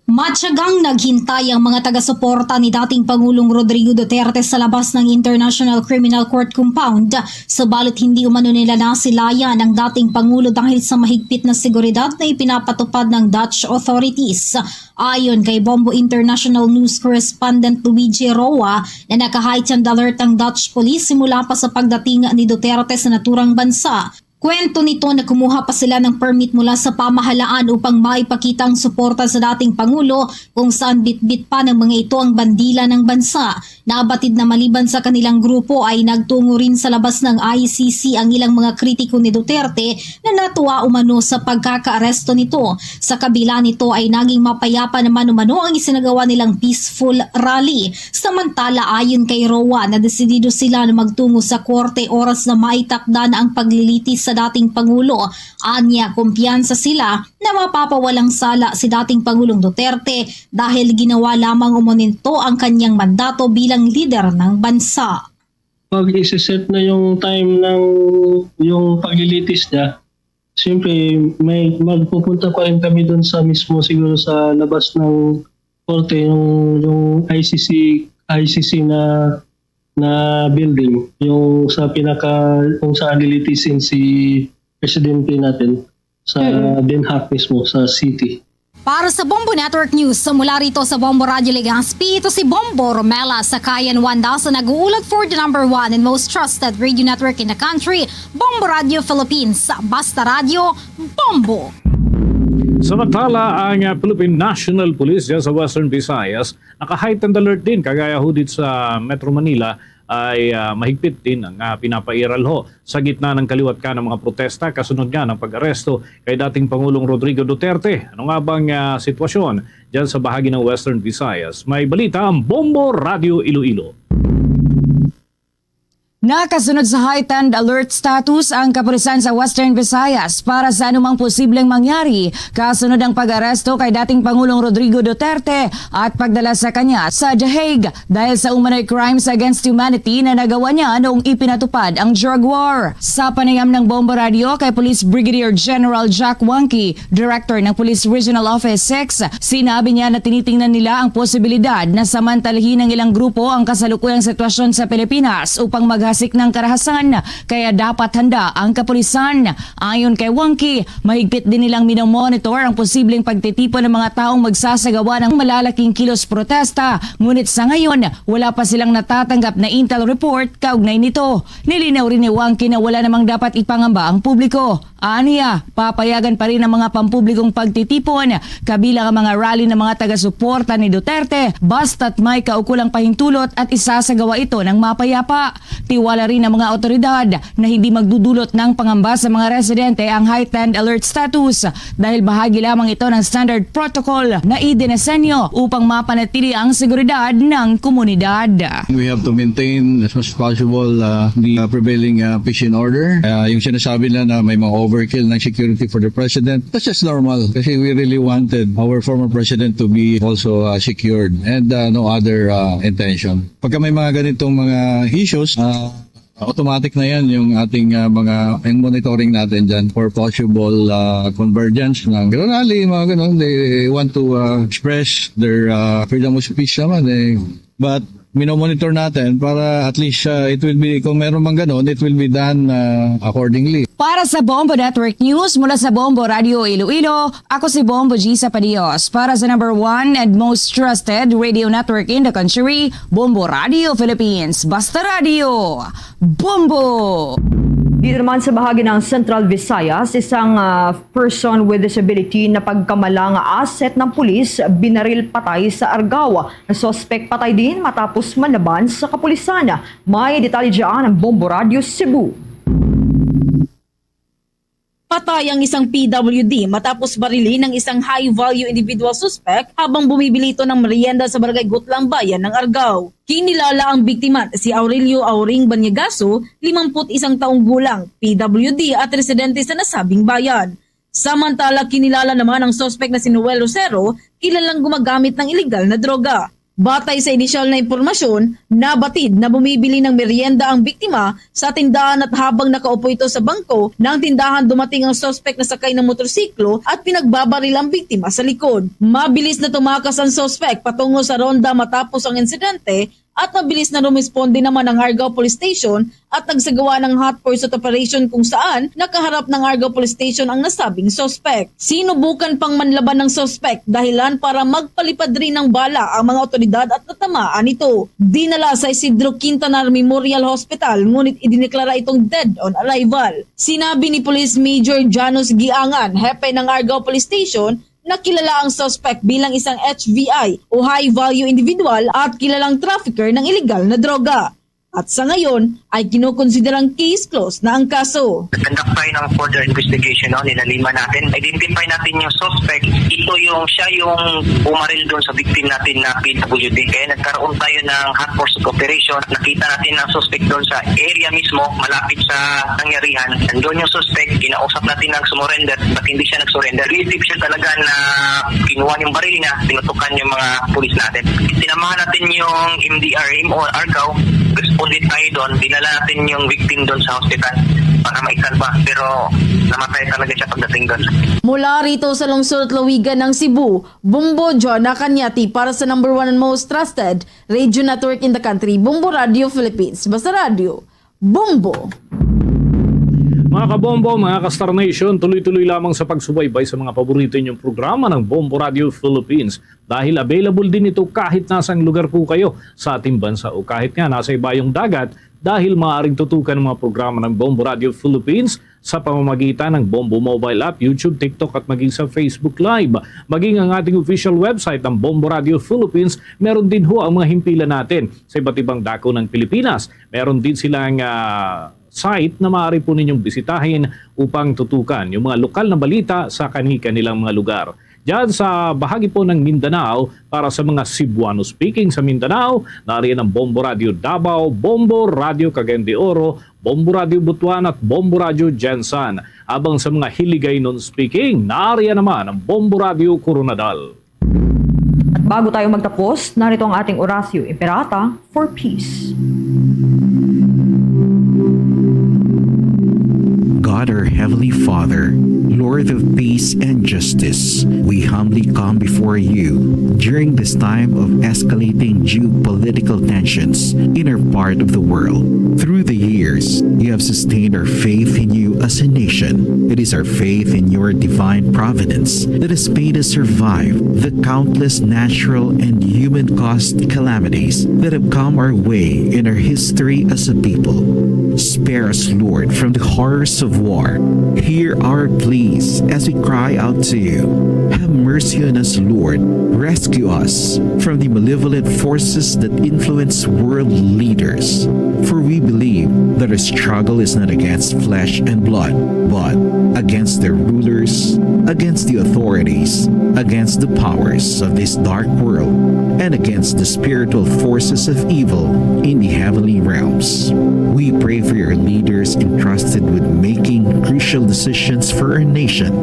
Matyagang naghintay ang mga taga-suporta ni dating Pangulong Rodrigo Duterte sa labas ng International Criminal Court Compound, subalit hindi umano nila nasilayan ang dating Pangulo dahil sa mahigpit na seguridad na ipinapatupad ng Dutch authorities. Ayon kay Bombo International News correspondent Luigi Roa, na naka-heightened alert ang Dutch Police simula pa sa pagdating ni Duterte sa naturang bansa. Kwento nito na kumuha pa sila ng permit mula sa pamahalaan upang maipakita ang suporta sa dating Pangulo, kung saan bitbit pa ng mga ito ang bandila ng bansa. Nabatid na maliban sa kanilang grupo ay nagtungo rin sa labas ng I C C ang ilang mga kritiko ni Duterte na natuwa umano sa pagkakaaresto nito. Sa kabila nito ay naging mapayapa naman umano ang isinagawa nilang peaceful rally. Samantala, ayon kay Roa, na desidido sila na magtungo sa korte oras na maitakda na ang paglilitis sa dating Pangulo. Anya, kumpiyansa sila na mapapawalang sala si dating Pangulong Duterte dahil ginawa lamang umano nito ang kanyang mandato bilang lider ng bansa. Pag isi-set na yung time ng yung paglilitis niya, siyempre may magpupunta pa rin kami doon sa mismo siguro sa labas ng korte yung yung I C C I C C na na building, yung sa pinaka kung saan lilitisin si presidente natin sa Den Haag mismo sa city. Para sa Bombo Network News, mula rito sa Bombo Radyo Legazpi, ito si Bombo Romela Sakayan Wanda sa nag-uulat for the number one and most trusted radio network in the country, Bombo Radio Philippines. Basta Radyo, Bombo! Samantala, ang ah, Philippine National Police dyan sa Western Visayas naka-heightened alert din kagaya ho dito sa Metro Manila ay ah, mahigpit din ang ah, pinapairal ho sa gitna ng kaliwat ka ng mga protesta kasunod nga ng pag-aresto kay dating Pangulong Rodrigo Duterte. Ano nga bang ah, sitwasyon dyan sa bahagi ng Western Visayas? May balita ang Bombo Radio Iloilo. Nakasunod sa heightened alert status ang kapulisan sa Western Visayas para sa anumang posibleng mangyari kasunod ng pag-aresto kay dating Pangulong Rodrigo Duterte at pagdala sa kanya sa The Hague dahil sa umano'y crimes against humanity na nagawa niya noong ipinatupad ang drug war. Sa panayam ng Bombo Radio kay Police Brigadier General Jack Wangki, Director ng Police Regional Office six, sinabi niya na tinitingnan nila ang posibilidad na samantalahin ng ilang grupo ang kasalukuyang sitwasyon sa Pilipinas upang maghasik ng karahasan, kaya dapat handa ang kapulisan. Ayon kay Wangki, mahigpit din nilang minomonitor ang posibleng pagtitipon ng mga taong magsasagawa ng malalaking kilos protesta, ngunit sa ngayon, wala pa silang natatanggap na intel report kaugnay nito. Nilinaw rin ni Wangki na wala namang dapat ipangamba ang publiko. Aniya, papayagan pa rin ang mga pampublikong pagtitipon, kabilang ang mga rally ng mga taga-suporta ni Duterte, basta't may kaukulang pahintulot at isasagawa ito ng mapayapa. Tiwala rin ang mga awtoridad na hindi magdudulot ng pangamba sa mga residente ang heightened alert status dahil bahagi lamang ito ng standard protocol na idinisenyo upang mapanatili ang seguridad ng komunidad. We have to maintain as much as possible uh, the uh, prevailing uh, peace and order. Uh, yung sinasabi nila na may mga overkill ng security for the president, that's just normal kasi we really wanted our former president to be also uh, secured and uh, no other uh, intention. Pagka may mga ganitong mga issues, uh, automatic na yan yung ating uh, mga yung monitoring natin dyan for possible uh, convergence ng rally, mga ganun. They want to uh, express their uh, freedom of speech naman eh. But Minomonitor natin para at least uh, it will be, kung meron mang ganun, it will be done uh, accordingly. Para sa Bombo Network News mula sa Bombo Radio Iloilo, ako si Bombo Gisa Padios. Para sa number one and most trusted radio network in the country, Bombo Radio Philippines. Basta Radio, Bombo! Dito naman sa bahagi ng Central Visayas, isang ah, person with disability na pagkamala nga asset ng pulis binaril patay sa Argao. Ang suspek patay din matapos manlaban sa kapulisan. May detalye dyan ang Bombo Radio Cebu. Patay ang isang P W D matapos barilin ng isang high-value individual suspect habang bumibili ito ng merienda sa Barangay Gutlang, Bayan ng Argao. Kinilala ang biktima na si Aurelio Auring Banyagaso, limampu't isang taong gulang, P W D at residente sa nasabing bayan. Samantala, kinilala naman ang suspect na si Noel Rosero, kilalang gumagamit ng iligal na droga. Batay sa inisyal na impormasyon, nabatid na bumibili ng merienda ang biktima sa tindahan at habang nakaupo ito sa bangko ng tindahan, dumating ang suspect na sakay ng motorsiklo at pinagbabaril ang biktima sa likod. Mabilis na tumakas ang suspect patungo sa ronda matapos ang insidente at mabilis na rumisponde naman ang Argao Police Station at nagsagawa ng hot pursuit operation kung saan nakaharap ng Argao Police Station ang nasabing suspect. Sinubukan pang manlaban ng suspect dahilan para magpalipad rin ng bala ang mga otoridad at natamaan ito. Dinala sa Isidro Quintanar Memorial Hospital ngunit idineklara itong dead on arrival. Sinabi ni Police Major Janus Giangan, hepe ng Argao Police Station, na kilala ang suspect bilang isang H V I o high value individual at kilalang trafficker ng iligal na droga. At sa ngayon ay kinukonsiderang case closed na ang kaso. Conduct tayo ng further investigation, no? Nilaliman natin. Identify natin yung suspect. Ito yung, siya yung bumaril doon sa victim natin na P W D. Kaya nagkaroon tayo ng hot pursuit operation. Nakita natin ang suspect doon sa area mismo, malapit sa nangyarihan. Nandun yung suspect, kinausap natin ng sumurrender, but hindi siya nag-surrender. Naisip siya talaga na kinuha yung baril niya, tinutukan yung mga pulis natin. Sinamahan natin yung M D R M o Argao, responded tayo doon, dinala natin yung victim doon sa hospital para maisalba. Pero namatay talaga siya pagdating doon. Mula rito sa lungsod at lawigan ng Cebu, Bombo John Nakanyati para sa number one and most trusted radio network in the country, Bombo Radio Philippines. Basta Radio, Bombo! Mga kabombo, mga ka-Star Nation, tuloy-tuloy lamang sa pagsubaybay sa mga paborito ninyong programa ng Bombo Radio Philippines dahil available din ito kahit nasang lugar po kayo sa ating bansa o kahit nga nasa ibayong dagat dahil maaaring tutukan ang mga programa ng Bombo Radio Philippines sa pamamagitan ng Bombo Mobile App, YouTube, TikTok at maging sa Facebook Live. Maging ang ating official website ng Bombo Radio Philippines, meron din ho ang mga himpilan natin sa iba't ibang dako ng Pilipinas. Meron din silang ah, site na maaari po ninyong bisitahin upang tutukan yung mga lokal na balita sa kani-kanilang mga lugar. Diyan sa bahagi po ng Mindanao, para sa mga Cebuano speaking sa Mindanao, nariyan ang Bombo Radio Davao, Bombo Radio Cagayan de Oro, Bombo Radio Butuan at Bombo Radio Gensan. Habang sa mga Hiligaynon speaking, nariyan naman ang Bombo Radio Koronadal. At bago tayo magtapos, narito ang ating Oratio Imperata for peace. God, our Heavenly Father, Lord of peace and justice, we humbly come before you during this time of escalating geopolitical tensions in our part of the world. Through the years, you have sustained our faith in you as a nation. It is our faith in your divine providence that has made us survive the countless natural and human caused calamities that have come our way in our history as a people. Spare us, Lord, from the horrors of war. Hear our pleas as we cry out to you. Have mercy on us, Lord. Rescue us from the malevolent forces that influence world leaders. For we believe that our struggle is not against flesh and blood, but against the rulers, against the authorities, against the powers of this dark world, and against the spiritual forces of evil in the heavenly realms. We pray for your leaders entrusted with making crucial decisions for our nation.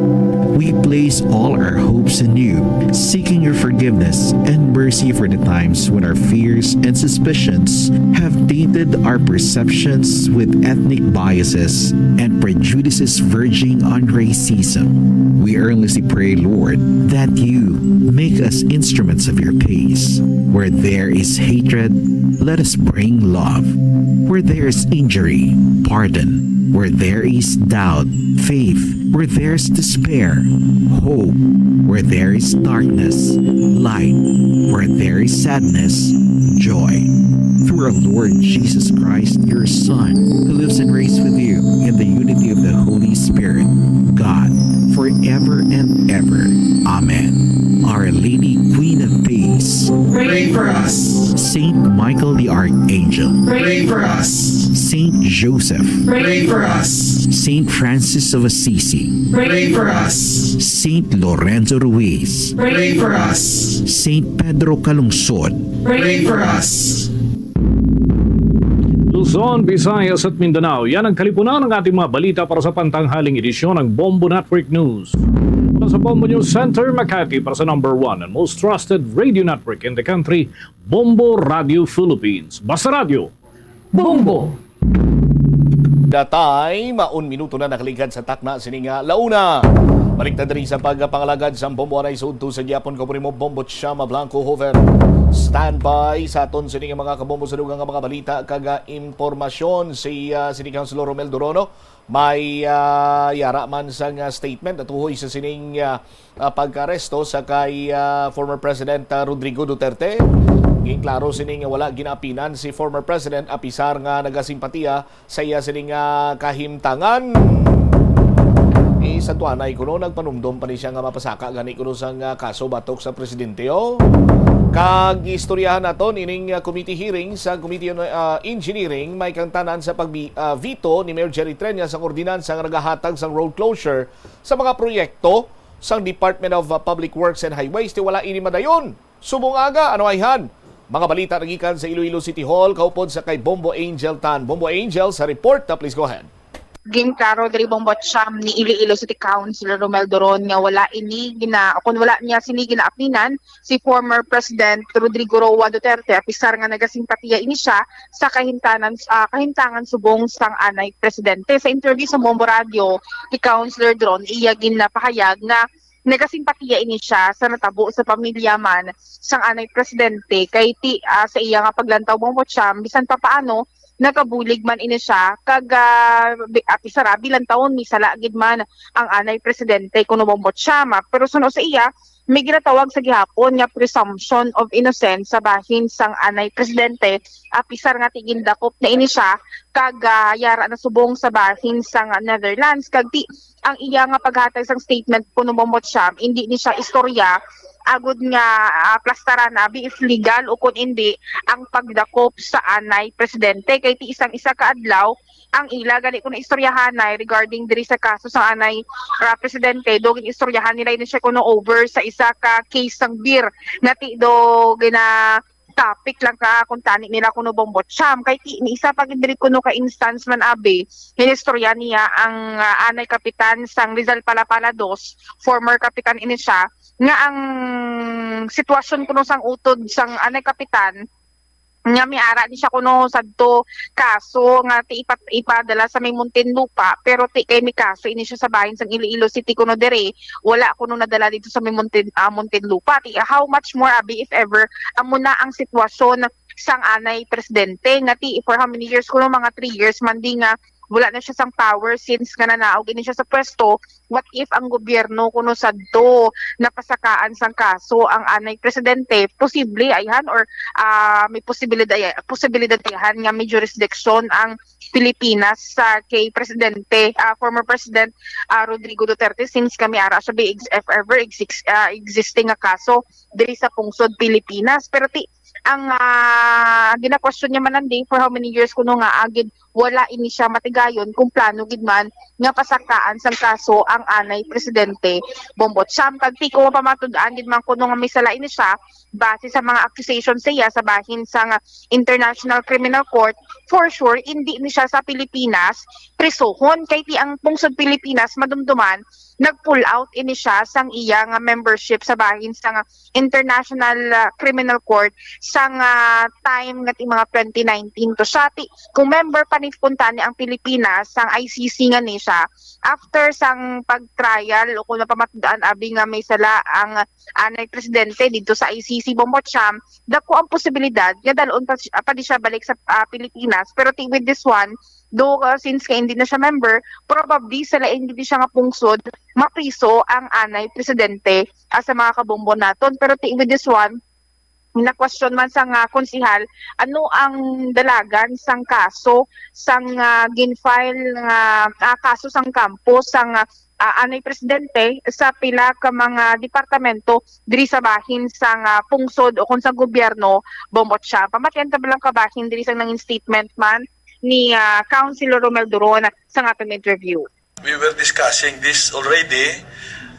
We place all our hopes in you, seeking your forgiveness and mercy for the times when our fears and suspicions have tainted our perceptions with ethnic biases and prejudices verging on racism. We earnestly pray, Lord, that you make us instruments of your peace. Where there is hatred, Let us bring love. Where there is injury, pardon. Where there is doubt, faith. Where there's despair, hope. Where there is darkness, light. Where there is sadness, joy. Through our Lord Jesus Christ, your Son, who lives and reigns with you in the unity of the Holy Spirit, God, forever and ever. Amen. Our Lady, Queen of Peace, pray for us. Saint Michael the Archangel, pray for us. Saint Joseph, pray for us. Saint Francis of Assisi, pray for us. Saint Lorenzo Ruiz, pray for us. Saint Pedro Calungsod, pray for us. Luzon, Visayas at Mindanao, yan ang kalipunan ng ating mga balita para sa pantanghaling edisyon ng Bombo Network News. Mula sa Bombo News Center, Makati, para sa number one and most trusted radio network in the country, Bombo Radio Philippines. Basta Radio, Bombo! Datay, maon minuto na nakaligad sa takna sini nga launa. Balik ta diri sa pagpangalagad sa Bombo, anay sa udto sa gyapon ko primo Bombo Chama Blanco Hover. Standby sa aton sini nga mga kabombo sa dugang nga mga balita kag, ah, impormasyon si, ah, City Councilor Romel Dorono. May, ah, yara man sang, ah, statement at uhoy sa sining, ah, ah, pagkaaresto sa kay, ah, former President, ah, Rodrigo Duterte. Ginklaro sini nga wala ginaapinan si former President, apisar nga nagasimpatiya sa iya sini nga kahimtangan. Ni sa tuanay kuno, nagpanumdom pa ni siya nga mapasaka gani kuno sang, ah, kaso batok sa presidente, oh. Kag istoryahan naton ining, ah, committee hearing sa Committee on, ah, Engineering, may kangtanan sa pag, ah, veto ni Mayor Jerry Treña sang ordinansa nga nagahatag sang road closure sa mga proyekto sang Department of, uh, Public Works and Highways, ti wala ini madayon. Subong aga, ano ayhan? Mga balita nagikan sa Iloilo City Hall, kaupod sa kay Bombo Angel Tan. Bombo Angel, sa report, uh, please go ahead. Ginklaro diri, Bombo Cham, ni Iloilo City Councilor Romel Doron nga wala ini gina-, kung wala niya sini ginaapinan si former President Rodrigo Roa Duterte, apisar nga nagasimpatiya ini siya sa kahintanan, ah, kahintangan subong sang anay presidente. Sa interview sa Bombo Radio, ni Councilor Doron, iya ginapahayag nga nagasimpatiya ini siya sa natabo sa pamilya man sang anay presidente, kay ti, ah, sa iya nga paglantaw, Bombo Cham, bisan pa paano nagabulig man ini siya, kag, ah, bi-, ah, pisara, bilantawon, may sala gid man ang anay presidente kuno, Bombo Cham. Pero suno sa iya, may ginatawag sa gihapon nga presumption of innocence sa bahin sang anay presidente, apisar nga ti gindakop na ini siya, kag, ah, yara na subong sa bahin sang Netherlands, kag ti ang iya nga paghatag sang statement kuno, Bombo Cham, indi ni siya istorya agud nga, ah, plastaran abi if legal o kon indi ang pagdakop sa anay presidente, kay ti isang isa ka adlaw ang ila gani kuno istoryahanay regarding diri sa kaso sa anay, ah, presidente, do gin-istoryahan nila ini siya kuno over sa isa ka case sang beer nga ti do gina topic lang ka kung tani nila kuno, Bombo Cham, kay ti ni isa pa gid diri kuno ka instance man abi, hinistorya niya ang, ah, anay kapitan sang Rizal Palapala Dos, former kapitan ini siya, nga ang sitwasyon kuno sang utod sang anay kapitan nga miara ni siya kuno sadto kaso nga ti ipa-, ipadala sa may Muntinlupa, pero ti kay may kaso ini siya sa bahin sang Iloilo City kuno diri, wala kuno nadala dito sa may Muntin-, ah, Muntinlupa. Ti, how much more abi if ever amo na ang sitwasyon sang anay presidente nga ti for how many years kuno, mga three years man di nga wala na siya sang power since nga nanaog ini siya sa pwesto. What if ang gobyerno kuno sadto napasakaan sang kaso ang anay presidente? Posible ayhan, or, ah, may posibilidad, posibilidad ayhan nga may jurisdiction ang Pilipinas sa kay presidente, ah, former President, ah, Rodrigo Duterte, since kami ara siya bi ex-, if ever exis-, ah, existing nga kaso diri sa pungsod Pilipinas. Pero ti ang, ah, gina-question niya man, Andy, for how many years kuno nga agid wala ini siya matigayon kung plano gid man nga pasakaan sang kaso ang anay presidente, Bombo Cham. Kag ti ko mapamatud-an gid man kuno nga may sala ini siya base sa mga accusation sa iya sa bahin sang International Criminal Court, for sure indi ni siya sa Pilipinas prisuhon, kay ti ang pungsod Pilipinas madumduman nag-pull out ini siya sang iya nga membership sa bahin sang International, ah, Criminal Court sang, ah, time nga ti mga twenty nineteen to siya. Ti, kung member pa kuntani ang Pilipinas sang I C C nga ni siya after sang pag-trial o kung mapamatud-an abi nga may sala ang anay presidente dito sa I C C Bombo Champ, dako ang posibilidad nga dalon pa, si- pa di siya balik sa ah, Pilipinas. Pero ti with this one, do uh, since nga hindi na siya member, probably sa lain gid siya nga pungsod mapriso ang anay presidente ah, sa mga kabombo naton. Pero ti with this one, na-question man sang ah, konsehal, ano ang dalagan sang kaso sang ah, gin-file nga ah, kaso sang kampo sang ah, ah, anay presidente sa pila ka mga departamento diri sa bahin sang ah, pungsod o kung sa gobyerno, Bombo Champ. Pamatian ta lang kabahin diri sa nangin statement man ni ah, Councilor Romel Duron sa atong interview. We were discussing this already,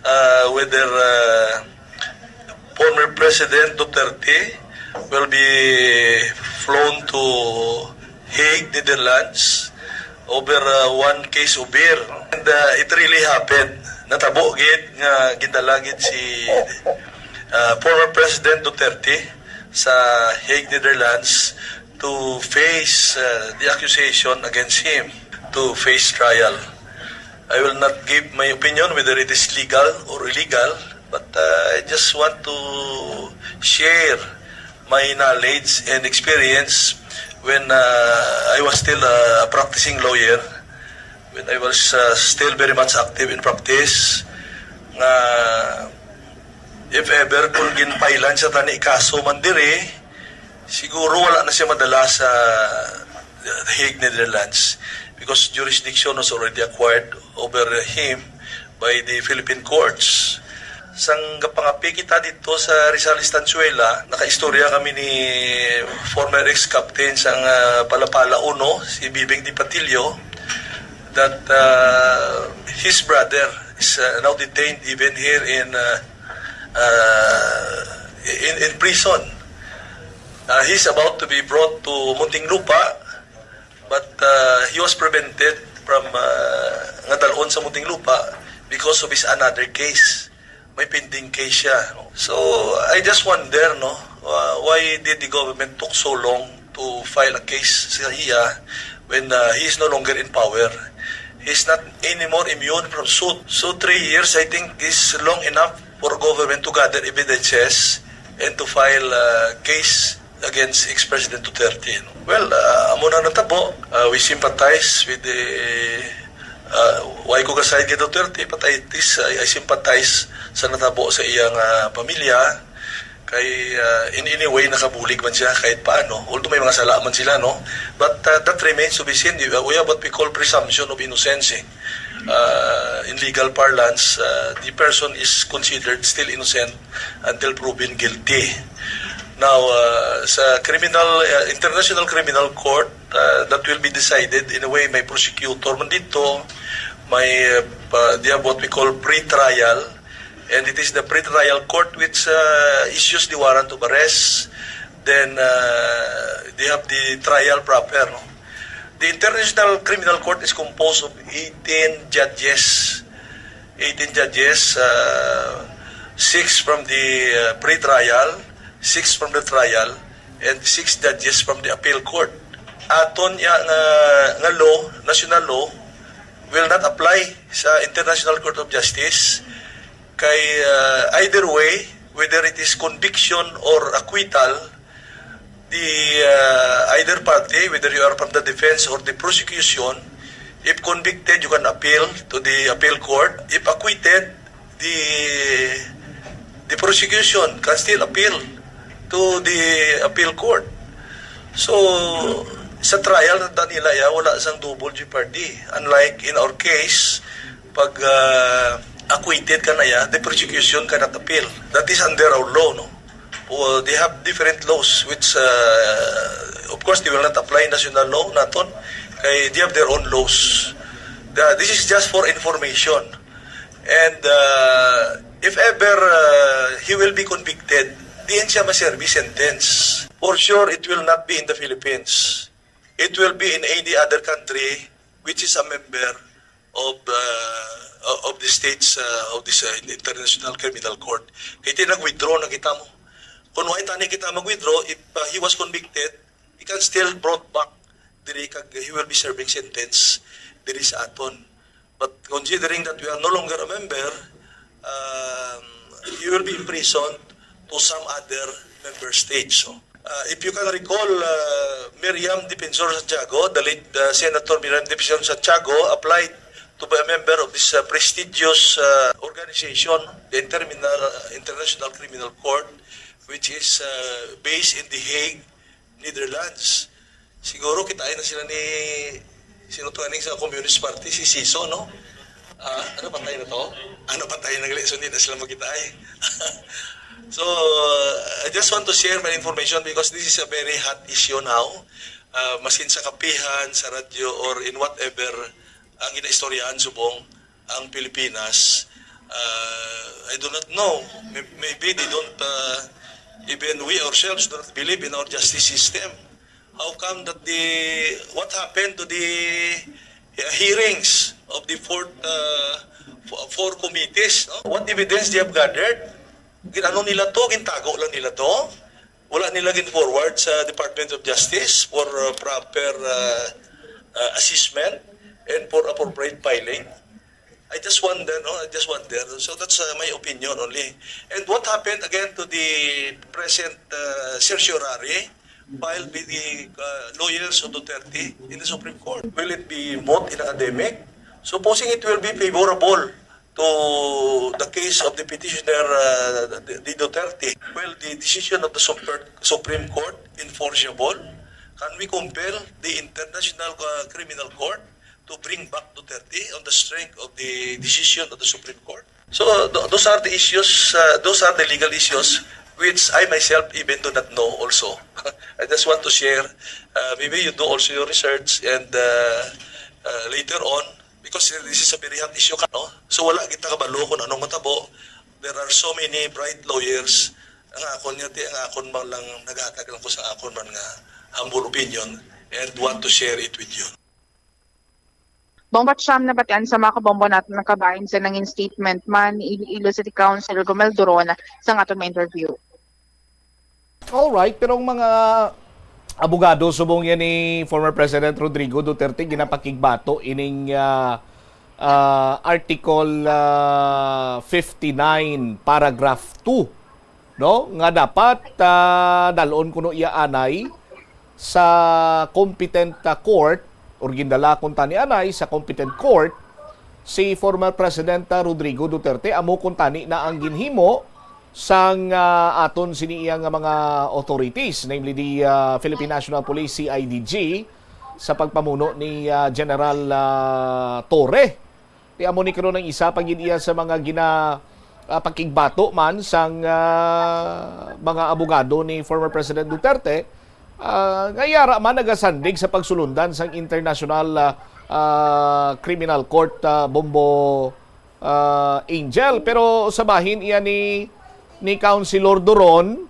uh, whether uh, former President Duterte will be flown to Hague, Netherlands, over uh, one case of beer. And uh, it really happened. Natabo gid nga gindala gid si uh, former President Duterte sa Hague, Netherlands, to face uh, the accusation against him, to face trial. I will not give my opinion whether it is legal or illegal, but uh, I just want to share my knowledge and experience when uh, I was still a practicing lawyer, when I was uh, still very much active in practice, nga if ever kung ginpailan sa tani kaso man diri, siguro wala na siya madala sa The Hague, Netherlands, because jurisdiction was already acquired over him by the Philippine courts. Sang gapangapi kita dito sa Rizal Estanzuela, nakaistorya kami ni former ex-captain sang ah, Palapala Uno, si Bibing Di Patillo, that uh, his brother is uh, now detained even here in uh, uh, in, in prison. Uh, he's about to be brought to Muntinlupa, but uh, he was prevented from uh, nga dalon sa Muntinlupa because of his another case. May pending case siya. So, I just wonder, no, uh, why did the government took so long to file a case sa iya when uh, he is no longer in power? He's not anymore immune from suit. So, three years, I think, is long enough for government to gather evidences and to file a case against ex-President Duterte. No? Well, uh, amo na natabo. Uh, we sympathize with the uh, why ko ka-side kay Duterte, but I, this, I, I sympathize sa natabo sa iyang uh, pamilya. Kay uh, in any way nakabulig man siya kahit paano, although may mga sala man sila, no? But uh, that remains to be seen. We have what we call presumption of innocence. Eh. Uh, in legal parlance, uh, the person is considered still innocent until proven guilty. Now, uh, sa criminal, uh, international criminal court, uh, that will be decided in a way may prosecutor man dito, may uh, pa- they have what we call pre-trial, and it is the pre-trial court which uh, issues the warrant of arrest. Then uh, they have the trial proper. No? The International Criminal Court is composed of eighteen judges. Eighteen judges, uh, six from the uh, pre-trial, six from the trial, and six judges from the appeal court. Aton ya nga, nga law, national law, will not apply sa International Court of Justice kay uh, either way, whether it is conviction or acquittal, the uh, either party, whether you are from the defense or the prosecution, if convicted, you can appeal to the appeal court. If acquitted, the the prosecution can still appeal to the appeal court. So, sa trial na nila ya, wala sang double jeopardy. Unlike in our case, pag uh, acquitted ka na ya, the prosecution cannot appeal. That is under our law, no? Well, they have different laws which, uh, of course, they will not apply national law naton. Kay they have their own laws. The, this is just for information. And uh, if ever uh, he will be convicted, diin siya maserbi sentence. For sure, it will not be in the Philippines. It will be in any other country which is a member of uh, of the states uh, of this uh, International Criminal Court. Kay ti nag-withdraw na kita mo. Kung wala tani kita mag-withdraw, if uh, he was convicted, he can still brought back diri kag he will be serving sentence diri sa aton. But considering that we are no longer a member, um, he will be imprisoned to some other member states. So, uh, if you can recall, uh, Miriam Defensor Santiago, the late uh, Senator Miriam Defensor Santiago, applied to be a member of this uh, prestigious uh, organization, the Interminal, International Criminal Court, which is uh, based in The Hague, Netherlands. Siguro kitai na sila ni, sino to, aning sa Communist Party, si Siso, no? Ah, ano, patay na to? Ano, patay na gali, so hindi na sila magkitai. So, uh, I just want to share my information because this is a very hot issue now. Uh, masin sa kapihan, sa radyo, or in whatever ang ginaistoryahan subong ang Pilipinas. Uh, I do not know. May- Maybe they don't, uh, even we ourselves do not believe in our justice system. How come that the, what happened to the uh, hearings of the fourth, uh, fo- four committees? No? What evidence they have gathered? Gin-ano nila to? Gintago lang nila to? Wala nila gin-forward sa Department of Justice for uh, proper uh, uh, assessment and for appropriate filing? I just wonder, no? I just wonder. So that's uh, my opinion only. And what happened again to the present uh, certiorari filed by the uh, lawyers of Duterte in the Supreme Court? Will it be moot in academic? Supposing it will be favorable to the case of the petitioner, uh, the, the Duterte, will the decision of the Super- Supreme Court enforceable? Can we compel the International uh, Criminal Court to bring back Duterte on the strength of the decision of the Supreme Court? So th- those are the issues, uh, those are the legal issues which I myself even do not know also. I just want to share. Uh, maybe you do also your research and uh, uh, later on, because this is a very hot issue, no? So wala kita kabalo kung anong matabo. There are so many bright lawyers. Ang akon nga, ti, ang akon man lang, naghatag lang ko sa akon man nga humble opinion and want to share it with you. Bombo Cham, nabatian sa mga kabombo naton ang kabahin sa nangin statement man ni Iloilo City Councilor Gomel Duron sa aton nga interview. Alright, pero ang mga abogado subong yan ni former President Rodrigo Duterte ginapakigbato ining ah, ah, Article ah, fifty-nine, paragraph two, no, nga dapat ah, dalon kuno iya anay sa competent ah, court or gindala kuno ni anay sa competent court si former President ah, Rodrigo Duterte. Amo kuno na ang ginhimo sang ah, aton sini iya nga mga authorities, namely the ah, Philippine National Police, C I D G, sa pagpamuno ni ah, General ah, Torre. Ti amo ni karon ang isa pa gid iya sa mga gina ah, pakigbato man sang ah, mga abogado ni former President Duterte, ah, nga yara man nagasandig sa pagsulundan sang International ah, ah, Criminal Court, ah, Bombo ah, Angel. Pero sa bahin iya ni ni Councilor Duron,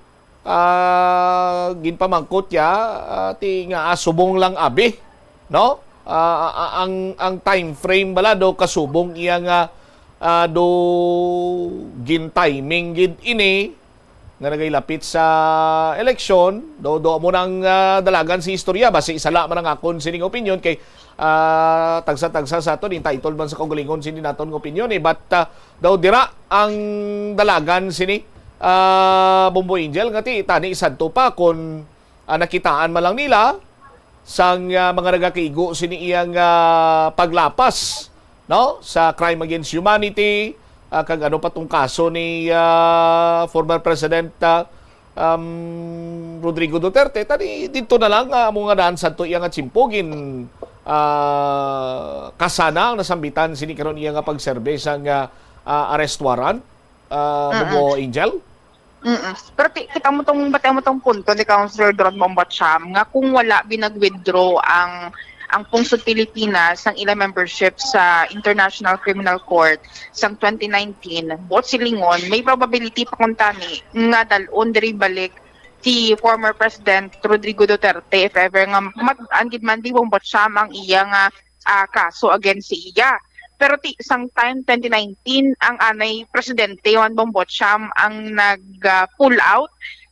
ah, ginpamangkot ya ah, ti nga ah, subong lang abi, no? Ah, ah, ang ang time frame bala do kasubong iya nga ah, do gin timing gid ini nga nagailapit sa eleksyon. Do do mo nang ah, dalagan si istorya, basi isa la man ang akon sining opinion kay ah, tagsa-tagsa sa aton entitled man sa kaugalingon sini naton nga opinion eh. But ah, daw dira ang dalagan sini ah, Bombo Angel, nga ti tani sadto pa kon ah, nakitaan man lang nila sang ah, mga nagakaigo sini iyang ah, paglapas, no, sa crime against humanity, ah, kag ano pa tong kaso ni ah, former President ah, um, Rodrigo Duterte. Tani dito na lang ah, amo nga daan sadto iya nga tiyempo gin ah, kasana ang nasambitan sini karon iya nga pagserbe sang ah, ah, arrest warrant, ah, Bombo Angel. Mm. Pero ti, kita mo tong bati mo tong punto ni Councilor Duron Bombo Cham nga kung wala binag-withdraw ang ang Pungsod Pilipinas sang ila membership sa International Criminal Court sang twenty nineteen, buot silingon, may probability pa kuntani nga dal-on diri balik si former President Rodrigo Duterte if ever nga mag-an gid man di Bombo Cham ang iya nga ah, kaso against sa iya. Pero ti sang time twenty nineteen, ang anay presidente Juan Bombo Cham ang nag ah, pull out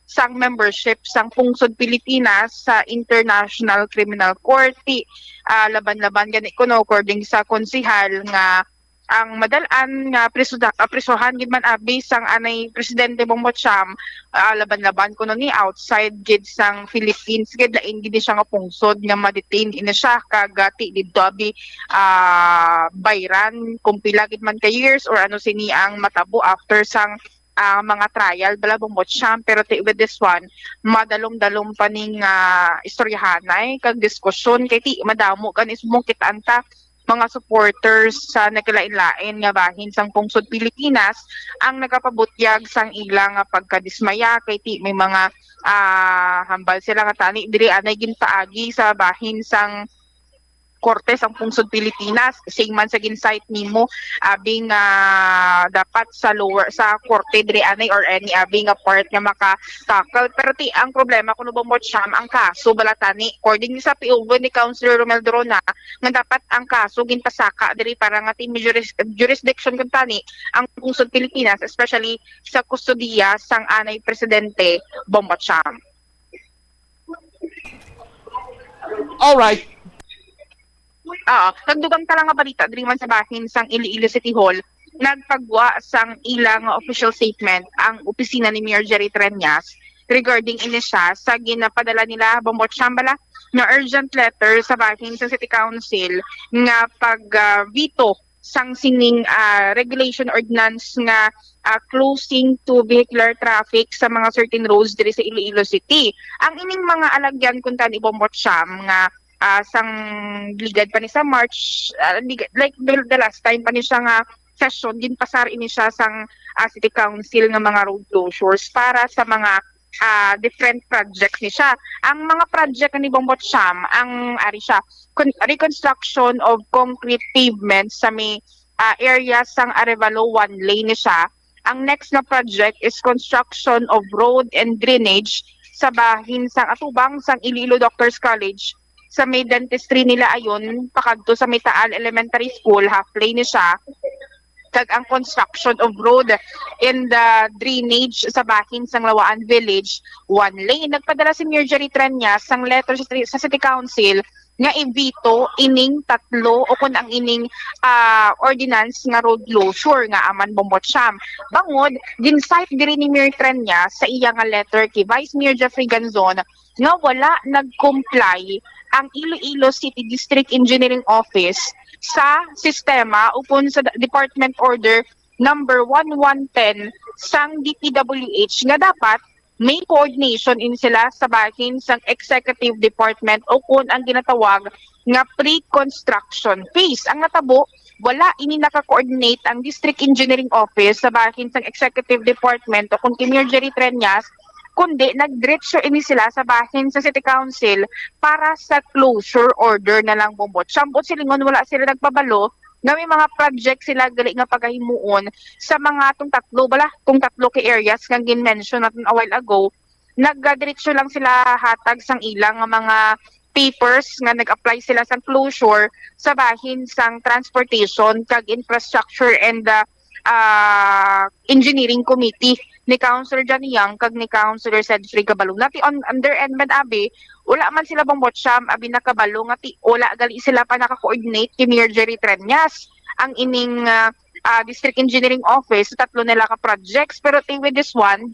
sang membership sang Pungsod Pilipinas sa International Criminal Court. Ti, ah, laban-laban gani kuno, according sa konsehal, nga ang madal-an nga prisoda-, ah, prisohan gid man abi sang anay Presidente Bongbong Cham, ah, laban-laban kuno ni outside gid sang Philippines, gid lain gid ni siya nga pungsod nga ma-detain ini siya, kag, ah, ti didto abi, ah, bayran kung pila gid man ka years or ano sini ang matabo after sang, ah, mga trial bala, Bongbong Cham. Pero ti with this one, madalom-dalom pa ning, ah, istoryahanay kag diskusyon, kay ti madamo gani subong kit-an ta mga supporters sa nagkalain-lain nga bahin sang pungsod Pilipinas ang nagapabutyag sang ila nga pagkadismaya, kay ti may mga, ah, hambal sila nga tani diri anay ginpaagi sa bahin sang korte sang pungsod Pilipinas. Same man sa gin-cite nimo, abi nga dapat sa lower, sa korte diri anay, or any abi nga part nga maka-tackle. Pero ti ang problema kuno, Bongbong Cham, ang kaso bala tani, according sa P O V ni Councilor Romel Dorona, nga dapat ang kaso ginpasaka diri para nga ti may juris-, jurisdiction kun tani ang pungsod Pilipinas, especially sa kustodiya sang anay Presidente Bongbong Cham. All right. Ah, nagdugang ta lang nga balita diri man sa bahin sang Iloilo City Hall, nagpagwa sang ila nga official statement ang opisina ni Mayor Jerry Treñas regarding ini siya sa ginapadala nila, Bongbong Cham bala, nga urgent letter sa bahin sa City Council nga pag, ah, veto sang sining, ah, regulation ordinance nga, ah, closing to vehicular traffic sa mga certain roads diri sa Iloilo City. Ang ining mga alagyan kun tani, Bongbong Cham, nga, ah, sang ligad pa ni sa March, ah, ligad, like the, the last time pa ni siya nga session, ginpasar ini siya sang, ah, City Council nga mga road closures para sa mga, ah, different projects ni siya. Ang mga project ni Bongbong Cham, ang ari siya, con-, reconstruction of concrete pavement sa may, ah, area sang Arevalo, one lane ni siya. Ang next na project is construction of road and drainage sa bahin sang atubang sang Iloilo Doctors College, sa may dentistry nila ayon pakadto sa may Taal Elementary School, half lane ni siya. Kag ang construction of road and the drainage sa bahin sang Lawaan Village, one lane. Nagpadala si Mayor Jerry Treñas sang letter sa, sa City Council nga i-veto ining tatlo o kun ang ining, ah, ordinance nga road closure nga aman, Bongbong Cham. Bangod, gin-cite diri ni Mayor Treñas sa iya nga letter kay Vice Mayor Jeffrey Ganzon nga wala nag-comply ang Iloilo City District Engineering Office sa sistema ukon sa Department Order number one one ten sang D P W H nga dapat may coordination ini sila sa bahin sang executive department ukon ang ginatawag nga pre-construction phase. Ang natabo, wala ini naka-coordinate ang District Engineering Office sa bahin sang executive department ukon kay Mayor Jerry Treñas, kundi nagdiretso ini sila sa bahin sa City Council para sa closure order na lang, Bongbong Cham. Buot silingon, wala sila nagpabalo nga may mga project sila gali nga pagahimuon sa mga tong tatlo bala, tong tatlo ka areas nga gin-mention naton a while ago. Nagdiretso lang sila hatag sang ilang nga mga papers nga nag-apply sila sang closure sa bahin sang Transportation kag Infrastructure and, uh, ah, Engineering Committee ni Councilor Johnny Young kag ni Councilor Cedric Cabaluna. Ti on, on their end man, abi, wala man sila, Bongbong Cham, abi, nakabalo nga ti wala gali sila pa naka-coordinate kay Mayor Jerry Treñas ang ining, ah, ah, District Engineering Office sa tatlo nila ka projects. Pero ti with this one,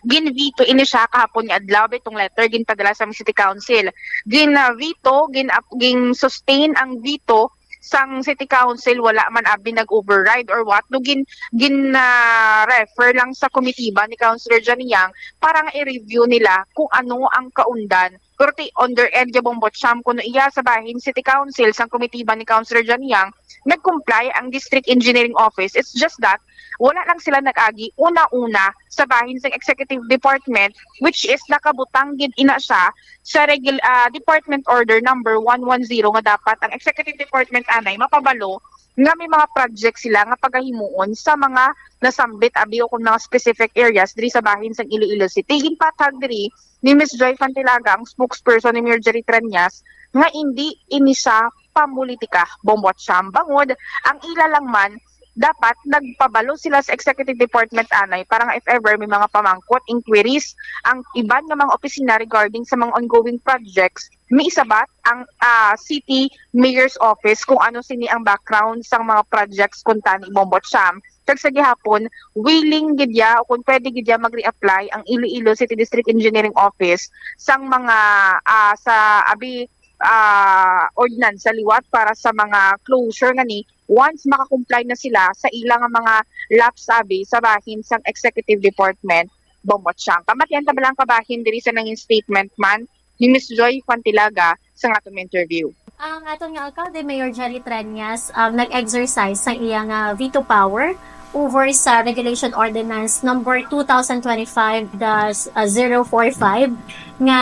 gin-veto ini siya kahapon nga adlaw, bitong letter ginpadala sa City Council. Gin-veto, gin-, gin-sustain ang veto sang City Council, wala man abi nag-override or what, no, gin, gin, ah, refer lang sa komitiba ni Councilor Johnny Young para nga i-review nila kung ano ang kaundan. Pero ti on their end, Bongbong Cham, kuno iya sa bahin City Council sang komitiba ni Councilor Johnny Young, nag-comply ang District Engineering Office. It's just that wala lang sila nag-agi una-una sa bahin sang executive department, which is nakabutang gid ina siya sa regul-, ah, Department Order number one one zero nga dapat ang executive department anay mapabalo nga may mga project sila nga pagahimuon sa mga nasambit abi o kung mga specific areas diri sa bahin sang Iloilo City. Ginpatag diri ni Miss Joy Fantilaga, ang spokesperson ni Mayor Jerry Treñas, nga indi ini siya pamulitika, Bongbong Cham. Bangod, ang ila lang man dapat nagpabalo sila sa executive department anay para nga if ever may mga pamangkot, inquiries, ang iban nga mga opisina regarding sa mga ongoing projects, miisabat ang, ah, city mayor's office kung ano sini ang background sang mga projects kuntani, Bombo Cham. Kag sa gihapon, willing gid ya o kung pwede gid ya mag-reapply ang Iloilo City District Engineering Office sang mga, ah, sa abi, ah, ordinansa liwat para sa mga closure nga ni once maka-comply na sila sa ila nga mga lapse abi sa bahin sang executive department, Bombo Cham. Pamatian ta bala ang kabahin diri sa nangin statement man ni Miss Joy Juantilaga sa aton interview. Ang aton nga alkalde, Mayor Jerry Treñas, ang nag-exercise sa iya nga veto power over sa Regulation Ordinance Number two thousand twenty-five dash zero four five nga,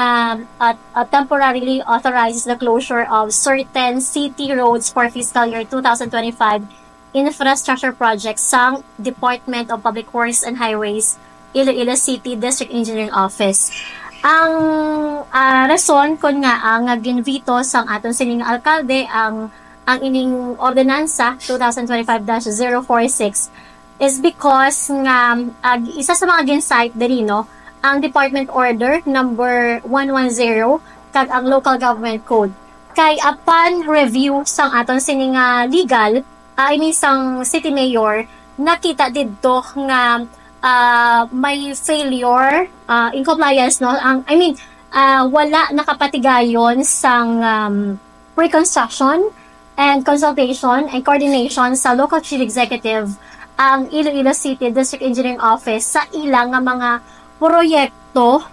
uh, uh, temporarily authorizes the closure of certain city roads for fiscal year two thousand twenty-five infrastructure projects sang Department of Public Works and Highways, Iloilo City District Engineering Office. Ang, ah, rason kon ngaa nga ginveto sang aton sining alkalde ang, ang ining ordinansa two thousand twenty-five dash zero four six is because nga, ah, isa sa mga gin-cite diri, no, ang Department Order number one one zero kag ang Local Government Code. Kay upon review sang aton sini nga legal, ah, I mean sang city mayor, nakita didto nga, ah, may failure, ah, in compliance, no? Ang, I mean, ah, wala nakapatigayon sang, um, pre-construction and consultation and coordination sa local chief executive ang Iloilo City District Engineering Office sa ila nga mga proyekto,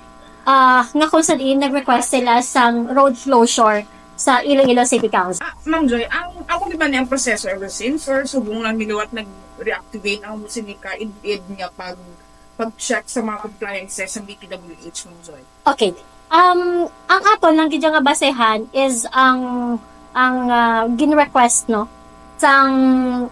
ah, nga kung sa diin nag-request sila sang road closure sa Iloilo City Council. Ah, Ma'am Joy, ang, amo gid ba ni ang proseso ever since or subong lang niliwat nag-reactivate ang sini ka id-id nga pag, pag-check sa mga compliances sa D P W H, Ma'am Joy? Okay. Um, ang aton lang gid nga basehan is ang, ang, ah, gin-request, no, sang,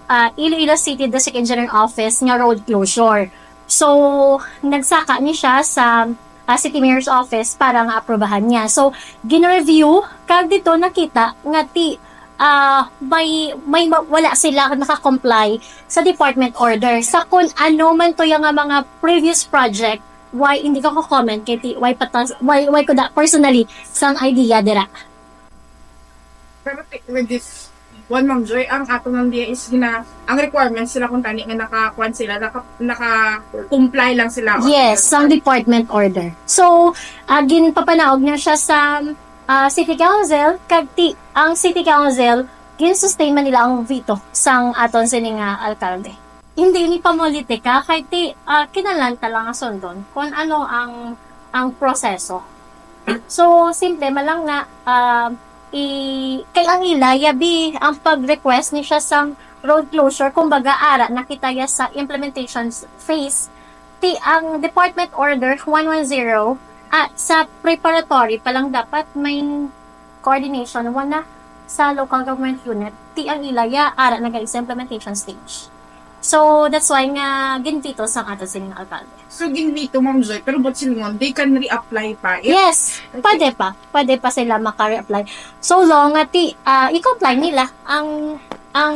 ah, Iloilo City District Engineering Office nga road closure. So, nagsaka ni siya sa, ah, City Mayor's Office para nga aprubahan niya. So, gin-review, kag dito nakita nga ti, ah, may, may ma-, wala sila naka-comply sa department order. Sa kung ano man to yung nga mga previous project, why hindi ka ko-comment kay ti, why patas, why, why ko da personally sang idea dira? Pero ti-, with this one, Ma'am Joy, ang ato lang diya is gina-, ang requirements sila kung tani nga naka-, kuwan sila, naka-, naka-comply lang sila. Yes, sang department order. So, ah, ginpapanaog na siya sa, ah, City Council, kag ti, ang City Council, gin-sustain man nila ang veto sang aton sini nga alkalde. Hindi ni pamulitika, kay ti, ah, kinahanglan ta lang nga sundon kung ano ang, ang proseso. So, simple man lang nga, ah, i-, kay ang ila, yabi, ang pag-request ni siya sang road closure, kumbaga, ara, nakita ya sa implementation s-, phase, ti ang Department Order one one zero, ah, sa preparatory pa lang dapat may coordination, wala sa local government unit, ti ang ila ya, ara na gali sa implementation stage. So, that's why nga ginveto sang ato sining alkalde. So, ginveto, Ma'am Joy, pero but silingon, they can reapply pa? If Yes, Okay. pwede pa. Pwede pa sila maka-reapply. So long nga ti, ah, i-comply nila ang, ang,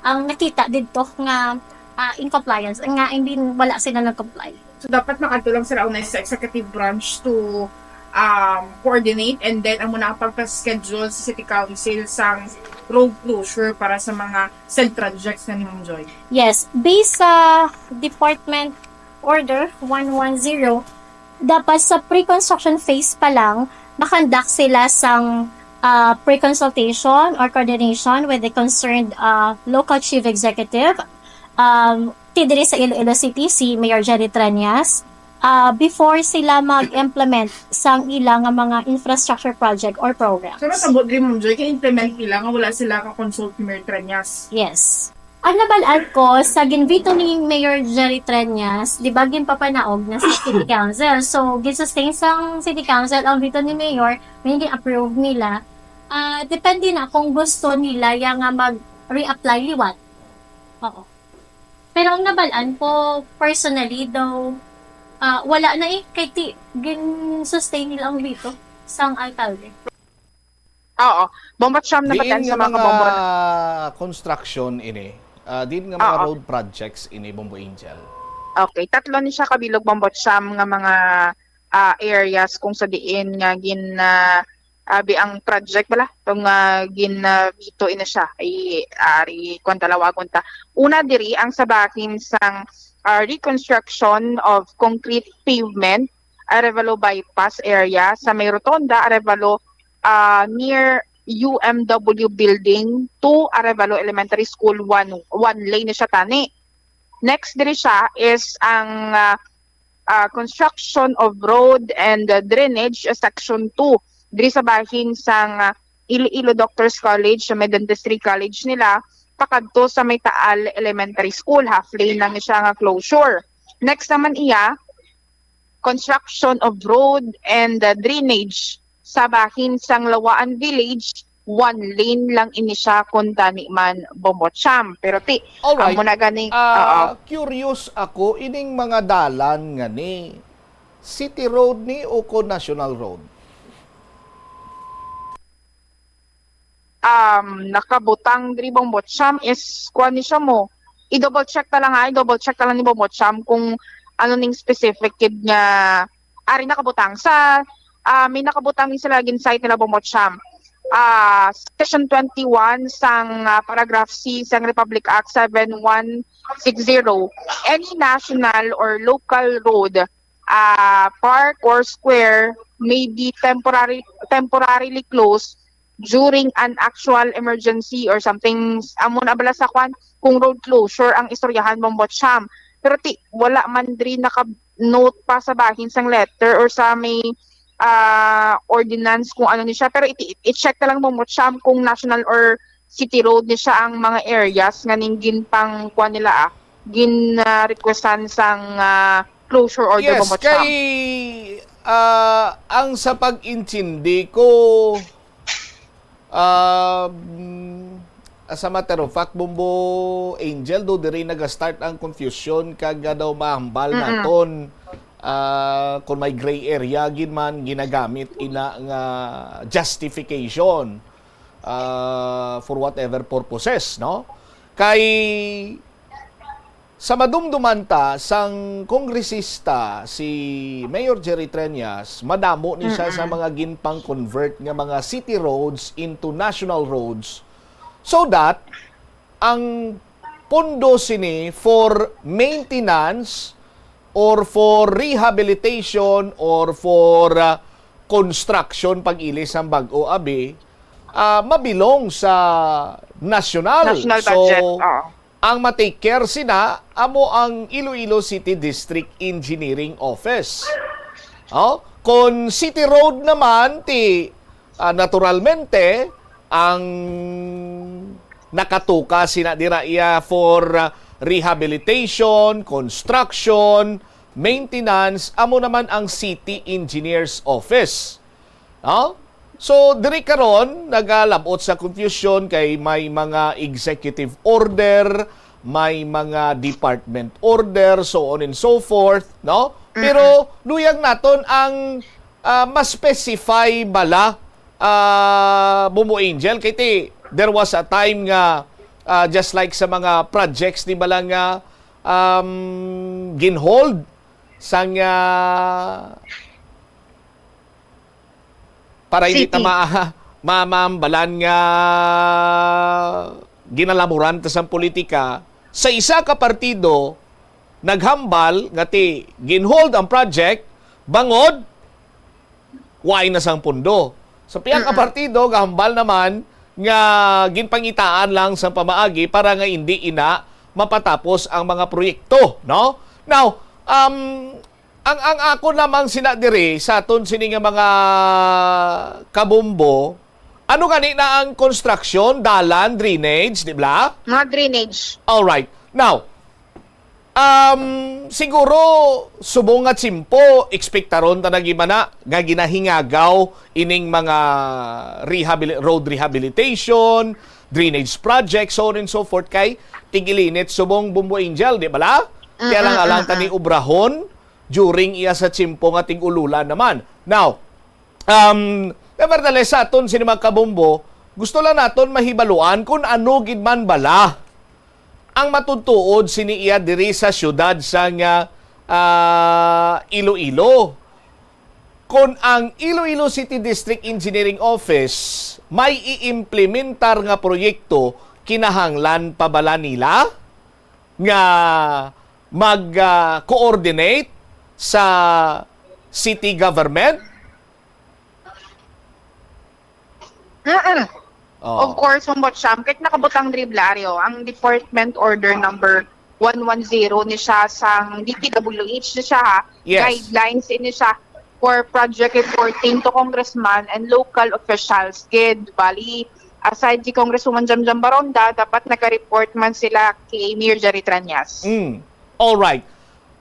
ang nakita didto nga, ah, in compliance, nga hindi, wala sila nag-comply. So, dapat makadto lang sila unay sa executive branch to, um, coordinate, and then amo na ang pagpa-schedule sa city council sang road closure para sa mga said projects na ni Ma'am Joy. Yes, based sa Department Order one one zero, dapat sa pre-construction phase pa lang, makonduct sila sang, ah, pre-consultation or coordination with the concerned, ah, local chief executive, um, ti diri sa Iloilo City, si Mayor Jerry Treñas, ah, before sila mag-implement sang ila nga mga infrastructure project or program. So, natabo diri, Ma'am Joy, kay implement nila nga wala sila ka-consult ni Mayor Treñas? Yes. Ang nabal-an ko sa ginveto ni Mayor Jerry Treñas, di ba, ginpapanaog na sa City Council. So, gin-sustain sang City Council ang veto ni Mayor, may gin-approve nila. Ah, depende na kung gusto nila ya nga mag-reapply liwat. Oo. Pero ang nabal-an ko, personally, daw, ah, wala na eh, kay ti, gin-sustain nila ang veto sang alkalde. Oo. Bombo Cham na Diin pati ang nga sa mga mga kabombo na. construction ini, Ah, diin nga mga Oo. road projects ini, Bombo Angel? Okay, tatlo ni siya kabilog, Bombo Cham, nga mga, ah, areas kung sa diin nga gin, ah, abi ang project bala, tong, ah, gin, ah, bito ini siya. Ay, ari, kwan, talawagon ta. Una diri ang sa bahin sang, ah, reconstruction of concrete pavement, Arevalo Bypass area sa may rotonda, Arevalo, ah, near U M W Building to Arevalo Elementary School one, one lane ni siya tani. Next diri siya is ang, ah, ah, construction of road and, ah, drainage, ah, section two. Diri sa bahin sang, ah, Iloilo Doctors College, sa may Dentistry College nila, pakadto sa may Taal Elementary School. Half lane lang ni siya nga closure. Next naman iya, construction of road and, uh, drainage sa bahin sang Lawaan Village, one lane lang ini siya kung tani man, Bombo Cham. Pero ti, Alright. amo na gani, Ah, oo. Curious ako, ining mga dalan nga ni, city road ni o ko national road? Um, nakabutang diri, Bombo Cham, is kuan ni siya mo. I-double check ta lang, ha, i-double check ta lang ni Bombo Cham kung ano ning specific gid nga ari nakabutang. Sa, ah, may nakabutang ni sila gin-cite nila, Bombo Cham. Ah, Section twenty-one sang, ah, paragraph C sang Republic Act seven one six zero, any national or local road, ah, park or square may be temporary, temporarily closed during an actual emergency or something, amo na bala sa kwan, kung road closure ang istoryahan, Bombo Cham. Pero ti, wala man diri naka-note pa sa bahin sang letter or sa may, ah, ordinance kung ano ni siya. Pero iti, i-check na lang, Bombo Cham, kung national or city road ni siya ang mga areas nga ning ginpang-, kuan nila, ah, gin, ah, requestan sang, ah, closure order, Yes, Bombo Cham. kay, ah, ang sa pag-intindi ko, um, as a matter of fact, Bombo Angel, do diri naga-start ang confusion kag, ah, daw mahambal Mm-mm. naton, ah, kung may gray area gid man ginagamit ina nga justification, ah, for whatever purposes, no? Kay sa madumduman ta, sang kongresista si Mayor Jerry Treñas, madamo ni siya sa Mm-mm. mga ginpang-convert nga mga city roads into national roads, so that ang pondo sini for maintenance or for rehabilitation or for, ah, construction pag-ilis sang bag-o abi, ah, mabilong sa national. National So, budget, oo. ang ma-take care sina amo ang Iloilo City District Engineering Office. Oh, kon city road naman ti, ah, naturalmente ang nakatuka sina dira iya for, ah, rehabilitation, construction, maintenance, amo naman ang City Engineers Office. No? So, diri karon nagalabot sa confusion kay may mga executive order, may mga department order, so on and so forth, no? Pero luyag naton ang, ah, ma-specify bala, ah, Bombo Angel, kay ti, there was a time nga, ah, just like sa mga projects, di bala nga, um, ginhold sang, ah, para hindi ta City. ma-, ma-, maambalan nga ginalamuran ta sang politika, sa isa ka partido naghambal nga ti ginhold ang project bangod waay na sang pondo. Sa pihak nga Mm-mm. partido, gahambal naman nga ginpangitaan lang sang pamaagi para nga indi ina mapatapos ang mga proyekto, no? Now, um, ang, ang ako lamang sina diri sa aton sini nga mga kabombo, ano gani na ang construction, dalan, drainage, di ba? Mga drainage. All right. Now, um, siguro subong nga tiyempo, ekspektaron ta na gid man na nga ginahingagaw ining mga rehabil-, road rehabilitation, drainage project, so on and so forth, kay tig-ilinit subong Bombo Angel, di bala? Kaya lang Mm-mm, alang mm-mm. tani obrahon during iya sa tiyempo nga tig-ululan naman. Now, um, nevertheless, sa aton sini mga kabombo, gusto lang naton mahibaluan kung ano gid man bala Ang matutuod sini iya diri sa siyudad sang, ah, ah, Iloilo. Kon ang Iloilo City District Engineering Office may iimplementar nga proyekto, kinahanglan pa bala nila nga mag, ah, coordinate sa city government? Mm-mm. Oh. Of course, Ombudsman, kahit nakabutang diri, Blario, ang Department Order Number one one zero ni siya sang D P W H ni siya, ha? Yes. Guidelines ini siya for project reporting to congressman and local officials. Gid, bali, aside si Congresswoman Jamjam Baronda, dapat naka-report man sila kay Mayor Jerry Treñas. Mm. All right.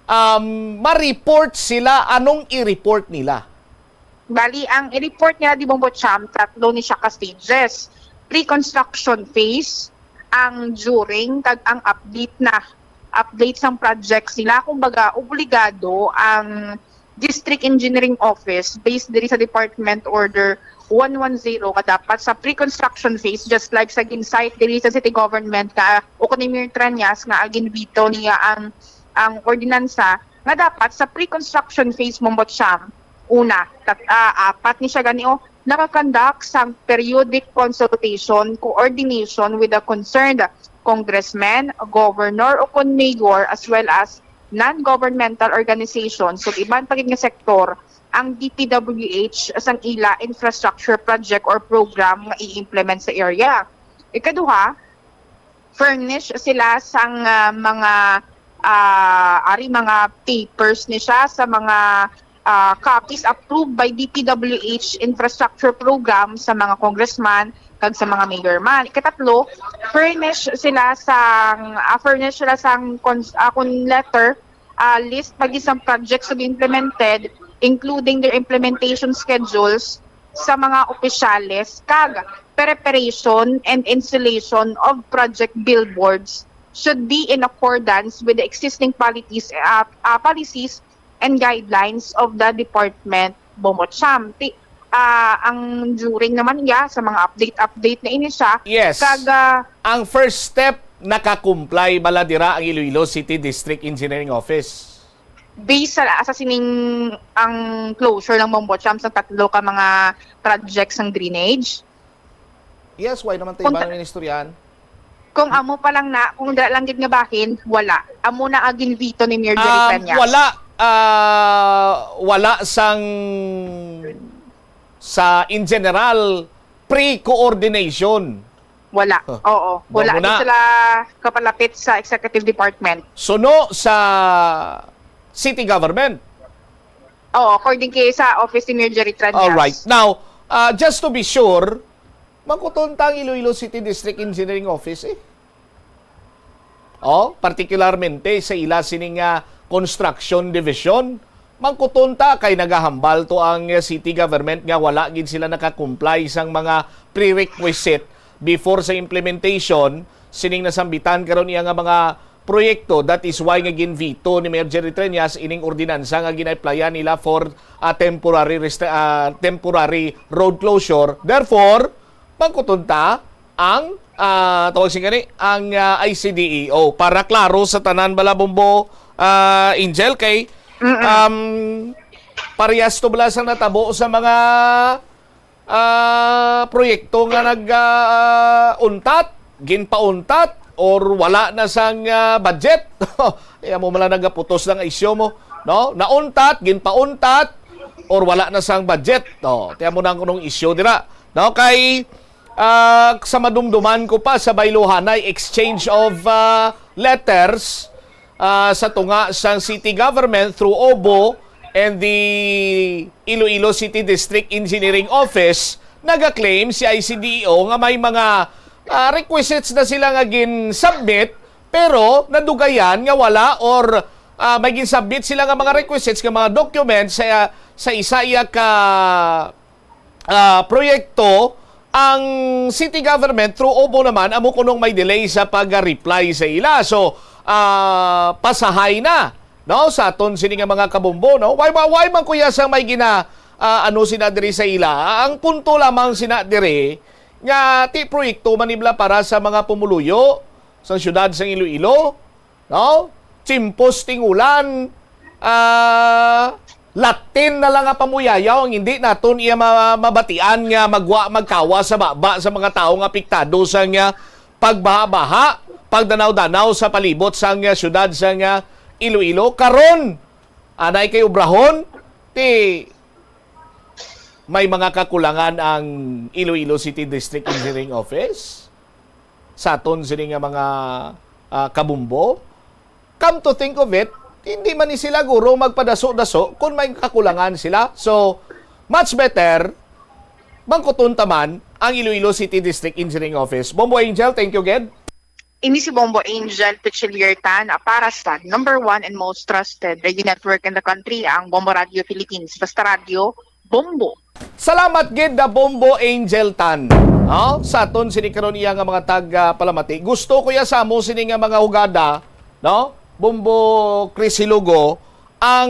Um, ma-report sila, anong i-report nila? Bali, ang i-report nila, di ba, Ombudsman, tatlo ni siya ka stages. Pre-construction phase, ang during, kag ang update na. Update sang projects nila. Kumbaga, obligado ang District Engineering Office, based diri sa Department Order one one zero, nga dapat sa pre-construction phase, just like sa gin-cite diri sa city government ka, o kani Mayor Treñas, nga ginveto niya ang, ang ordinansa, nga dapat sa pre-construction phase, Ombudsman, una, tat-, ah, apat ni siya gani, oh, nakakonduct sang periodic consultation, coordination with the concerned congressmen, governor, o kon mayor, as well as non-governmental organizations, ug iban pa gid nga sektor, ang D P W H sang ila infrastructure project or program nga i-implement sa area. Ikaduha, furnish sila sang, ah, mga, ah, ari, mga papers ni siya sa mga, ah, copies approved by D P W H infrastructure program sa mga congressman kag sa mga mayor man. Ikatatlo, furnish sila sang, ah, furnish sila sang cons-, ah, kun letter, ah, list pa gid sang projects to be implemented, including their implementation schedules sa mga opisyales, kag preparation and installation of project billboards should be in accordance with the existing policies, ah, ah, policies and guidelines of the department, Ombudsman. Ti-, ah, ang during naman niya sa mga update-update na ini siya, Yes. kag, ah, Ang first step, naka-comply bala dira ang Iloilo City District Engineering Office? Based sa, sa sining ang closure lang, Ombudsman, sa tatlo ka mga projects ng drainage. Yes, why naman tayo Kung ba ta-, ng istoryahan? Kung amo pa lang na, kung dala lang gid nga bahin, wala. Amo na ang ginveto ni Mayor Jerry Um, Peñas. Wala, ah, wala sang, sa, in general, pre-coordination. Wala. Huh. Oo. Wala Mao na. Di sila kapalapit sa executive department. Suno sa city government. Oo, according kay sa office ni Mayor Jerry Treñas. All right. Now, ah, just to be sure, mangkuton ta ang Iloilo City District Engineering Office, eh. Oh, particularmente sa ila sining, ah, construction division, mangkuton ta kay nagahambal to ang, ah, city government nga wala gid sila naka-comply sang mga prerequisite before sa implementation sining nasambitan karon iya nga mga proyekto. That is why nga ginveto ni Mayor Jerry Treñas ining ordinansa nga gina-applyan nila for a temporary rest-, ah, temporary road closure. Therefore, mangkuton ta ang, ah, tawag sing gani, ang, ah, I C D E O. Para klaro sa tanan bala, Bombo, ah, Angel, kay, Mm-mm. um, parehas to bala sang natabo sa mga, ah, proyekto nga nag, ah, untat, ginpauntat, or wala na sang, ah, budget. Kaya mo man lang nagaputos lang isyu mo, no? Nauntat, ginpauntat, or wala na sang budget. Oh, tiyan mo na ang kunong isyu dira. No, kay, ah, sa madumduman ko pa sa baylohanay, exchange of, ah, letters, ah, sa tunga sang city government through O B O and the Iloilo City District Engineering Office, naga-claim si I C D E O nga may mga, ah, requisites na sila nga gin-submit, pero nadugayan nga wala, or, ah, may gin-submit sila nga mga requisites nga mga documents sa, sa isa iya ka ah, proyekto, ang city government through O B O naman amo kunong may delay sa pag-reply sa ila. So, ah, pasahay na, no, sa aton sini nga mga kabombo, no? Why, why, why man kuya sang may gina, ah, ano sina diri sa ila? Ang punto lamang sina diri nga ti proyekto man nila para sa mga pumuluyo, sa siyudad sa Iloilo, no? Chimpos ting ulan, ah, latin na lang nga pamuyayaw ang hindi naton iya ma-, mabatian nga magwa magkawa sa baba sa mga tawo nga apektado sa nga pagbaha-baha, pagdanaw-danaw sa palibot sa nga siyudad sa nga Iloilo. Karon, anay kay obrahon, ti may mga kakulangan ang Iloilo City District Engineering Office sa aton sini nga mga, ah, kabumbo. Come to think of it, hindi man ni sila guro magpadaso-daso kung may kakulangan sila. So, much better, bangkuton ta man ang Iloilo City District Engineering Office. Bombo Angel, thank you again. Ini si Bombo Angel Pichilier Tan, ah, para sa number one and most trusted radio network in the country, ang Bombo Radio Philippines. Basta radyo, Bombo. Salamat gid na Bombo Angel Tan. Ha? Sa aton sini karon iya nga mga tag, ah, palamati. Gusto ko ya sa mo sini nga mga hugada, no? Bombo Chris Hilugo, ang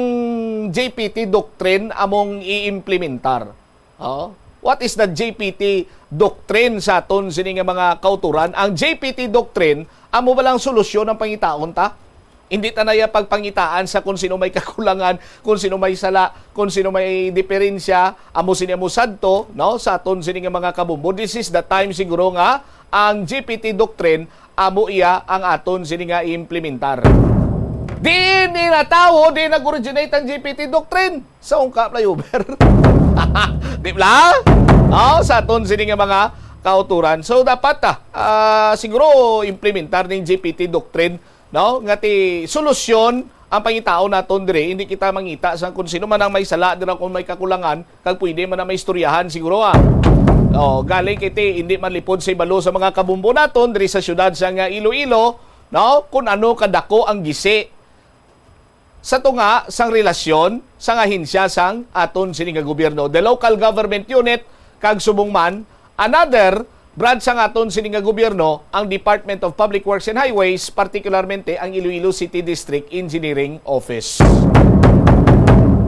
J P T doctrine among i-implementar. Oh, what is the J P T doctrine sa aton sini nga mga kauturan? Ang J P T doctrine, amo ba lang solusyon ang pangitaon ta? Hindi ta naya pagpangitaan sa kung sino may kakulangan, kung sino may sala, kung sino may diferensya, amo sini amo sadto, no? Sa aton sini nga mga kabumbo. This is the time siguro nga ang J P T doctrine amo iya ang aton sini nga i-implementar. Diin ni natawo, diin nag-originate ang J P T doctrine? Sa ungkap flyover. Di ba? Oh, sa aton sini nga mga kauturan. So dapat ta, ah, siguro implementar ning J P T doctrine, no? Nga ti solusyon ang pangitaon naton diri, hindi kita mangita sa kung sino man ang may sala dira kung may kakulangan, kag pwede man na maistoryahan siguro, ah. Oh, galing kay ti hindi man lipod sa ibalo sa mga kabumbo naton diri sa siyudad sa nga Iloilo, no? Kung ano kadako ang gisi sa tunga sang relasyon sang ahensya sang aton sini nga gobyerno, the local government unit kag subong man another branch sang aton sini nga gobyerno, ang Department of Public Works and Highways, partikularmente ang Iloilo City District Engineering Office.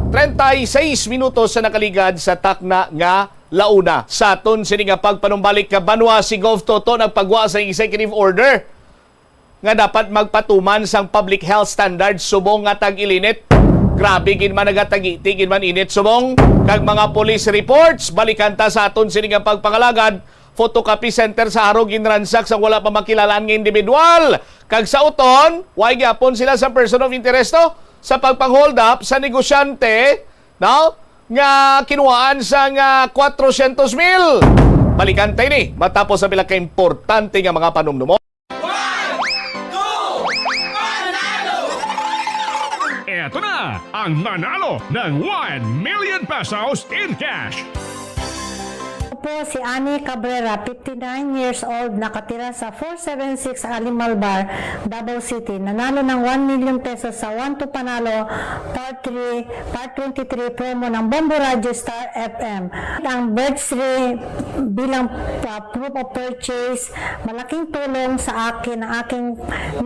Treinta y seis minutos sa nakaligad sa takna nga launa. Sa aton sini nga pagpanumbalik ka banwa, si Gov Toto nagpagwa sa executive order nga dapat magpatuman sang public health standards subong nga tag-ilinit. Grabe gid man, nagatagiti gid man init subong. Kag mga police reports, balikan ta sa aton sini nga pagpangalagad, photocopy center sa Jaro ginransak sang wala pa makilalaan nga individual. Kag sa uton, way gyapon sila sa person of interest to sa pagpang-hold up sa negosyante, no? Nga kinuhaan sang, ah, kwatrocientos mil. Balikan ta ini matapos ang pila ka importante nga mga panumdumon. One, two, panalo! Eto na ang nanalo ng one million pesos in cash. Ako po si Annie Cabrera, fifty-nine years old, nakatira sa four seven six Alimalbar, Davao City. Nanalo ng one million pesos sa One to Panalo Part three, Part twenty-three promo ng Bombo Radyo Star F M. Ang birth certificate bilang, uh, proof of purchase, malaking tulong sa akin ang aking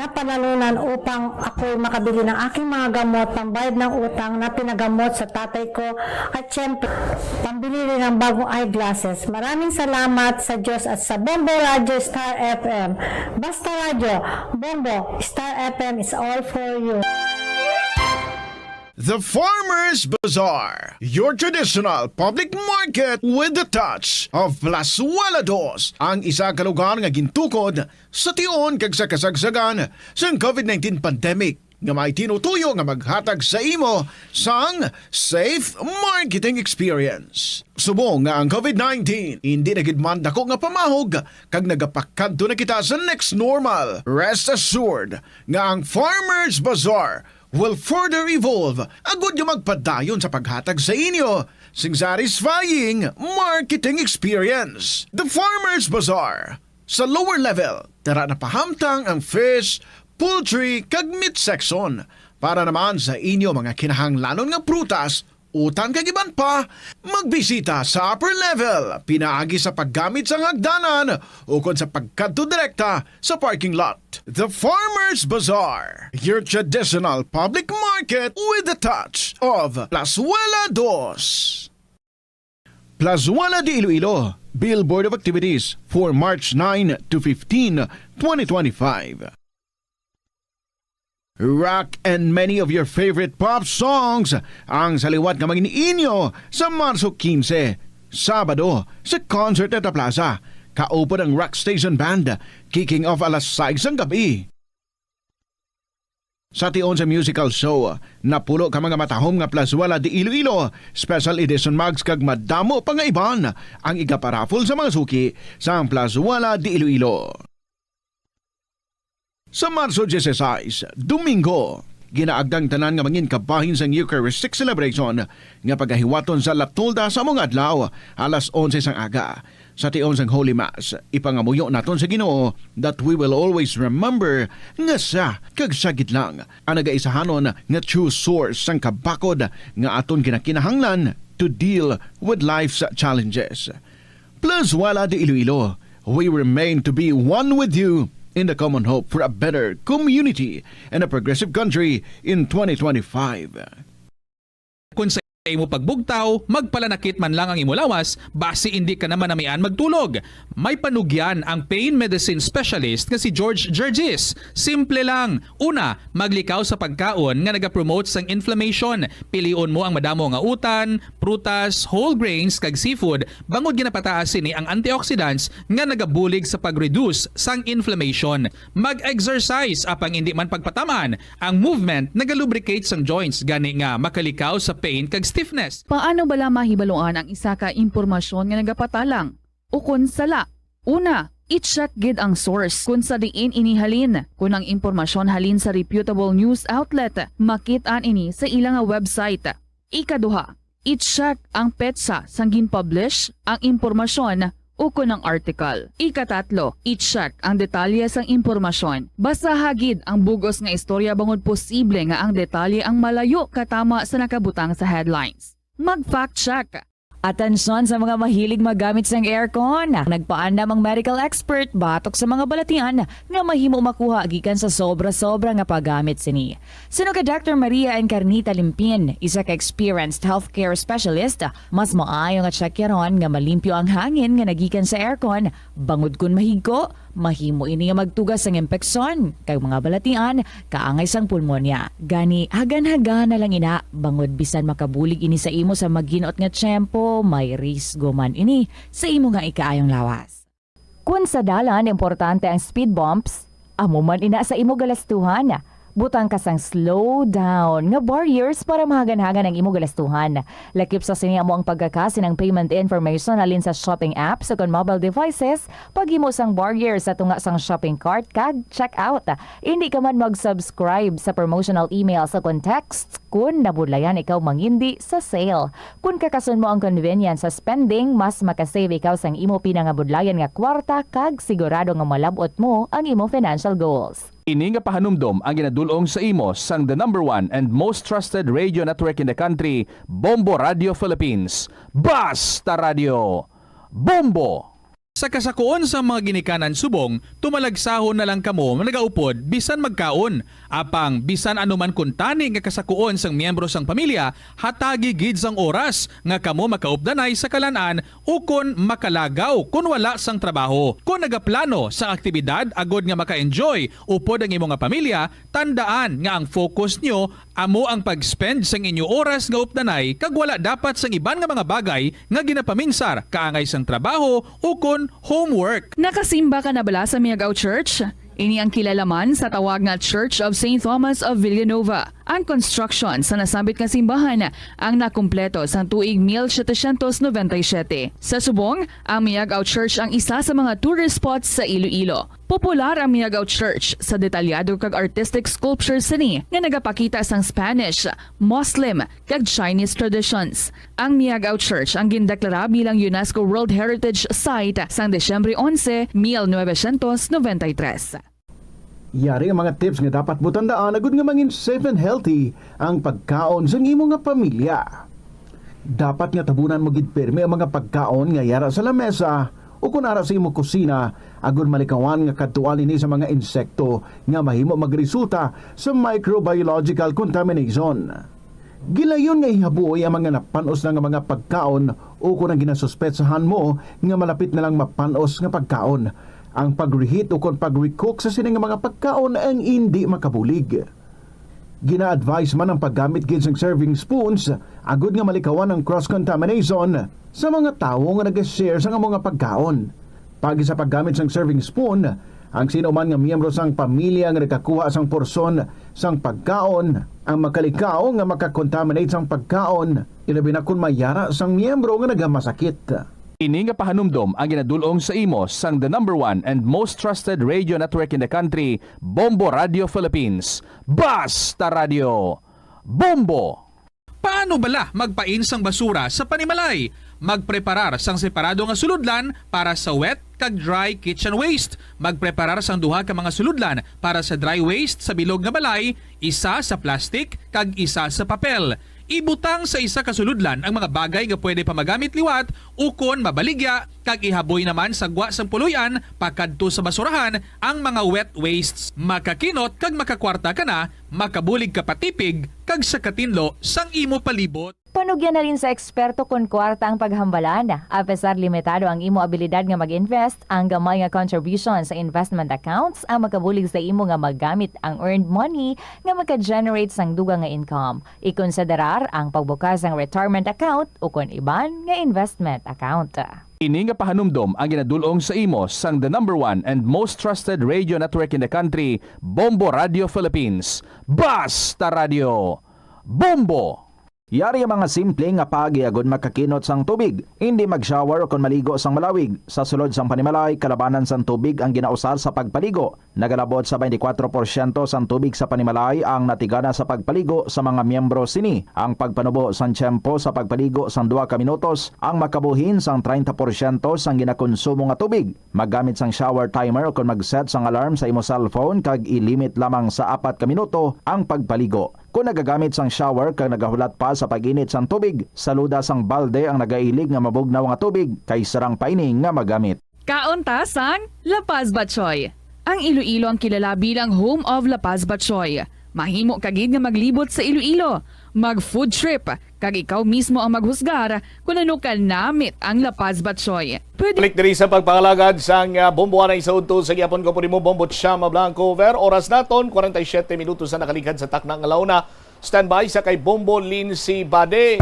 napanalunan upang ako'y makabili ng aking mga gamot, pambayad ng utang na pinagamot sa tatay ko, at syempre, pambili rin ng bagong eyeglasses. Maraming salamat sa Diyos at sa Bombo Radyo Star F M. Basta Radyo, Bombo, Star F M is all for you. The Farmers Bazaar, your traditional public market with the touch of Plazuela Dos, ang isa ka lugar nga gintukod sa tion kag sa kasagsagan sang COVID nineteen pandemic, nga may tinutuyo nga maghatag sa imo sang safe marketing experience. Subong nga ang COVID nineteen hindi na gid man dako nga pamahog kag nagapakadto na kita sa next normal, rest assured nga ang Farmers Bazaar will further evolve agud nga magpadayon sa paghatag sa inyo sing satisfying marketing experience. The Farmers Bazaar. Sa lower level, tara na pahamtang ang fish, poultry, kag meat section. Para naman sa inyo mga kinahanglanon nga prutas, utan kag iban pa, magbisita sa upper level, pinaagi sa paggamit sang hagdanan ukon sa pagkadto direkta sa parking lot. The Farmers Bazaar, your traditional public market with the touch of Plazuela Dos. Plazuela de Iloilo, Billboard of activities for March nine to fifteen, twenty twenty-five. Rock and many of your favorite pop songs ang sa liwat nga mangin-inyo sa Marso quince, Sabado, sa Concert at Plaza. Kaupod ang Rock Station Band, kicking off alas sais sang gabi. Sa tion sa musical show, napulo ka mga matahom nga plazuela de Iloilo, special edition mugs kag madamo pa nga iban ang igaparaffle sa mga suki sang plazuela de Iloilo. Sa Marso dieciséis, Domingo, ginaagda ang tanan nga mangin kabahin sang Eucharistic celebration nga pagahiwaton sa La Tolda sa among adlaw, alas onse sang aga. Sa tion sang Holy Mass, ipangamuyo naton sa Ginoo that we will always remember nga siya kag siya gid lang ang nagaisahanon nga true source sang kabakod nga aton ginakinahanglan to deal with life's challenges. Plazuela de Iloilo, we remain to be one with you in the common hope for a better community and a progressive country in twenty twenty-five. Kung sa imo pagbugtaw, magpalanakit man lang ang imo lawas, basi indi ka na manamian magtulog. May panugyan ang pain medicine specialist nga si George Gergis. Simple lang. Una, maglikaw sa pagkaon nga nagapromote sang inflammation. Pilion mo ang madamo nga utan, prutas, whole grains, kag seafood, bangod ginapataas sini ang antioxidants nga nagabulig sa pag-reduce sang inflammation. Mag-exercise, apang indi man pagpataman, ang movement nagalubricate sang joints, gani nga makalikaw sa pain kag stiffness. Paano bala mahibaluan ang isa ka impormasyon nga nagapatalang ukon sala? Una, i-check gid ang source, kon sa diin ini halin. Kon ang impormasyon halin sa reputable news outlet, makit-an ini sa ila nga website. Ikaduha, i-check ang petsa sang gin-publish ang impormasyon ukon ang article. Ikatatlo, i-check ang detalye sang impormasyon. Basaha gid ang bug-os nga istorya bangod posible nga ang detalye ang malayo katama sa nakabutang sa headlines. Mag-fact check. Atensyon sa mga mahilig maggamit sang aircon. Nagpaandam ang medical expert batok sa mga balatian nga mahimo makuha gikan sa sobra-sobra nga paggamit sini. Suno kay Doctor Maria Encarnita Limpin, isa ka experienced healthcare specialist, mas maayo nga tsakyaron nga malimpyo ang hangin nga nagikan sa aircon, bangod kon mahigko, mahimo ini nga magtuga sang impeksyon kag mga balatian kaangay sang pulmonya. Gani, hagan-hagana lang ina, bangod bisan makabulig ini sa imo sa maginot nga tiyempo, may risgo man ini sa imo nga ikaayong lawas. Kon sa dalan importante ang speed bumps, amo man ina sa imo galastuhan. Butang ka sang slow down nga barriers para mahagan-hagan ang imo galastuhan. Lakip sa sini amo ang pagkakasi ng payment information halin sa shopping apps ukon mobile devices, paghimo sang barrier sa tunga sang shopping cart kag checkout. Indi ka man mag-subscribe sa promotional emails ukon texts kon nabudlayan ikaw mangindi sa sale. Kon kakason mo ang convenience sa spending, mas makasave ikaw sang imo pinangabudlayan nga kwarta kag sigurado nga malab-ot mo ang imo financial goals. Ini nga pahanumdom ang ginadul-ong sa imo sang the number one and most trusted radio network in the country, Bombo Radio Philippines. Basta Radio Bombo! Sa kasakuon sang mga ginikanan subong, tumalagsahon na lang kamo nagaupod bisan magkaon. Apang bisan ano man kuntani nga kasakuon sang miyembro sang pamilya, hatagi gid sang oras nga kamo makaupdanay sa kalan-an ukon makalagaw kon wala sang trabaho. Kon nagaplano sang aktibidad agod nga maka-enjoy upod ang imo nga pamilya, tandaan nga ang focus nyo amo ang pag-spend sang inyo oras nga updanay kag wala dapat sang iban nga mga bagay nga ginapaminsar kaangay sang trabaho ukon homework. Nakasimba ka na bala sa Miagao Church? Ini ang kilala man sa tawag nga Church of Saint Thomas of Villanova. Ang construction sa nasambit nga simbahan ang nakumpleto sang tuig mil setecientos noventa y siete. Sa subong, ang Miagao Church ang isa sa mga tourist spots sa Iloilo. Popular ang Miagao Church sa detalyado kag artistic sculptures sini nga nagapakita sang Spanish, Muslim, kag Chinese traditions. Ang Miagao Church ang gindeklara bilang UNESCO World Heritage Site sang Disyembre onse, mil novecientos noventa y tres. Yari ang mga tips nga dapat mo tandaan agud nga mangin safe and healthy ang pagkaon sang imo nga pamilya. Dapat nga tabunan mo gid pirmi ang mga pagkaon nga yara sa lamesa o kon ara sa imo kusina, agud malikawan nga kadtuan ini sa mga insekto nga mahimo magresulta sa microbiological contamination. Gilayon nga ihaboy ang mga napan-os na nga mga pagkaon ukon ang ginasuspetsahan mo nga malapit na lang mapan-os nga pagkaon. Ang pag-reheat ukon pag-recook sa sini nga mga pagkaon ang indi makabulig. Gina-advise man ang paggamit gid sang serving spoons agod nga malikawan ang cross-contamination sa mga tawo nga nag-share sang amo nga pagkaon. Paagi sa paggamit sang serving spoon, ang sino man nga miyembro sang pamilya nga nagakuha sang porsyon sang pagkaon ang makalikaw nga makakontaminate sang pagkaon, ilabi na kon may yara sang miyembro nga nagamasakit. Ini nga pahanumdom ang ginadul-ong sa imo sang the number one and most trusted radio network in the country, Bombo Radio Philippines. Basta Radio! Bombo! Paano bala magpain sang basura sa panimalay? Magpreparar sang separado nga sulodlan para sa wet kag dry kitchen waste. Magpreparar sang duha ka mga sulodlan para sa dry waste sa bilog nga balay, isa sa plastic kag isa sa papel. Ibutang sa isa ka sulodlan ang mga bagay nga pwede pa magamit liwat ukon mabaligya, kag ihaboy naman sa gwa sang puloy-an pakadto sa basurahan ang mga wet wastes. Makakinot kag makakwarta ka na, makabulig ka pa tipig kag sa katinlo sang imo palibot. Panugyan halin sa eksperto kon kwarta ang paghambalan. Apesar limitado ang imo abilidad nga mag-invest, ang gamay nga contribution sa investment accounts ang makabulig sa imo nga magamit ang earned money nga maka-generate sang dugang nga income. Ikonsiderar ang pagbukas sang retirement account ukon iban nga investment account. Ini nga pahanumdom ang ginadul-ong sa imo sang the number one and most trusted radio network in the country, Bombo Radio Philippines. Basta Radio! Bombo! Yari ang mga simple nga paagi agud makakinot sang tubig. Indi mag-shower ukon maligo sang malawig. Sa sulod sang panimalay, kalabanan sang tubig ang ginausar sa pagpaligo. Nagalabot sa twenty-four porsyento sang tubig sa panimalay ang natigana sa pagpaligo sa mga miyembro sini. Ang pagpanubo sang tiyempo sa pagpaligo sang duha ka minutos ang makabuhin sang treinta porsyento sang ginakonsumo nga tubig. Maggamit sang shower timer ukon mag-set sang alarm sa imo cellphone kag i-limit lamang sa apat ka minuto ang pagpaligo. Kon nagagamit sang shower kag nagahulat pa sa pag-init sang tubig, saluda sang balde ang nagailig nga mabugnaw nga tubig kay sarang pa ini nga magamit. Kaon ta sang La Paz Batchoy. Ang Iloilo ang kilala bilang home of La Paz Batchoy. Mahimo ka gid nga maglibot sa Iloilo, mag-food trip, kag ikaw mismo ang maghusgar kon ano ka namit ang La Paz Batchoy. Pwede Balik diri sa pagpangalagad sang, ah, Bombo Anay sa udto sa gihapon ko, pwede mo Bombo Chama Blanco over. Oras naton, kwarenta y siyete minutos na nakaligad sa takna nga launa. Standby sa kay Bombo Lindsay Bade.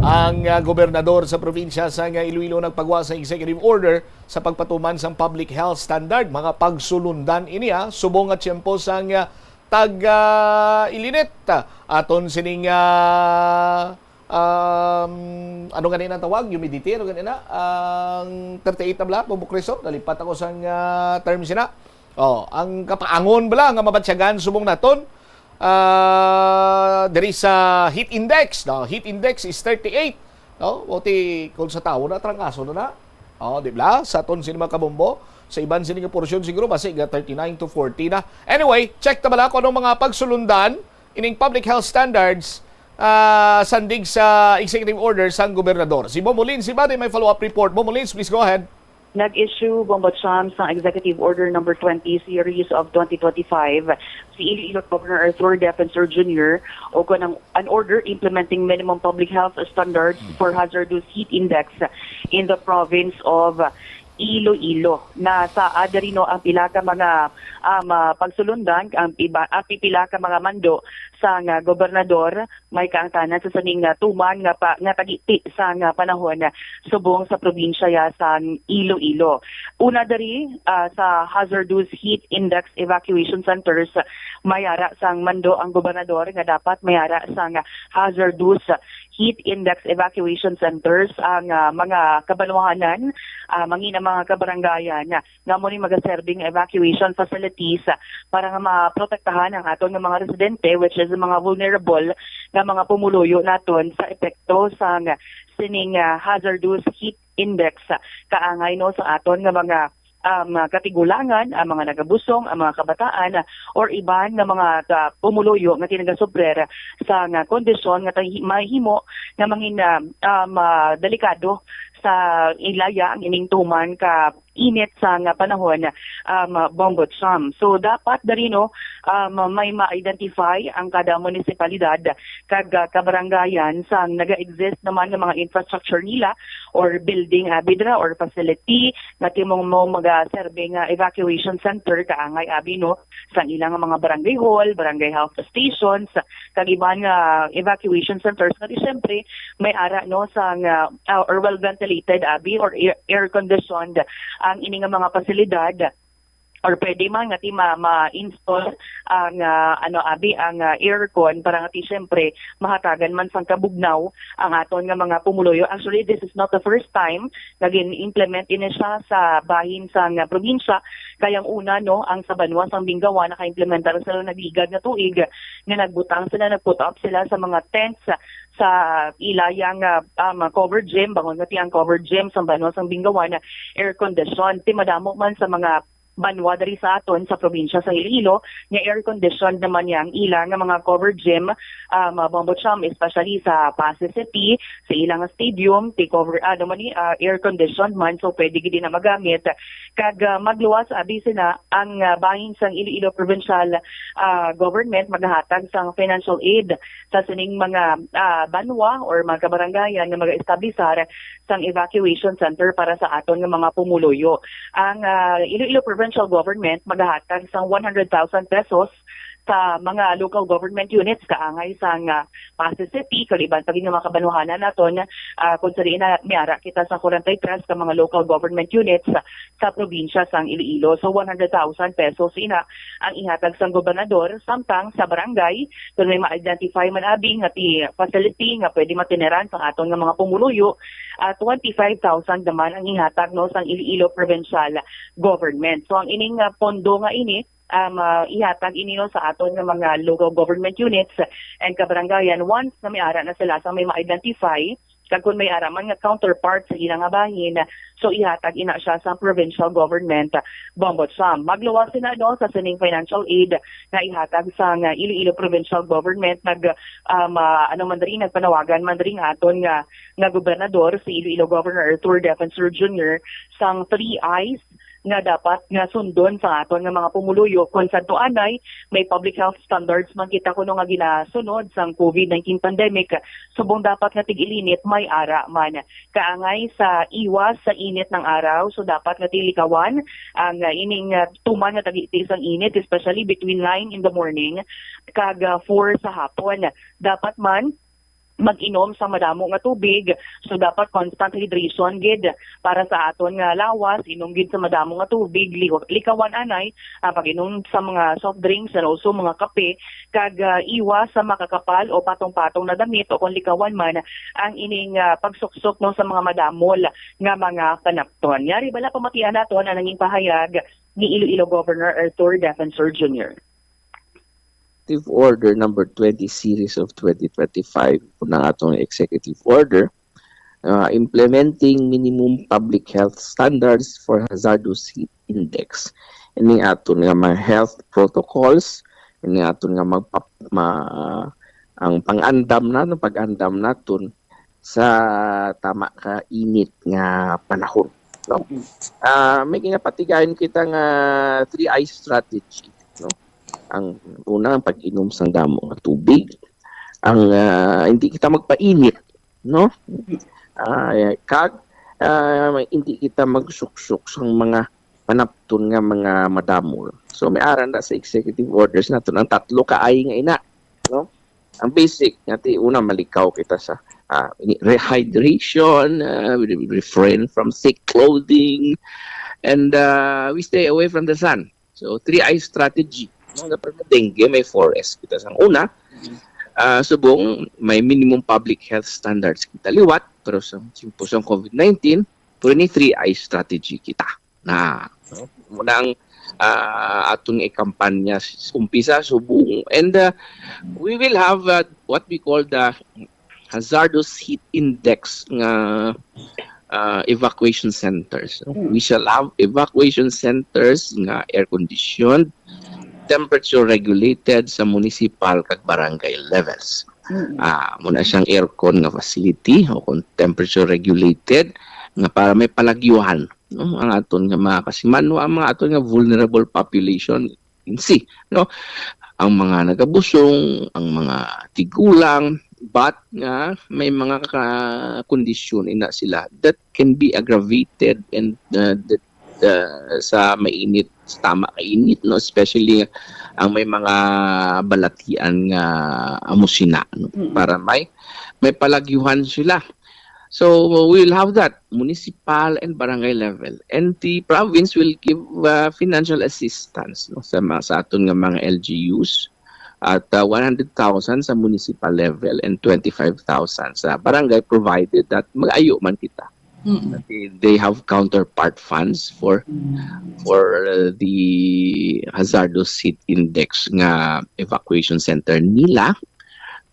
Ang, ah, gobernador sa probinsya sa nga Iloilo nagpagwa sa executive order sa pagpatuman sang public health standard. Mga pagsulundan ini, ah, subong nga tiyempo sang, ah, tag, ah, ilinit. Aton sining, ah, um, ano gani na tawag? Humidity, ano gani na? Ang thirty-eight na bala, Bombo Criso. Nalipat ako sang, ah, term sina. Oh, ang kapaangon bala nga mabatyagan subong naton, ah, diri sa heat index, no? Heat index is thirty-eight, no? Buti kung sa tawo na, trangkaso na na. Oh, di ba? Sa aton sini mga kabombo, sa iban sini nga porsyon siguro basi ga thirty-nine to forty na. Anyway, check ta bala kung anong mga pagsulundan ining public health standards, ah, sandig sa executive order sang gobernador. Si Bombo Lin, si Bade may follow-up report. Bombo Lin, please go ahead. Nag-issue, Bombo Cham, sang Executive Order Number Twenty Series of twenty twenty-five si Iloilo Governor Arthur Defensor Junior, o kon ang, an order implementing minimum public health standards for hazardous heat index in the province of Iloilo. Nasa adiri, no, ang pila ka mga, um, ah, pagsulundan, ang iba, ang pipila ka mga mando sang, ah, gobernador, may kaangtanan sa sining, ah, tuman nga pa, nga tagiti sang, ah, panahon, ah, subong sa probinsya ya sang Iloilo. Una diri, ah, sa hazardous heat index evacuation centers, may ara sang mando ang gobernador nga dapat may ara sang hazardous heat index evacuation centers ang, ah, mga kabanwahanan, ah, mangin ang mga kabarangayan, ah, nga amo ni magaserbing evacuation facilities, ah, para nga maprotektahan ang aton nga mga residente, which is mga vulnerable nga mga pumuluyo naton sa epekto sang sining, ah, hazardous heat index, ah, kaangay, no, sa aton nga mga, um, ah, katigulangan, ang mga nagabusong, ang mga kabataan, ah, or iban nga mga, ah, pumuluyo nga tinagasuprer sa nga kondisyon nga tahi-, mahimo nga mangin, ah, um, ah, delikado sa ilaya ang ining tuman ka init sang panahon, um, Bombo Cham. So, dapat diri, no, um, may ma-identify ang kada munisipalidad kag, ah, kabarangayan sang naga-exist naman nga mga infrastructure nila or building, abi, dira, or facility nga ti mo, mo magaserbe nga evacuation center kaangay, abi, no, sang ilang mga barangay hall, barangay health stations, kag iban nga evacuation centers nga di siyempre may ara, no, sang, ah, ah, or well ventilated, abi, or air, air conditioned ang ini nga mga pasilidad, or pwede man nga ti ma-, ma-install ang, ah, ano, abi, ang, ah, aircon para nga ti siyempre mahatagan man sang kabugnaw ang aton nga mga pumuluyo. Actually, this is not the first time nga gin-implement ini siya sa bahin sang, ah, probinsya. Kay ang una, no, ang sa banwa sang Bingawan, naka-implementar sila nagligad nga tuig nga nagbutang sila, nag-put up sila sa mga tents sa, sa ila yang, ah, um, covered gym, bangod nga ti ang covered gym sa banwa sang Bingawan air condition. Ti madamo man sa mga banwa diri sa aton sa probinsya sa Iloilo nga air conditioned naman yang ila nga mga covered gym, um, Bombo Cham, especially sa Passi City, sa ilang stadium, ti cover, ano man ni, ah, air conditioned man, so pwede gid na magamit. Kag, ah, magluwas, abi, sina ang, ah, bahin sang Iloilo Provincial, ah, Government magahatag sang financial aid sa sining mga, ah, banwa or mga kabarangayan nga mag-establisar sang evacuation center para sa aton nga mga pumuluyo. Ang, ah, Iloilo Provincial Government magahatag sang one hundred thousand pesos sa mga local government units kaangay sang, ah, Passi City, kag iban pa gid nga mga kabanwahanan naton, ah, kung sa diin na may ara kita sa forty-three ka mga local government units sa probinsya sang Iloilo. So, one hundred thousand pesos ina ang ihatag sang gobernador, samtang sa barangay, kung may ma-identify man, abi, nga ti facility nga pwede matineran sang aton nga mga pumuluyo, ah, twenty-five thousand naman ang ihatag, no, sang Iloilo Provincial Government. So, ang ining, ah, pondo nga ini, um, ah, ihatag ini, no, sa aton nga mga local government units and kabarangayan once na may ara na sila sa may ma-identify, kag kung may ara man nga counterpart sa ila nga bahin, so ihatag ina siya sa provincial government, Bombo Cham. Magluwas sina, no, sa sining financial aid nga ihatag sang Iloilo Provincial Government. Nag, um, ah, ano man diri, nagpanawagan man diri nga aton nga, nga gobernador, si Iloilo Governor Arthur Defensor Junior, sang three I's nga dapat nga sundon sa aton nga mga pumuluyo. Kung sadto anay, may public health standards man kita kuno nga ginasunod sang COVID nineteen pandemic, subong dapat nga tig-ilinit may ara man. Kaangay sa iwas sa init ng araw, so dapat nga tilikawan ang, ah, ining, ah, tuman nga tagiti sang init, especially between nine in the morning kag, ah, four sa hapon. Dapat man mag-inom sa madamo nga tubig. So, dapat constant hydration gid para sa aton nga lawas. Inom gid sa madamo nga tubig, li-, likawan anay ang pag-inom sa mga soft drinks and also mga kape, kag, ah, iwas sa makakapal o patong-patong na damit, o kung likawan man, ang ining, ah, pagsuksok, no, sa mga madamol nga mga panapton. Yari bala pamatian naton ang nanging pahayag ni Iloilo Governor Arthur Defensor Junior. Executive Order number twenty series of twenty twenty-five, kung ang atong executive order, uh, implementing minimum public health standards for hazardous heat index. Ini aton nga mga health protocols, ini aton nga magpa-, ma-, ang pang-andam na, no, pag-andam naton sa tama ka init nga panahon, no? Ah, may ginapatigayon kita nga three I strategy, no? Ang una, ang pag-inom sang damo nga tubig. Ang, ah, hindi kita magpainit, no? Ah, kag, ah, hindi kita magsuksok sang mga panapton nga mga madamol. So, may ara na sa executive orders naton ang tatlo ka I nga ina, no? Ang basic nga ti una, malikaw kita sa, ah, ini-, rehydration, ah, we refrain from thick clothing, and, ah, we stay away from the sun. So, three I strategy. No? Dapat may dengue, may four S kita. Sang una, ah, subong may minimum public health standards kita liwat, pero sa tiyempo sang COVID nineteen, pero ni three I strategy kita na, no? Muna ang, ah, aton ikampanya s-, umpisa, subong. And, ah, we will have, ah, what we call the hazardous heat index nga, ah, evacuation centers. Mm. We shall have evacuation centers nga air-conditioned, temperature regulated sa municipal kag barangay levels. Mm. Ah, muna siyang aircon nga facility o kung temperature regulated nga para may palagyuhan no, ang aton nga mga kasimanwa, ang mga aton nga vulnerable population in C, no? Ang mga nagabusong, ang mga tigulang, but nga may mga ka-, kondisyon ina sila that can be aggravated and, uh, that, uh, sa mainit, sa tama ka init, no? Especially ang may mga balatian nga amo sina, no? Mm. Para may, may palagyuhan sila. So, we'll have that, municipal and barangay level. And the province will give, uh, financial assistance, no, sa mga, sa aton nga mga L G Us at, uh, one hundred thousand sa municipal level and twenty-five thousand sa barangay, provided that mag-ayo man kita. Mm. They, they have counterpart funds for, Mm. for, uh, the hazardous heat index nga evacuation center nila.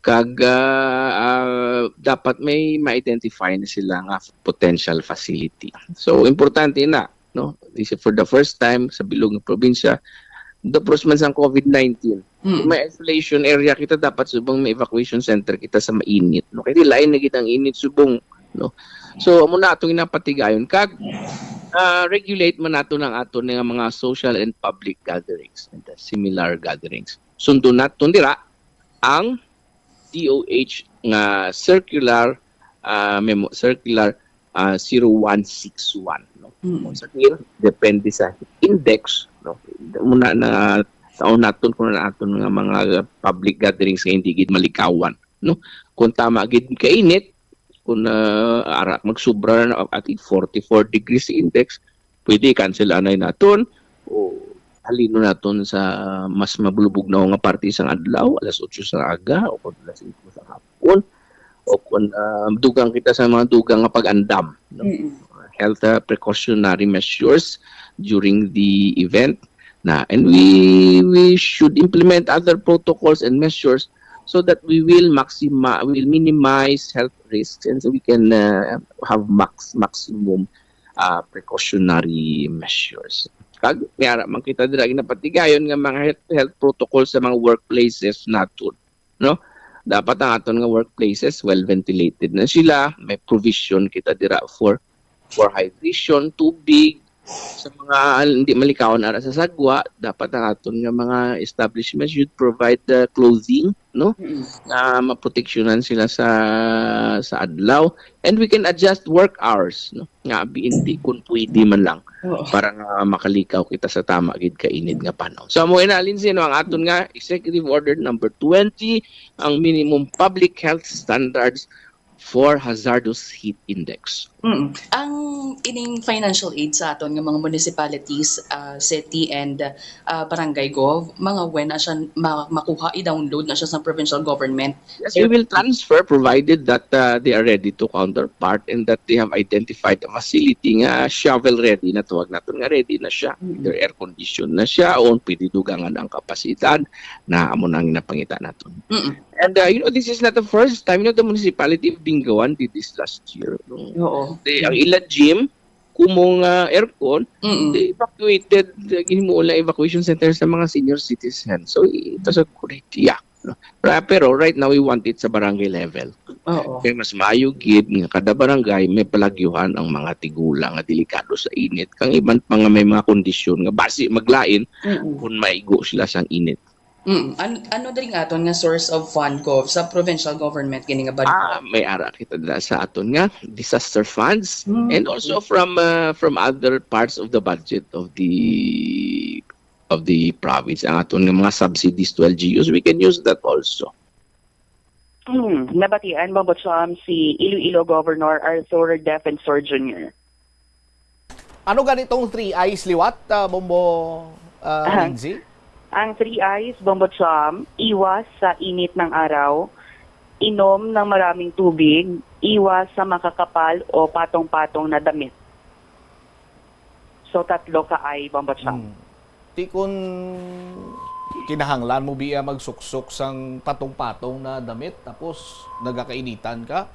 Kag, ah, ah, dapat may ma-identify na sila nga potential facility. So, importante na, no? This is for the first time sa bilog nga probinsya, the man sang COVID nineteen. Mm. Kung may isolation area kita, dapat subong may evacuation center kita sa mainit, no? Kay lain na gid ang init subong, no? So, amo na atong ginapatigayon. Kag, ah, regulate man nato ang aton nga mga social and public gatherings and the similar gatherings. Sundon naton dira ang D O H nga circular, ah, memo, circular, ah, zero one six one, no? Mm. Sa tingin, depende sa index, no? Muna na, taon naton kung ano aton nga mga public gatherings nga hindi gid malikawan, no? Kung tama gid kainit, kung, ah, ara, magsubra na, I think, forty-four degrees index, pwede i-cancel anay naton o halinon naton sa mas mabulubog na nga parte sang adlaw, alas otso sa aga o kung alas singko sa hapon, o kung, ah, dugang kita sa mga dugang nga pag-andam, no? Mm. Health, ah, precautionary measures during the event na, and we, we should implement other protocols and measures so that we will maxima-, will minimize health risks and so we can, uh, have max-, maximum, uh, precautionary measures. Kag may ara man kita dira ginapatigayon nga mga health, health protocol sa mga workplaces naton, no? Dapat ang aton nga workplaces well ventilated na sila, may provision kita dira for, for hydration, tubig, sa mga hindi malikawon ara sa sagwa, dapat ang aton nga mga establishments should provide the clothing, no? Mm. Nga maproteksyonan sila sa, sa adlaw. And we can adjust work hours, no? Nga abi, hindi, kung pwede man lang, Oo. para nga makalikaw kita sa tama gid ka init nga panahon. So, amo ina, Lindsay, no, ang aton nga Executive Order number twenty, ang minimum public health standards for hazardous heat index. Mm. Ang ining financial aid sa aton nga mga municipalities, ah, city and, ah, barangay gov, mga when na siya ma-, makuha, i-download na siya sa provincial government? Yes, we will transfer provided that, uh, they are ready to counterpart and that they have identified a facility nga shovel ready, na tawag naton nga ready na siya. Mm. Either air condition na siya o pwede dugangan ang kapasidad na amo na ang ginapangita naton. Mm. And, uh, you know, this is not the first time. You know, the municipality of Dingaoan did this last year. No? Oo. They, ang ila gym, kumong, uh, aircon, Mm-mm. they evacuated, uh, ginhimuon na evacuation center sa mga senior citizens. So, it was a great, yeah. Ra-, pero right now, we want it sa barangay level. Oo. Kay mas maayo gid nga kada barangay may palagyuhan ang mga tigulang nga delikado sa init. Kang iban pa nga may mga kondisyon nga basi maglain Mm-mm. kung maigo sila sang init. Mm. An-, ano diri nga aton nga source of fund, Gov, sa provincial government gini nga budget? Ah, may ara kita dira sa aton nga disaster funds Mm. and also from, uh, from other parts of the budget of the, of the province. Ang aton nga mga subsidies to L G Us, we can use that also. Hmm, nabatian, Bombo Cham, si Iloilo Governor Arthur Defensor Junior. Ano gani tong three eyes liwat, ah, Bombo, ah, Aha. Lindsay? Ang three eyes, Bombo Cham, iwas sa init ng araw, inom ng maraming tubig, iwas sa makakapal o patong-patong na damit. So, tatlo ka I, Bombo Cham. Hmm. Ti kun kinahanglan mo biya magsuksok sang patong-patong na damit, tapos nagakainitan ka?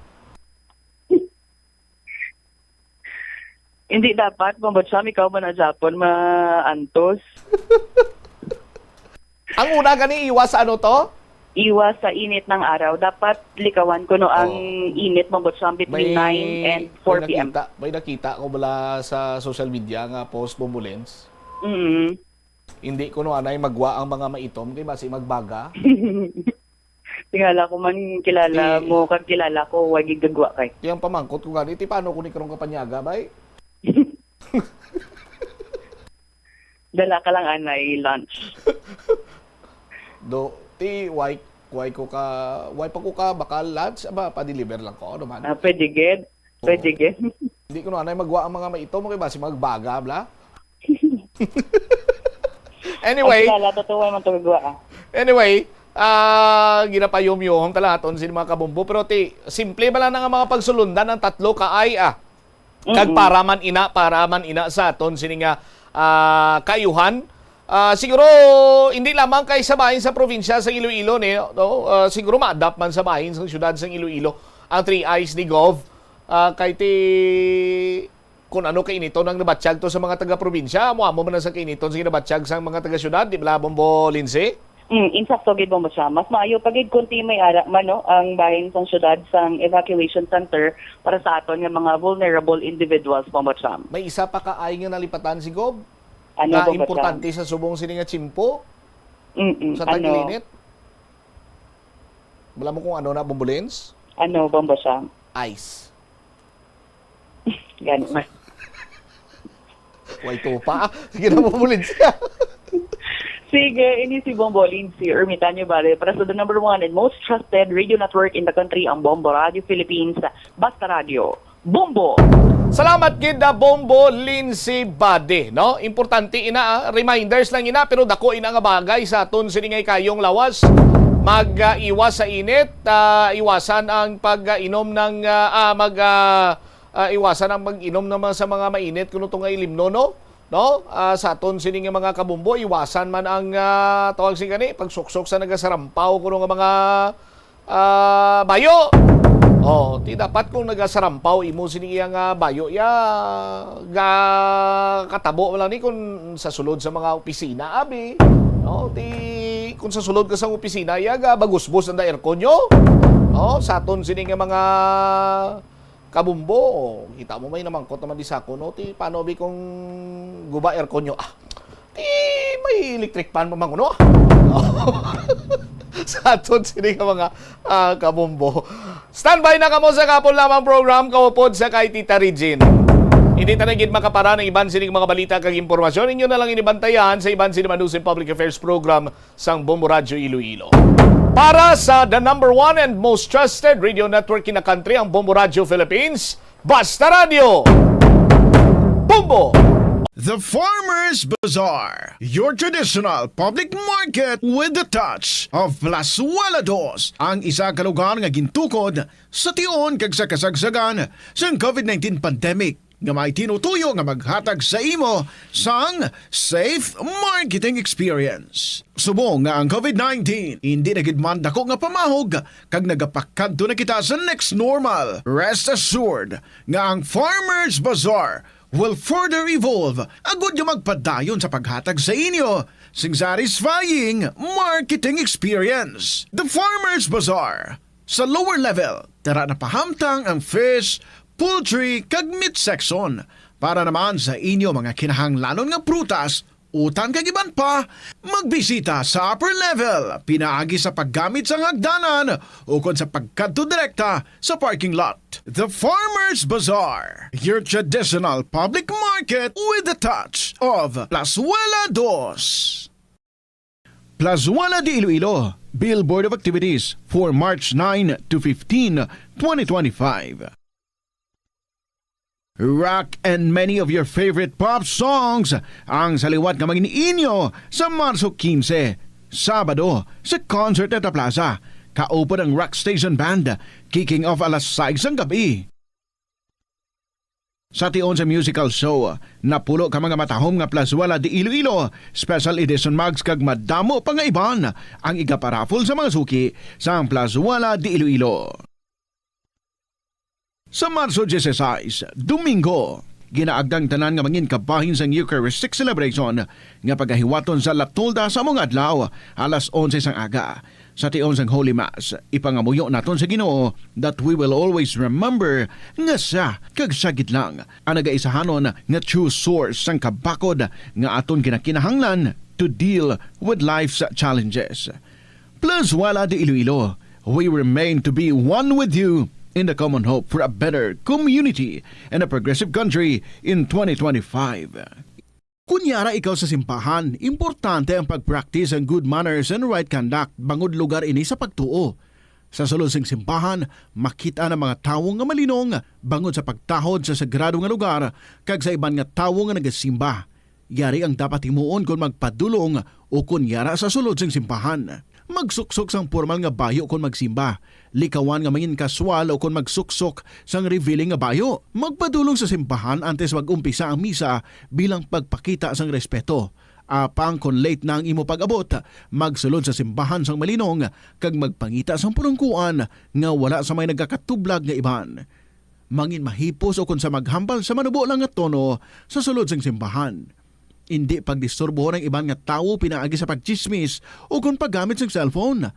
Hindi dapat, Bombo Cham, ikaw man na Japon maantos. Ang una gani, iwas sa ano to? Iwas sa init ng araw. Dapat likawan kuno ang Oh. init, Bombo Cham, between May, nine and may four P M. nakita, may nakita ko bala sa social media nga post, Bombo Lens. Mm. Hindi kuno anay magwa ang mga maitom kay basi magbaga. Tingala ko man kilala Ti- mo, kag kilala ko, wa gid gagwa kay. Ti ang pamangkot ko gani, ti paano ko ni karong kapanyaga, bay? Dala ka lang anay lunch. Do, ti, why, why ko ka, why pa ko ka baka lunch? Aba, pa-deliver lang ko, ano man? Ah, pwede gid. Pwede Oo. gid. Hindi ko na anay magwa ang mga maitom, kay basi magbaga, bla? Anyway. Ay, kilala, totoo man to gagwa, ah. Anyway, ah, ginapayom-yom talaton sin mga kabombo, pero ti, simple ba lang nga mga pagsulundan ang tatlo ka ay, ah? Kag Mm-mm. para man ina, para man ina sa aton sini nga, ah, kaayuhan. Ah, siguro, hindi lamang kay sa bahin sa probinsya sa Iloilo ni, no? Ah, siguro ma-adapt man sa bahin sa siyudad sa Iloilo ang three eyes ni Gov. Ah, kay ti, kung ano kainiton ang nabatyag to sa mga taga-probinsya, amo, amo man na sa kainiton sa ginabatyag sa mga taga-siyudad, di ba, Bombo Lindsay? Mm, insakto gid, Bombo Cham. Mas maayo pa gid kung ti may ara man, no, ang bahin sang siyudad sang evacuation center para sa aton nga mga vulnerable individuals, Bombo Cham. May isa pa ka ay nga nalipatan si Gob Ano, nga Bombo importante Cham? sa subong sini nga tiyempo, Mm-mm. sa Ano? tag-init. Wala mo kung ano na, Bombo Lens? Ano, Bombo Cham? Ice. Gani man. Way tupa. Sige na, Bombo Lindsay. Sige, ini si Bombo Lindsay Ermitanio Bale para sa the number one and most trusted radio network in the country, ang Bombo Radio Philippines. Basta Radio, Bombo! Salamat gid, ah, Bombo Lindsay Bade, no? Importante ina, ah. Reminders lang ina, pero dako ina nga bagay sa aton sini nga ikayong lawas. Mag, ah, iwas sa init, ah, iwasan ang pag-inom ng, ah, ah, mag, ah, ah, iwasan ang pag-inom ng mga, sa mga mainit, kuno to nga ilimno, no? No? Ah, sa aton sini nga mga kabumbo, iwasan man ang, ah, tawag sini gani, pagsuksok sa nagasarampaw, kuno nga mga, ah, bayo. Oh, ti dapat kung nagasarampaw imo sini iya nga bayo, ya, ga katabo lang ni kung sa sulod sa mga opisina, abi. No? Ti kung sa sulod ka sa opisina, ya ga bagusbos ang aircon nyo. No? Sa aton sini nga mga kabumbo, kita mo may namangkot naman di sa kuno, ti paano bi kung guba aircon nyo? Ah, ti may electric fan pa man kuno. Sa aton sini nga mga, ah, kabumbo. Standby na kamo sa kapon lamang program, kaupod sa kay Tita Regine. Hindi ta na gid makapara ng iban sining mga balita kag impormasyon. Inyo na lang inibantayan sa iban sini Manusin Public Affairs Program sang Bombo Radyo Iloilo. Para sa the number one and most trusted radio network in the country, ang Bombo Radyo Philippines, Basta Radyo, Bombo! The Farmers Bazaar, your traditional public market with the touch of Plazuela Dos, ang isa ka lugar nga gintukod sa tion kag sa kasagsagan sang covid nineteen pandemic. nga may tinutuyo nga maghatag sa imo sang safe marketing experience. Subong nga ang covid nineteen, hindi na gid man dako nga pamahog kag nagapakadto na kita sa next normal. Rest assured nga ang Farmers Bazaar will further evolve agud nga magpadayon sa paghatag sa inyo sing satisfying marketing experience. The Farmers Bazaar, sa lower level, tara na pahamtang ang fish, poultry, kag meat section. Para naman sa inyo mga kinahanglanon nga prutas, utan kag iban pa, magbisita sa upper level pinaagi sa paggamit sang hagdanan ukon sa pagkadto direkta sa parking lot. The Farmers Bazaar, your traditional public market with the touch of Plazuela Dos. Plazuela de Iloilo, Billboard of Activities for March nine to fifteen, twenty twenty-five. Rock and many of your favorite pop songs ang sa liwat nga mangin-inyo sa Marso quince, Sabado, sa Concert at Plaza. Kaupod ang Rock Station Band, kicking off alas sais sang gabi. Sa tion sa musical show, napulo ka mga matahom nga Plazuela de Iloilo Special Edition mugs kag madamo pa nga iban ang igaparaffle sa mga suki sang Plazuela de Iloilo. Sa Marso dieciséis, Domingo, ginaagda ang tanan nga mangin kabahin sang Eucharistic celebration nga pagahiwaton sa La Tolda sa amo nga adlaw, alas onse sang aga. Sa tion sang Holy Mass, ipangamuyo naton sa Ginoo that we will always remember nga siya kag siya gid lang ang nagaisahanon nga true source sang kabakod nga aton ginakinahanglan to deal with life's challenges. Plus, wala di Iloilo, we remain to be one with you in the common hope for a better community and a progressive country in twenty twenty-five. Kon yara ikaw sa simbahan, importante ang pag-practice ang good manners and right conduct bangod lugar ini sa pagtuo. Sa sulod sing simbahan, makit-an ang mga tawo nga malinong bangod sa pagtahod sa sagrado nga lugar kag sa iban nga tawo nga nagasimba. Yari ang dapat himuon kon magpadulong ukon yara sa sulod sing simbahan. Magsuksok sang pormal nga bayo kon magsimba. Likawan nga mangin-kaswal ukon magsuksok sang revealing nga bayo. Magpadulong sa simbahan antes mag-umpisa ang misa bilang pagpakita sang respeto. Apang kon late na ang imo pag-abot, magsulod sa simbahan sang malinong kag magpangita sang pulungkuan nga wala sa may nagakatublag nga iban. Mangin mahipos ukon sa maghambal sa manubo lang nga tono sa sulod sing simbahan. Indi pagdisturbohon ang iban nga tawo pinaagi sa pagtsismis ukon paggamit sang cellphone.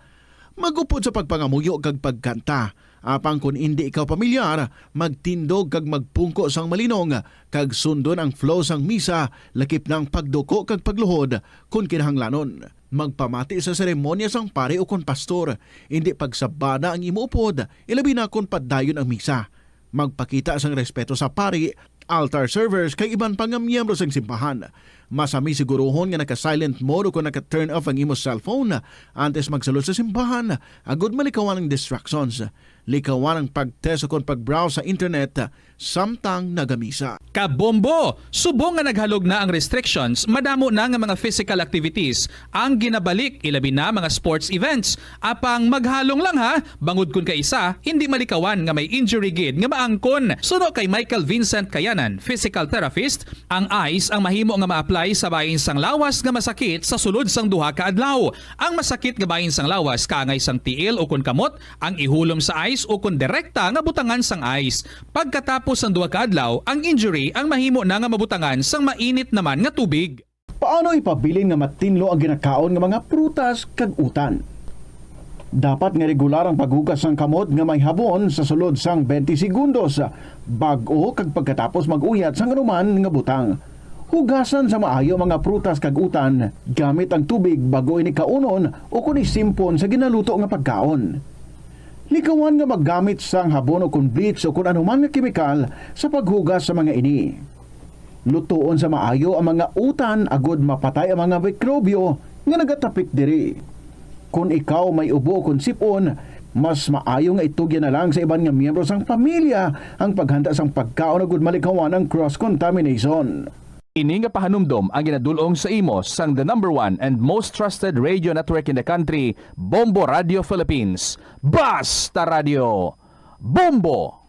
Mag-upod sa pagpangamuyo kag pagkanta. Apang kon indi ikaw pamilyar, magtindog kag magpungko sang malinong, kag sundon ang flow sang misa, lakip na ang pagduko kag pagluhod kon kinahanglanon. Magpamati sa seremonya sang pari ukon pastor, indi pagsabana ang imo upod, ilabi na kon padayon ang misa. Magpakita sang respeto sa pari, altar servers, kag iban pa nga miyembro sang simbahan. Masami siguruhon nga naka-silent mode ukon naka-turn off ang imo cellphone antes magsulod sa simbahan, agod malikawan ang distractions. Likawan ang pag-test ukon pag-browse sa internet samtang nagamisa. Kabombo! Subong nga naghalog na ang restrictions, madamo na nga mga physical activities ang ginabalik, ilabi na mga sports events. Apang maghalong lang ha, bangod kon kaisa, hindi malikawan nga may injury gid nga maangkon. Suno kay Michael Vincent Kayanan, physical therapist, ang ice ang mahimo nga ma-apply sa bahin sang lawas nga masakit sa sulod sang duha ka adlaw. Ang masakit nga bahin sang lawas kaangay sang tiil ukon kamot ang ihulom sa ice ukon direkta nga butangan sang ice. Pagkatapos sang duha ka adlaw, ang injury ang mahimo na nga mabutangan sang mainit naman nga tubig. Paano ipabilin nga matinlo ang ginakaon nga mga prutas kag utan? Dapat nga regular ang paghugas sang kamot nga may habon sa sulod sang twenty segundos, bag-o kag pagkatapos mag-uyat sang anuman nga butang. Hugasan sa maayo ang mga prutas kag utan gamit ang tubig bag-o ini kaunon ukon isimpon sa ginaluto nga pagkaon. Likawan nga maggamit sang habon ukon bleach ukon anuman nga kemikal sa paghugas sa mga ini. Lutoon sa maayo ang mga utan agod mapatay ang mga mikrobyo nga nagatapik diri. Kon ikaw may ubo ukon sip-on, mas maayo nga itugyan na lang sa iban nga miyembro sang pamilya ang paghanda sang pagkaon agud malikawan ang cross-contamination. Ini nga pahanumdom ang ginadul-ong sa imo sang the number one and most trusted radio network in the country, Bombo Radio Philippines. Basta Radio! Bombo!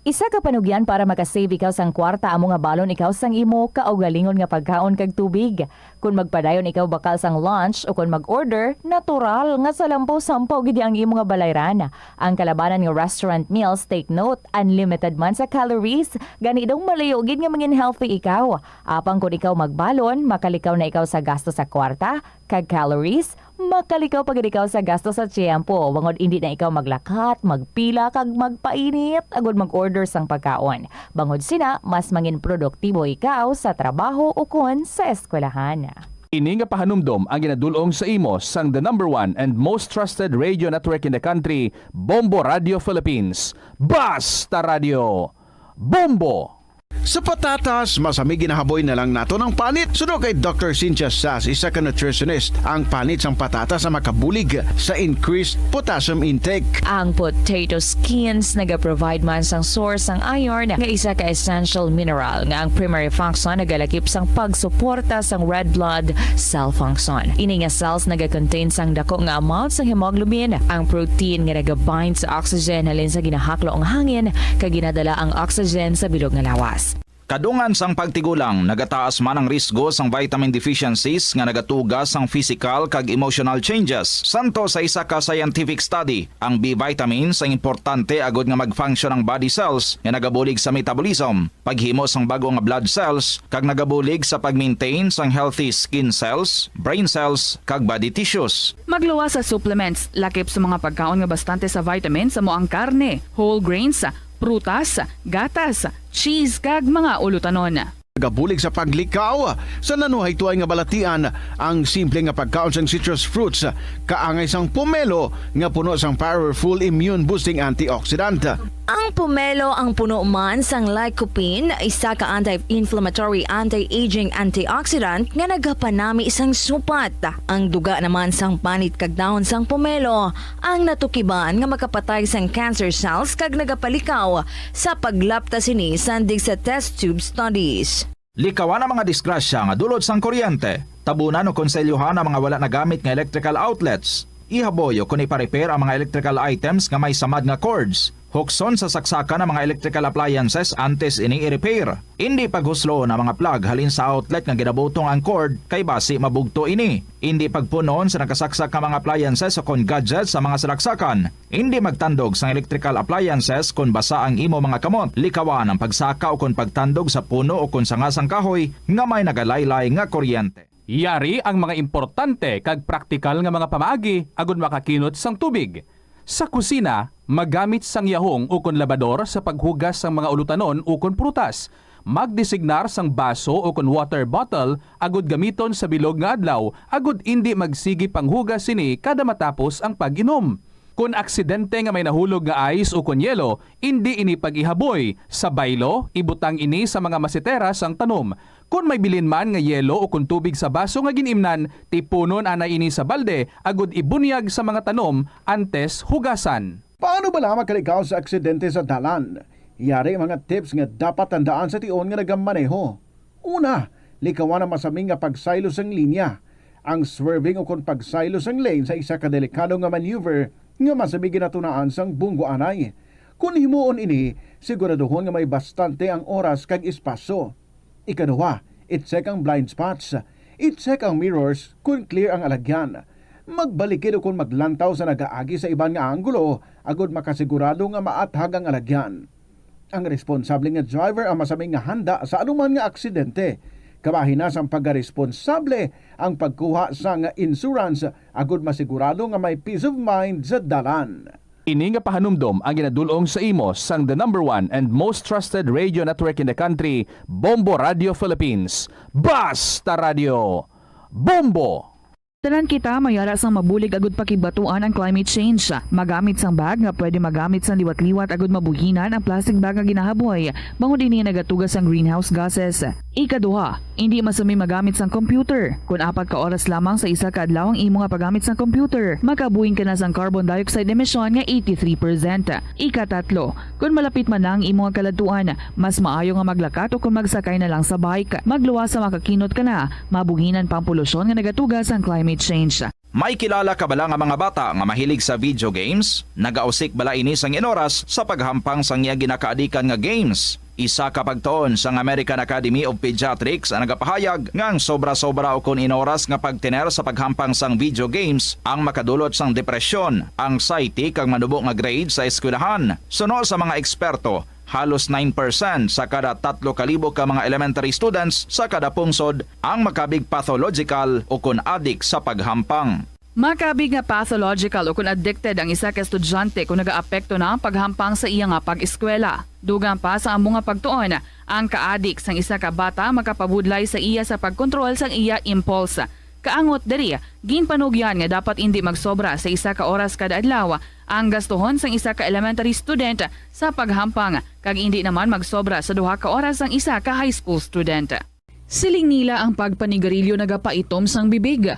Isa ka panugyan para makasave ikaw sang kwarta amo nga balon ikaw sang imo kaugalingon nga pagkaon kag tubig. Kon magpadayon ikaw bakal sang lunch o kon mag-order, natural nga salampaw-sampaw gid ang imo nga balayran. Ang kalabanan nga restaurant meals, take note, unlimited man sa calories, gani daw malayo gid nga mangin healthy ikaw. Apang kon ikaw magbalon, makalikaw na ikaw sa gasto sa kwarta, kag calories, makalikaw pa gid ikaw sa gasto sa tiyempo, bangod indi na ikaw maglakat, magpila, kag magpainit agud mag-order sang pagkaon. Bangod sina, mas mangin produktibo ikaw sa trabaho ukon sa eskwelahan. Ini nga pahanumdom ang ginadul-ong sa imo sang the number one and most trusted radio network in the country, Bombo Radio Philippines. Basta Radio! Bombo! Sa patatas, masami ginahaboy na lang naton ang panit. Suno kay Doctor Cynthia Sass, isa ka nutritionist, ang panit sang patatas ang makabulig sa increased potassium intake. Ang potato skins nagaprovide man sang source sang iron, nga isa ka essential mineral nga ang primary function nagalakip sang pagsuporta sang red blood cell function. Ini nga cells nagakontain sang dako nga amount sang hemoglobin, ang protein nga nagabind sa oxygen halin sa ginahaklo nga hangin kag ginadala ang oxygen sa bilog nga lawas. Kadungan sang pagtigulang, nagataas man ang risgo sang vitamin deficiencies nga nagatuga sang physical kag emotional changes. Santo sa isa ka scientific study, ang B vitamins ang importante agud nga mag-function ang body cells nga nagabulig sa metabolism, paghimo sang bag-o nga blood cells, kag nagabulig sa pag-maintain sang healthy skin cells, brain cells, kag body tissues. Magluwas sa supplements, lakip sa mga pagkaon nga bastante sa vitamins, amo ang karne, whole grains, prutas, gatas, cheese, kag mga ulutanon. Nagabulig sa paglikaw sa nanuhaytoay nga balatian ang simple nga pagkaon sang citrus fruits, kaangay sang pomelo nga puno sang powerful immune-boosting antioxidant. Ang pomelo ang puno man sang lycopene, isa ka anti-inflammatory, anti-aging antioxidant nga nagapanami sang supat. Ang duga naman sang panit kag dahon sang pomelo ang natukiban nga makapatay sang cancer cells kag nagapalikaw sa paglapta sini sandig sa test tube studies. Likawan ang mga disgrasya nga dulot sang kuryente. Tabunan o konselyohan ang mga wala nagamit nga electrical outlets. Ihaboy o kon ipa-repair ang mga electrical items nga may samad nga cords. Hukson sa saksakan ang mga electrical appliances antes ini i-repair. Indi paghusloon ang mga plug halin sa outlet nga ginabutong ang cord kay basi mabugto ini. Indi pagpun-on sa nakasaksak nga mga appliances o kon gadgets sa mga salaksakan. Indi magtandog sang electrical appliances kon basa ang imo mga kamot. Likawan ang pagsaka o kon pagtandog sa puno o kon sanga sang kahoy nga may nagalaylay nga kuryente. Yari ang mga importante kag praktikal nga mga pamaagi agud makakinot sang tubig. Sa kusina, magamit sang yahong ukon labador sa paghugas sang mga ulutanon ukon prutas. Magdesignar sang baso ukon water bottle agud gamiton sa bilog nga adlaw agud indi magsigi panghugas sini kada matapos ang pag-inom. Kon aksidente nga may nahulog nga ice ukon yelo, indi ini pag-ihaboy. Sa baylo, ibutang ini sa mga masetera sang tanom. Kon may bilin man nga yelo ukon tubig sa baso nga gin-imnan, tipunon anay ini sa balde agud ibunyag sa mga tanom antes hugasan. Paano bala makalikaw sa aksidente sa dalan? Yari ang mga tips nga dapat tandaan sa tion nga nagamaneho. Una, likawan ang masami nga pagsaylo sang linya. Ang swerving ukon pagsaylo sang lane sa isa ka delikado nga maneuver nga masami ginatunaan sang bunggo anay. Kon himuon ini, siguraduhon nga may bastante ang oras kag espasyo. Ikaduha, i-check ang blind spots. I-check ang mirrors kon clear ang alagyan. Magbalikid ukon maglantaw sa nagaagi sa iban nga anggulo agud makasigurado nga maathag ang alagyan. Ang responsable nga driver ang masami nga handa sa anuman nga aksidente. Kabahin na sang pagkaresponsable ang pagkuha sang insurance agud masigurado nga may peace of mind sa dalan. Ini nga pahanumdom ang ginadul-ong sa imo sang the number one and most trusted radio network in the country, Bombo Radio Philippines. Basta Radio, Bombo! Tanan kita may ara sang mabulig agud pakigbatuan ang climate change. Magamit sang bag nga pwede magamit sang liwat-liwat agud mabuhinan ang plastic bag nga ginahaboy, bangod ini nagatuga sang greenhouse gases. Ikaduha, indi masami magamit sang computer kon apat ka oras lamang sa isa ka adlaw ang imo nga paggamit sang computer. Makabuhing ka na sang carbon dioxide emission nga eighty-three percent. Ikatatlo, kon malapit man na ang imo nga kaladtuan, mas maayo nga maglakat o kon magsakay na lang sa bike. Magluwas sa makakinot ka na, mabuhinan pa ang polusyon nga nagatuga sang climate change. May kilala ka bala nga mga bata nga mahilig sa video games? Nagausik bala ini sang inoras sa paghampang sang iya ginakaadikan nga games? Isa ka pagtuon sang American Academy of Pediatrics ang nagapahayag nga ang sobra-sobra ukon inoras nga pagtener sa paghampang sang video games ang makadulot sang depresyon, anxiety, kag manubo nga grade sa eskwelahan. Suno sa mga eksperto, halos nine percent sa kada tatlo ka libo ka mga elementary students sa kada pungsod ang makabig pathological ukon adik sa paghampang. Makabig nga pathological ukon addicted ang isa ka estudyante kon nagaapekto na ang paghampang sa iya nga pag-eskwela. Dugang pa sa amo nga pagtuon, ang kaadik sang isa ka bata makapabudlay sa iya sa pagkontrol sang iya impulse. Kaangot diri, ginpanugyan nga dapat indi magsobra sa isa ka oras kada adlaw ang gastuhon sang isa ka elementary student sa paghampang, kag indi naman magsobra sa duha ka oras ang isa ka high school student. Siling nila ang pagpanigarilyo nagapaitom sang bibig.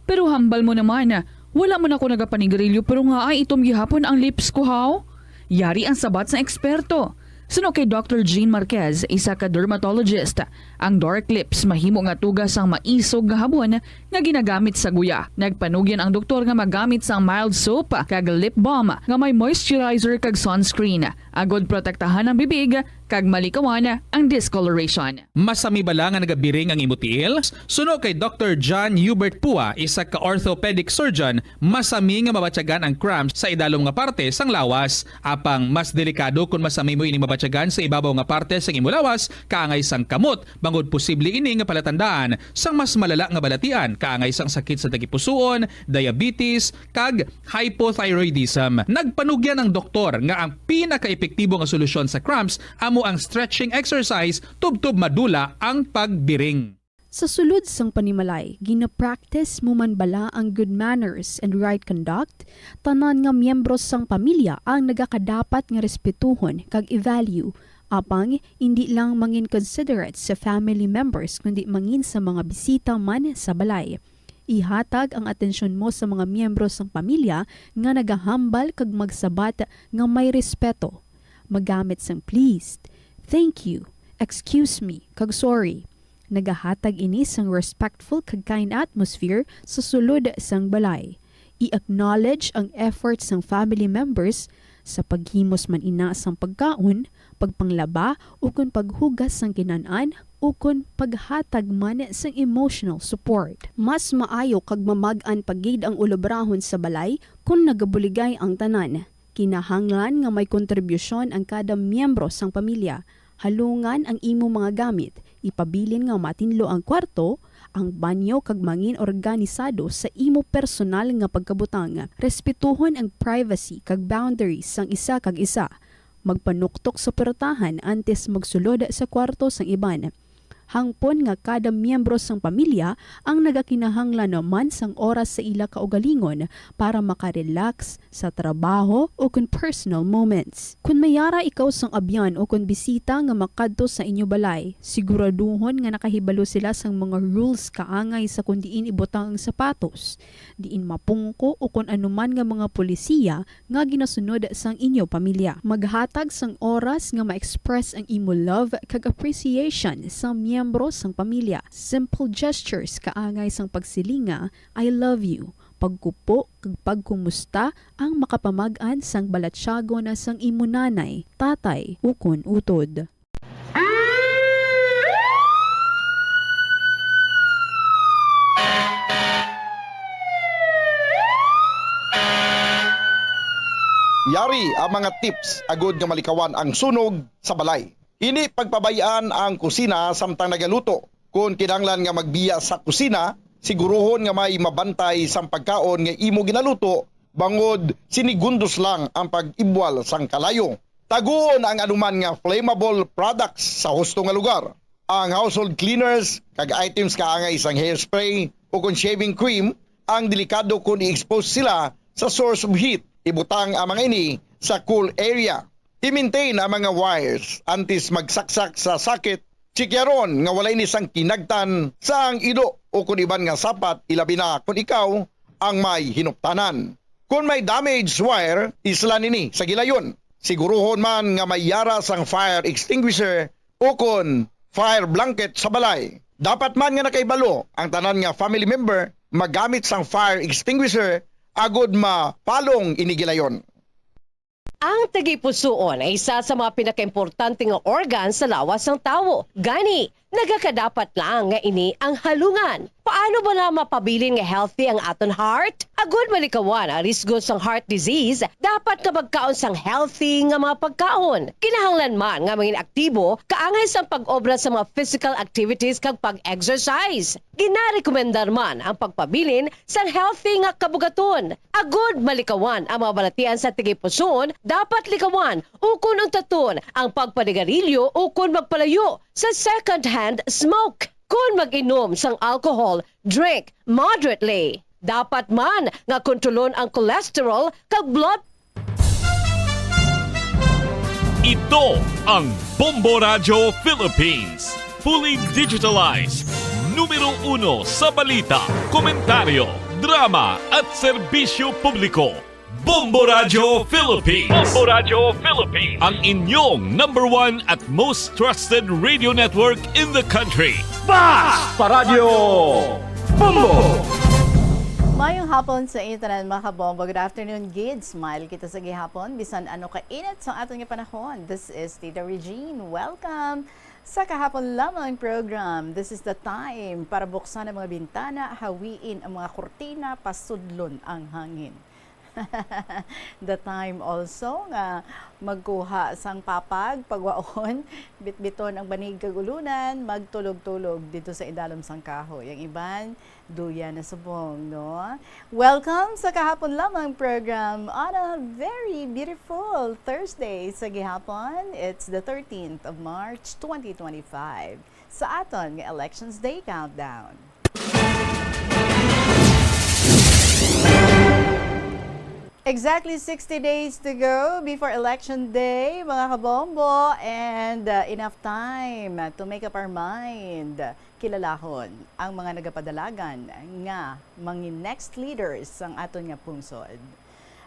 Pero hambal mo naman, wala man ako nagapanigarilyo pero ngaa itom gihapon ang lips ko, haw? Yari ang sabat sang eksperto. Suno kay Doctor Jean Marquez, isa ka dermatologist, ang dark lips mahimo nga tuga sang maisog nga habon nga ginagamit sa guya. Nagpanugyan ang doktor nga magamit sang mild soap kag lip balm nga may moisturizer kag sunscreen, agod protektahan ang bibig kag malikawan ang discoloration. Masami bala nga nagabiring ang imo tiil? Suno kay Doktor John Hubert Pua, isa ka orthopedic surgeon, masami nga mabatyagan ang cramps sa idalom nga parte sang lawas. Apang mas delikado kon masami mo ini mabatyagan sa ibabaw nga parte sang imo lawas, kaangay sang kamot, bangod posible ini nga palatandaan sang mas malala nga balatian, kaangay sang sakit sa tagipusoon, diabetes, kag hypothyroidism. Nagpanugyan ang doktor nga ang pinakaepektibo nga solusyon sa cramps amo ang stretching exercise tubtob madula ang pagbiring. Sa sulod sang panimalay, gina-practice mo man bala ang good manners and right conduct? Tanan nga miyembro sang pamilya ang nagakadapat nga respetuhon kag i-value. Apang indi lang mangin considerate sa family members, kundi mangin sa mga bisita man sa balay. Ihatag ang atensyon mo sa mga miyembro sang pamilya nga nagahambal kag magsabat nga may respeto. Magamit sang please, thank you, excuse me, kag sorry. Nagahatag ini sang respectful kag kind atmosphere sa sulod sang balay. I-acknowledge ang effort sang family members sa paghimos man ina sang pagkaon, pagpanglaba, ukon paghugas sang kinan-an, ukon paghatag man sang emotional support. Mas maayo kag mamag-an pa gid ang ulobrahon sa balay kon nagabuligay ang tanan. Kinahanglan nga may kontribusyon ang kada miyembro sang pamilya. Halungan ang imo mga gamit, ipabilin nga matinlo ang kwarto, ang banyo, kag mangin organisado sa imo personal nga pagkabutang. Respetuhon ang privacy kag boundaries sang isa kag isa. Magpanuktok sa puwertahan antes magsulod sa kwarto sang iban. Hangpon nga kada miyembro sang pamilya ang nagakinahanglan man sang oras sa ila kaugalingon para makarelax sa trabaho o kon personal moments. Kon may yara ikaw sang abyan o kon bisita nga makadto sa inyo balay, siguraduhon nga nakahibalo sila sang mga rules kaangay sa kon diin ibutang ang sapatos, diin mapungko o kon anuman nga mga polisiya nga ginasunod sang inyo pamilya. Maghatag sang oras nga ma-express ang imo love kag appreciation sa miyembro sang pamilya. Simple gestures kaangay sang pagsiling nga, "I love you," pagkupo kag pagkumusta ang makapamag-an sang balatyagon sang imo nanay, tatay, ukon utod. Yari ang mga tips agud nga malikawan ang sunog sa balay. Hindi pagpabay-an ang kusina samtang nagaluto. Kon kinahanglan nga magbiya sa kusina, siguruhon nga may mabantay sang pagkaon nga imo ginaluto, bangod sinigundos lang ang pag-ibwal sang kalayo. Taguon ang anuman nga flammable products sa husto nga lugar. Ang household cleaners kag items kaangay sang hairspray o kon shaving cream ang delikado kon i-expose sila sa source of heat. Ibutang ang mga ini sa cool area. I-maintain ang mga wires antes magsaksak sa socket. Chikyaron nga wala ini sang kinagtan sa ang ido o kon iban nga sapat, ilabi na kon ikaw ang may hinuptanan. Kon may damaged wire, islan ini sa gilayon. Siguruhon man nga may yara sang fire extinguisher o kon fire blanket sa balay. Dapat man nga nakahibalo ang tanan nga family member magamit sang fire extinguisher agod mapalong ini gilayon. Ang tagipusoon ay isa sa mga pinakaimportante nga organ sa lawas sang tawo. Gani, nagakadapat lang nga ini ang halungan. Paano bala mapabilin nga healthy ang aton heart? Agud malikawan ang risgo sang heart disease, dapat nga magkaon sang healthy nga mga pagkaon. Kinahanglan man nga mangin aktibo kaangay sang pag-obra sa mga physical activities kag pag-exercise. Ginarekomendar man ang pagpabilin sang healthy nga kabugaton. Agud malikawan ang mga balatian sa tagipusoon, dapat likawan ukon untaton ang pagpanigarilyo ukon magpalayo sa second-hand smoke. Kon mag-inom sang alcohol, drink moderately. Dapat man nga kontrolon ang cholesterol kag blood Ito ang Bombo Radyo Philippines. Fully digitalized. Numero uno sa balita, komentaryo, drama at serbisyo publiko. Bombo Radyo Philippines. Bombo Radyo Philippines. Ang inyong number one at most trusted radio network in the country. Basta Radyo! Bombo! Mayong hapon sa inyo tanan, mga kabombo. Good afternoon, gid. Smile kita sa gihapon, bisan ano ka init sa aton nga panahon. This is Tita Regine. Welcome sa kahapon lamang program. This is the time para buksan ang mga bintana, hawiin ang mga kurtina, pasudlon ang hangin. The time also nga magkuha sang papag, pagwaon, bitbiton ang banig kag ulunan, magtulog-tulog dito sa idalom sang kahoy. Ang iban, duya na subong, no? Welcome sa kahapon lamang program on a very beautiful Thursday sa gihapon. It's the thirteenth of March, twenty twenty-five. Sa aton nga Elections Day Countdown. Exactly sixty days to go before Election Day, mga kabombo, and, uh, enough time to make up our mind. Kilalahon ang mga nagapadalagan nga mangin next leaders sang aton nga pungsod.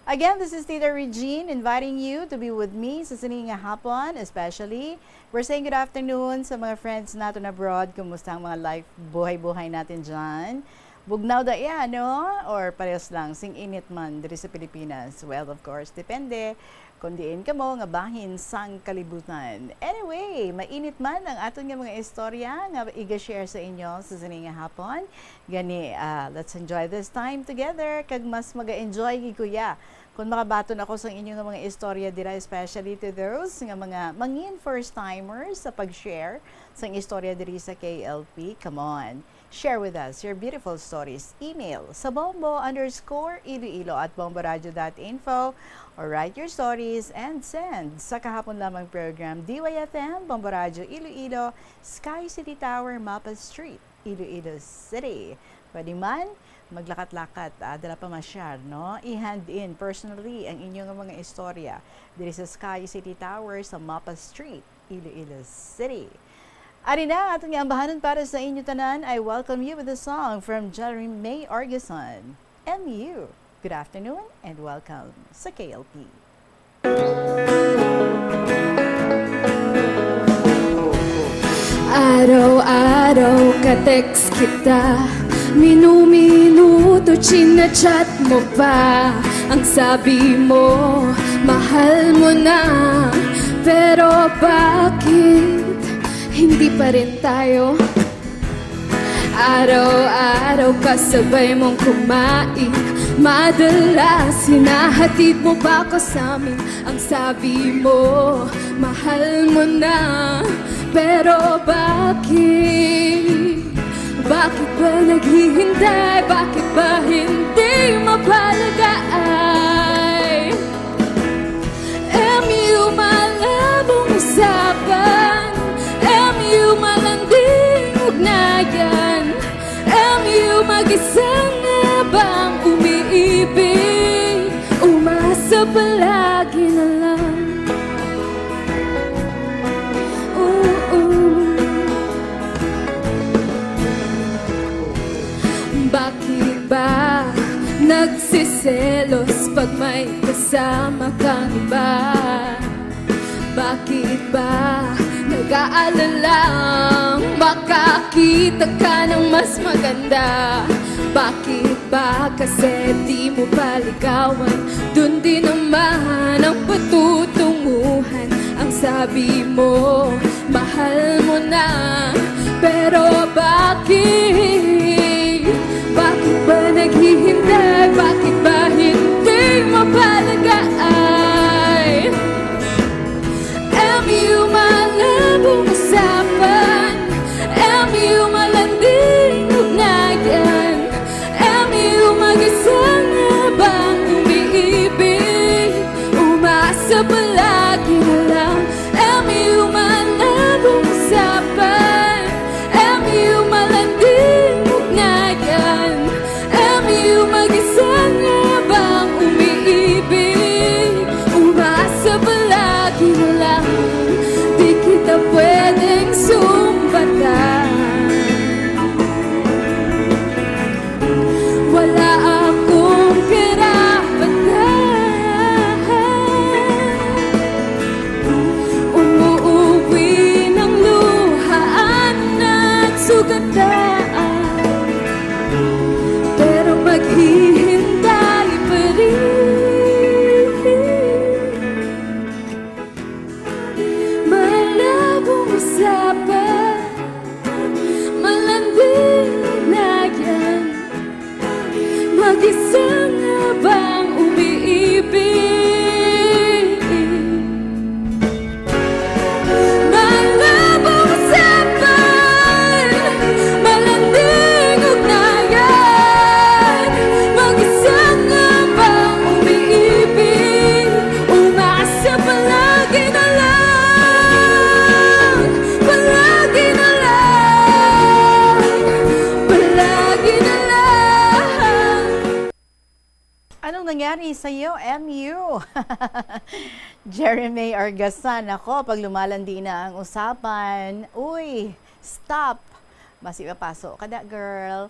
Again, this is Tita Regine inviting you to be with me sa sini nga hapon, especially we're saying good afternoon sa mga friends naton abroad. Kumusta ang mga life, buhay-buhay natin dyan? Bugnaw da iya, no? Or parehas lang, sing init man diri sa Pilipinas? Well, of course, depende kung diin kamo nga bahin sang kalibutan. Anyway, mainit man ang aton nga mga istorya nga iga-share sa inyo sa sini nga hapon. Gani, ah, let's enjoy this time together, kag mas maga-enjoy gid ko ya kung makabaton ako sang inyo nga mga istorya dira, especially to those nga mga mangin first timers sa pag-share sang istorya diri sa K L P. Come on, share with us your beautiful stories. Email sa bombo underscore iloilo at bomboradio dot info, or write your stories and send sa kahapon lamang program, D Y F M, Bombo Radio Iloilo, Sky City Tower, Mapa Street, Iloilo City. Pwede man, maglakat-lakat, ah, dala pa masyar, no? I-hand in personally ang inyong mga istorya diri sa Sky City Tower sa Mapa Street, Iloilo City. Ari na, aton nga ambahanon para sa inyo tanan. I welcome you with a song from Jeremy May Orgeson, M U. Good afternoon and welcome sa K L P. Araw-araw ka-text kita, minu-minuto china-chat mo pa. Ang sabi mo, mahal mo na, pero bakit hindi pa rin tayo? Araw-araw kasabay mong kumain, madalas hinahatid mo pa ko sa amin. Ang sabi mo, mahal mo na, pero bakit? Bakit ba naghihintay? Bakit ba hindi mapalagaay? M U malabong usapan, M U malanding ugnayan, M U mag-isa na bang umiibig? Umasa palagi na lang. Oo. Bakit ba nagsiselos pag may kasama kang iba? Bakit ba nag-aalalang makakita ka ng mas maganda? Bakit ba kasi di mo paligawan? Dun din naman ang patutunguhan. Ang sabi mo, mahal mo na, pero bakit? Bakit ba naghihintay? Bakit ba hindi mapalagaay? M U malabong usapan, M U malanding ugnayan, M U mag-isa na bang umiibig? Umasa palagi na lang, M U malabong usapan, M U malanding ugnayan, M U mag-isa na bang umiibig? Umasa palagi na lang, di kita pwedeng sumbatan. Wala akong karapatan. Sa iyo, M U. Jeremy Argasan, ako, pag lumalandi na ang usapan, uy, stop. Basi mapaso ka na, girl.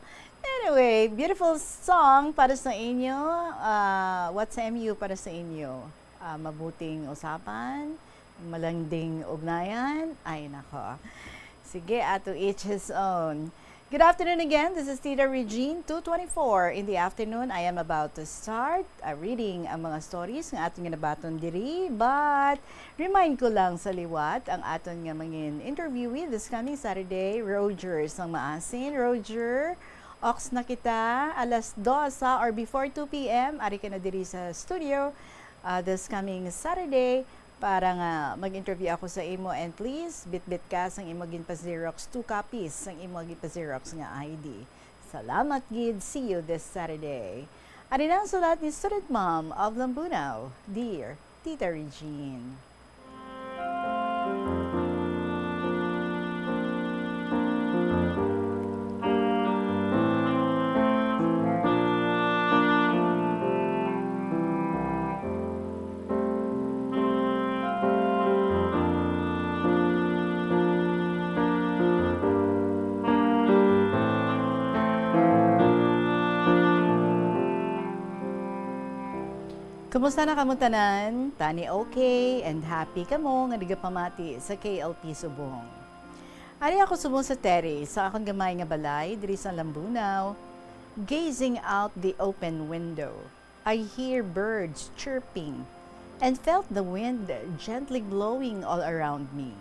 Anyway, beautiful song para sa inyo. Ah, what's M U para sa inyo? Ah, mabuting usapan, malanding ugnayan. Ay, nako. Sige, ato each his own. Good afternoon again. This is Tita Regine, two twenty-four in the afternoon. I am about to start a reading ang mga stories nga aton nga nabaton diri. But remind ko lang sa liwat ang aton nga mangin interviewee this coming Saturday, Roger sang Maasin. Roger, ox na kita, alas dos ha, or before two p m, ari ka na diri sa studio, ah, this coming Saturday para nga mag-interview ako sa imo, and please, bitbit ka sang imo ginpa-xerox, two copies sang imo ginpa-xerox nga I D. Salamat gid. See you this Saturday. Ari na ang sulat ni Student Mom of Lambunao, Dear Tita Regine. Kumusta na kamo tanan? Tani okay and happy kamo nga nagapamati sa K L P Subong. Ari ako subong sa terrace sa akon gamay nga balay diri sa Lambunao, gazing out the open window. I hear birds chirping and felt the wind gently blowing all around me.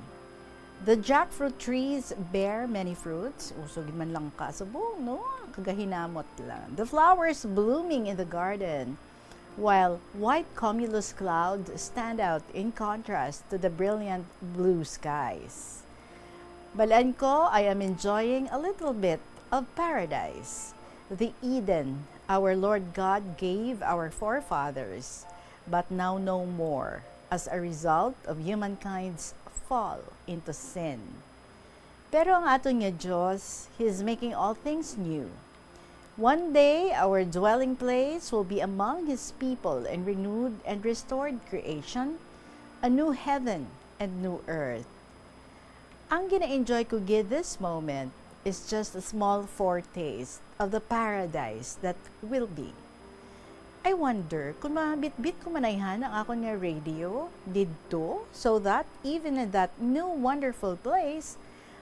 The jackfruit trees bear many fruits. Uso gid man lang ka subong, no? Kagahinamot lang. The flowers blooming in the garden, while white cumulus clouds stand out in contrast to the brilliant blue skies. Bal-an ko, I am enjoying a little bit of paradise, the Eden our Lord God gave our forefathers, but now no more, as a result of humankind's fall into sin. Pero ang aton nga Dios, He is making all things new. One day, our dwelling place will be among His people in renewed and restored creation, a new heaven and new earth. Ang gina-enjoy ko gid this moment is just a small foretaste of the paradise that will be. I wonder kung mabitbit ko manayhan ang akon nga radio didto, so that even in that new wonderful place,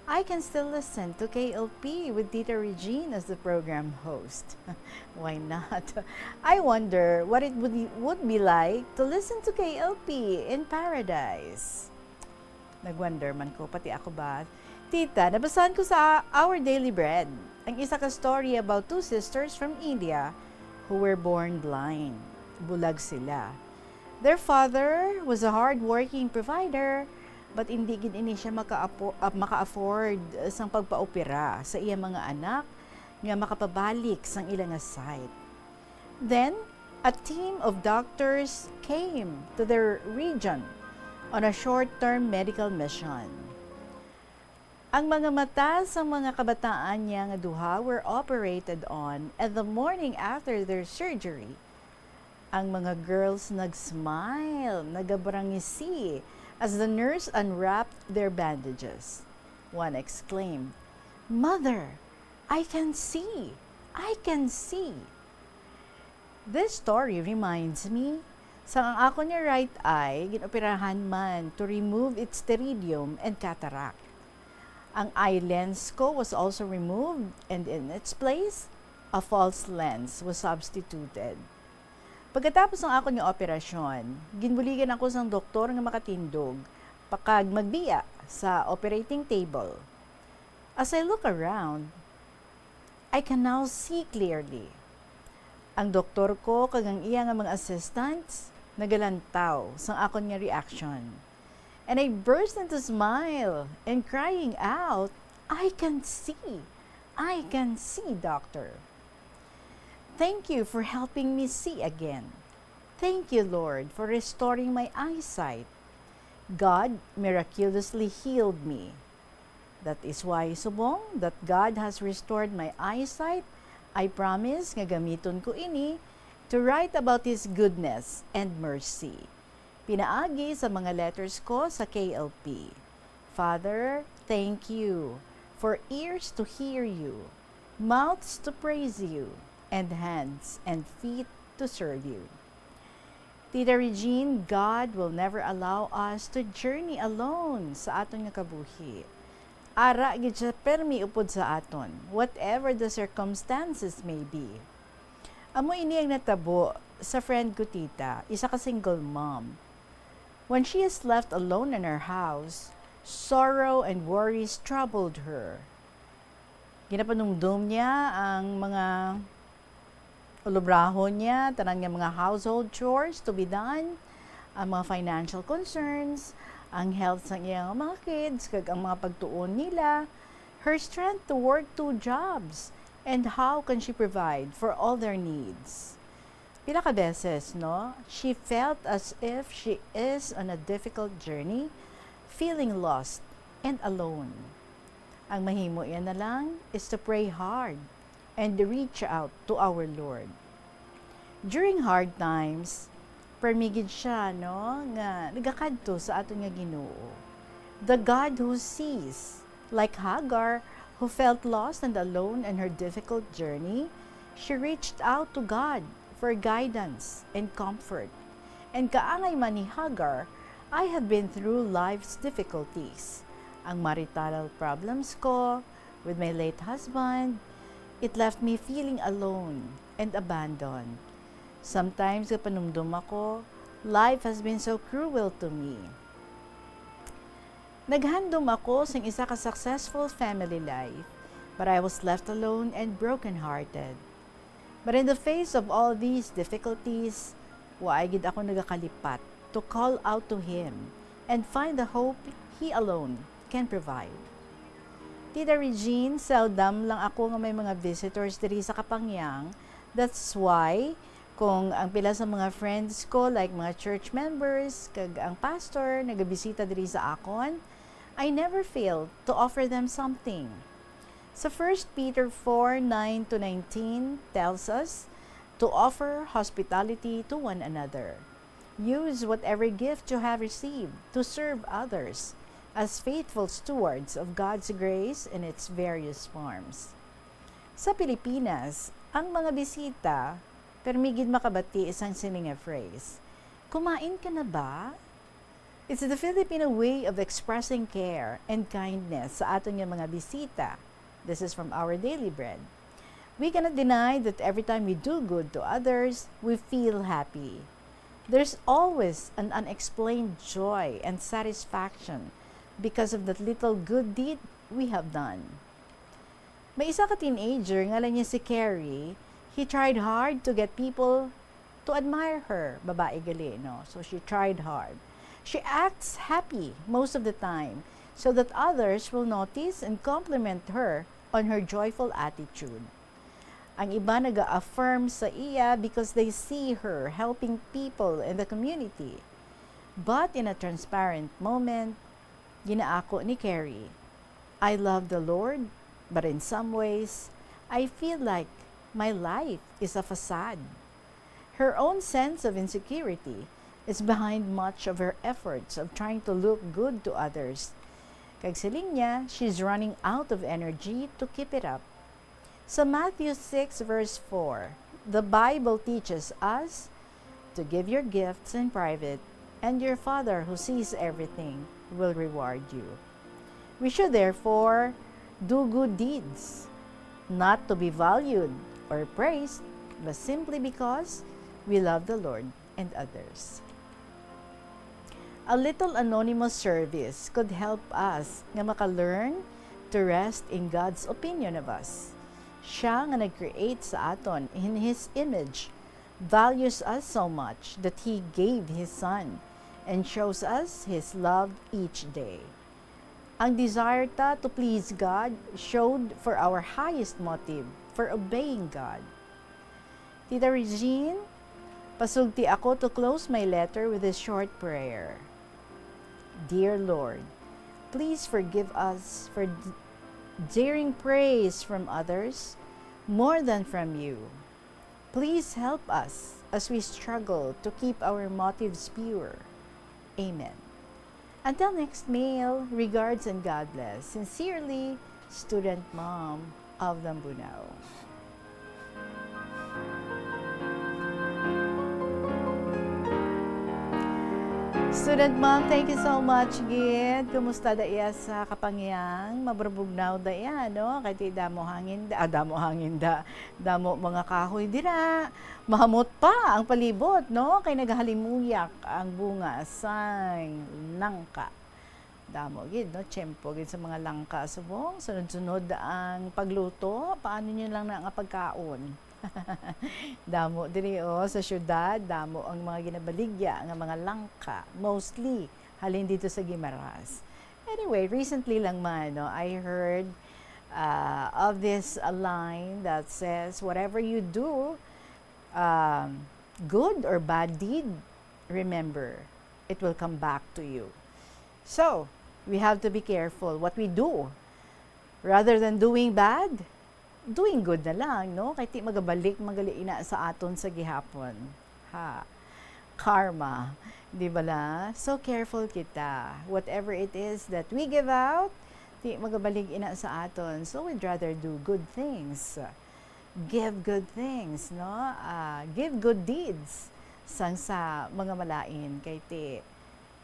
I can still listen to K L P with Tita Regine as the program host. Why not? I wonder what it would, would be like to listen to K L P in paradise. Nagwonder man ko, pati ako ba? Tita, nabasahan ko sa Our Daily Bread ang isa ka story about two sisters from India who were born blind. Bulag sila. Their father was a hard-working provider, but hindi gid ini siya maka-apo-, ah, maka-afford sang pagpaopera sa iya mga anak nga makapabalik sang ila nga sight. Then, a team of doctors came to their region on a short-term medical mission. Ang mga mata sang mga kabataan niya nga duha were operated on, and the morning after their surgery, ang mga girls nag-smile, nagabrangisi, as the nurse unwrapped their bandages. One exclaimed, "Mother, I can see! I can see!" This story reminds me, sang ang akon nga right eye, ginoperahan man to remove its pteridium and cataract. Ang eye lens ko was also removed, and in its place, a false lens was substituted. Pagkatapos sang akon nga operasyon, ginbuligan ako sang doktor nga makatindog pa kag magbiya sa operating table. As I look around, I can now see clearly. Ang doktor ko kag ang iya nga mga assistants nagalantaw sang akon nga reaction. And I burst into smile and crying out, "I can see! I can see, Doctor! Thank you for helping me see again. Thank you, Lord, for restoring my eyesight. God miraculously healed me. That is why, subong that God has restored my eyesight, I promise nga gamiton ko ini to write about His goodness and mercy. Pinaagi sa mga letters ko sa K L P. Father, thank you for ears to hear you, mouths to praise you, and hands and feet to serve you. Tita Regine, God will never allow us to journey alone sa aton nga kabuhi. Ara gid siya permi upod sa aton, whatever the circumstances may be. Amo ini ang natabo sa friend ko, tita, isa ka single mom. When she is left alone in her house, sorrow and worries troubled her. Ginapanumdom niya ang mga ulubrahon niya, tanan nga mga household chores to be done, ang mga financial concerns, ang health sang iyang mga kids, kag ang mga pagtuon nila, her strength to work two jobs, and how can she provide for all their needs? Pila ka beses, no, she felt as if she is on a difficult journey, feeling lost and alone. Ang mahimo niya na lang is to pray hard and reach out to our Lord. During hard times, permi gid siya, no, nga nagakadto sa aton nga Ginoo. The God who sees, like Hagar, who felt lost and alone in her difficult journey, she reached out to God for guidance and comfort. And kaangay man ni Hagar, I have been through life's difficulties. Ang marital problems ko with my late husband, it left me feeling alone and abandoned. Sometimes gapanumdom ako, life has been so cruel to me. Naghandom ako sing isa ka successful family life, but I was left alone and brokenhearted. But in the face of all these difficulties, waay gid ako nagakalipat to call out to Him and find the hope He alone can provide. Tita Regine, seldom lang ako nga may mga visitors diri sa Kapangyang. That's why, kung ang pila sa mga friends ko, like mga church members, kag ang pastor, nagabisita diri sa akon, I never fail to offer them something. Sa First Peter four nine to nineteen tells us to offer hospitality to one another. Use whatever gift you have received to serve others as faithful stewards of God's grace in its various forms. Sa Pilipinas, ang mga bisita, permi gid makabati sang sini nga phrase, "Kumain ka na ba?" It's the Filipino way of expressing care and kindness sa aton nga mga bisita. This is from Our Daily Bread. We cannot deny that every time we do good to others, we feel happy. There's always an unexplained joy and satisfaction because of that little good deed we have done. May isa ka teenager, ngalan niya si Carrie. He tried hard to get people to admire her. Babae gali, no? So, she tried hard. She acts happy most of the time so that others will notice and compliment her on her joyful attitude. Ang iba naga-affirm sa iya because they see her helping people in the community. But in a transparent moment, ginaako ni Carrie, "I love the Lord, but in some ways, I feel like my life is a facade." Her own sense of insecurity is behind much of her efforts of trying to look good to others. Kag siling niya, she's running out of energy to keep it up. Sa Matthew six verse four, the Bible teaches us to give your gifts in private, and your Father who sees everything will reward you. We should therefore do good deeds, not to be valued or praised, but simply because we love the Lord and others. A little anonymous service could help us nga maka-learn to rest in God's opinion of us. Siya nga nag-create sa aton in His image values us so much that He gave His Son and shows us His love each day. Ang desire ta to please God showed for our highest motive for obeying God. Tita Regine, pasulti ako to close my letter with this short prayer. Dear Lord, please forgive us for d-, daring praise from others more than from you. Please help us as we struggle to keep our motives pure. Amen. Until next mail, regards and God bless. Sincerely, Student Mom of Lambunao. Student Mom, thank you so much gid. Kumusta da iya sa Kapangyang? Mabrubugnaw da iya, no? Kay ti damo hangin da, ah, damo hangin da. Damo mga kahoy dira. Mahamot pa ang palibot, no? Kay nagahalimuyak ang bunga sang langka. Damo gid, no? Tiyempo gid sa mga langka subong. Sunod-sunod ang pagluto. Paano nyo lang na nga pagkaon? Damo diri, oh, sa syudad, damo ang mga ginabaligya nga mga langka. Mostly, halin dito sa Guimaras. Anyway, recently lang man, no, I heard, uh, of this, uh, line that says, "Whatever you do, um, good or bad deed, remember, it will come back to you." So, we have to be careful what we do. Rather than doing bad, doing good na lang, no? Kay ti magabalik man gali ina sa aton sa gihapon. Ha? Karma, di bala? So careful kita. Whatever it is that we give out, ti magabalik ina sa aton. So we'd rather do good things. Give good things, no? Ah, give good deeds sang sa mga malain, kay ti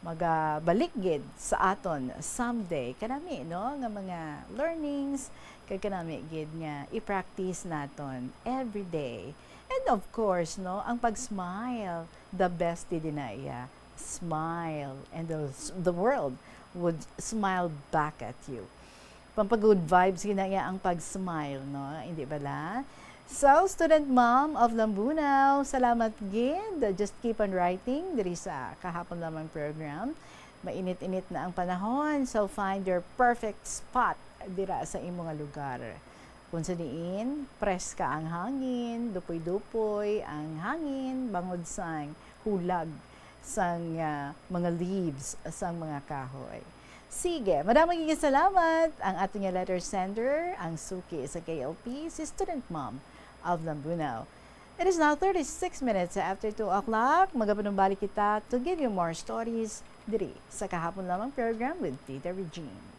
magabalik gid sa aton someday kanami, no, nga mga learnings, kag kanami gid nga i-practice naton every day. And of course, no, ang pag-smile, the best did na iya. Smile, and the, the world would smile back at you. Pampagood vibes gid na iya ang pag-smile, no? Hindi bala? So, Student Mom of Lambunao, salamat gid. Just keep on writing diri sa Kahapon Lamang program. Mainit-init na ang panahon, so find your perfect spot dira sa imo nga lugar. Kung sa diin, preska ang hangin, dupoy-dupoy ang hangin, bangod sang hulag sang, ah, mga leaves sang mga kahoy. Sige, madamo gid salamat. Ang ato nga letter sender, ang suki sa K L P, si Student Mom of Lambunao. It is now thirty-six minutes after two o'clock. Magapanumbalik kita to give you more stories diri sa Kahapon Lamang program with Tita Regine.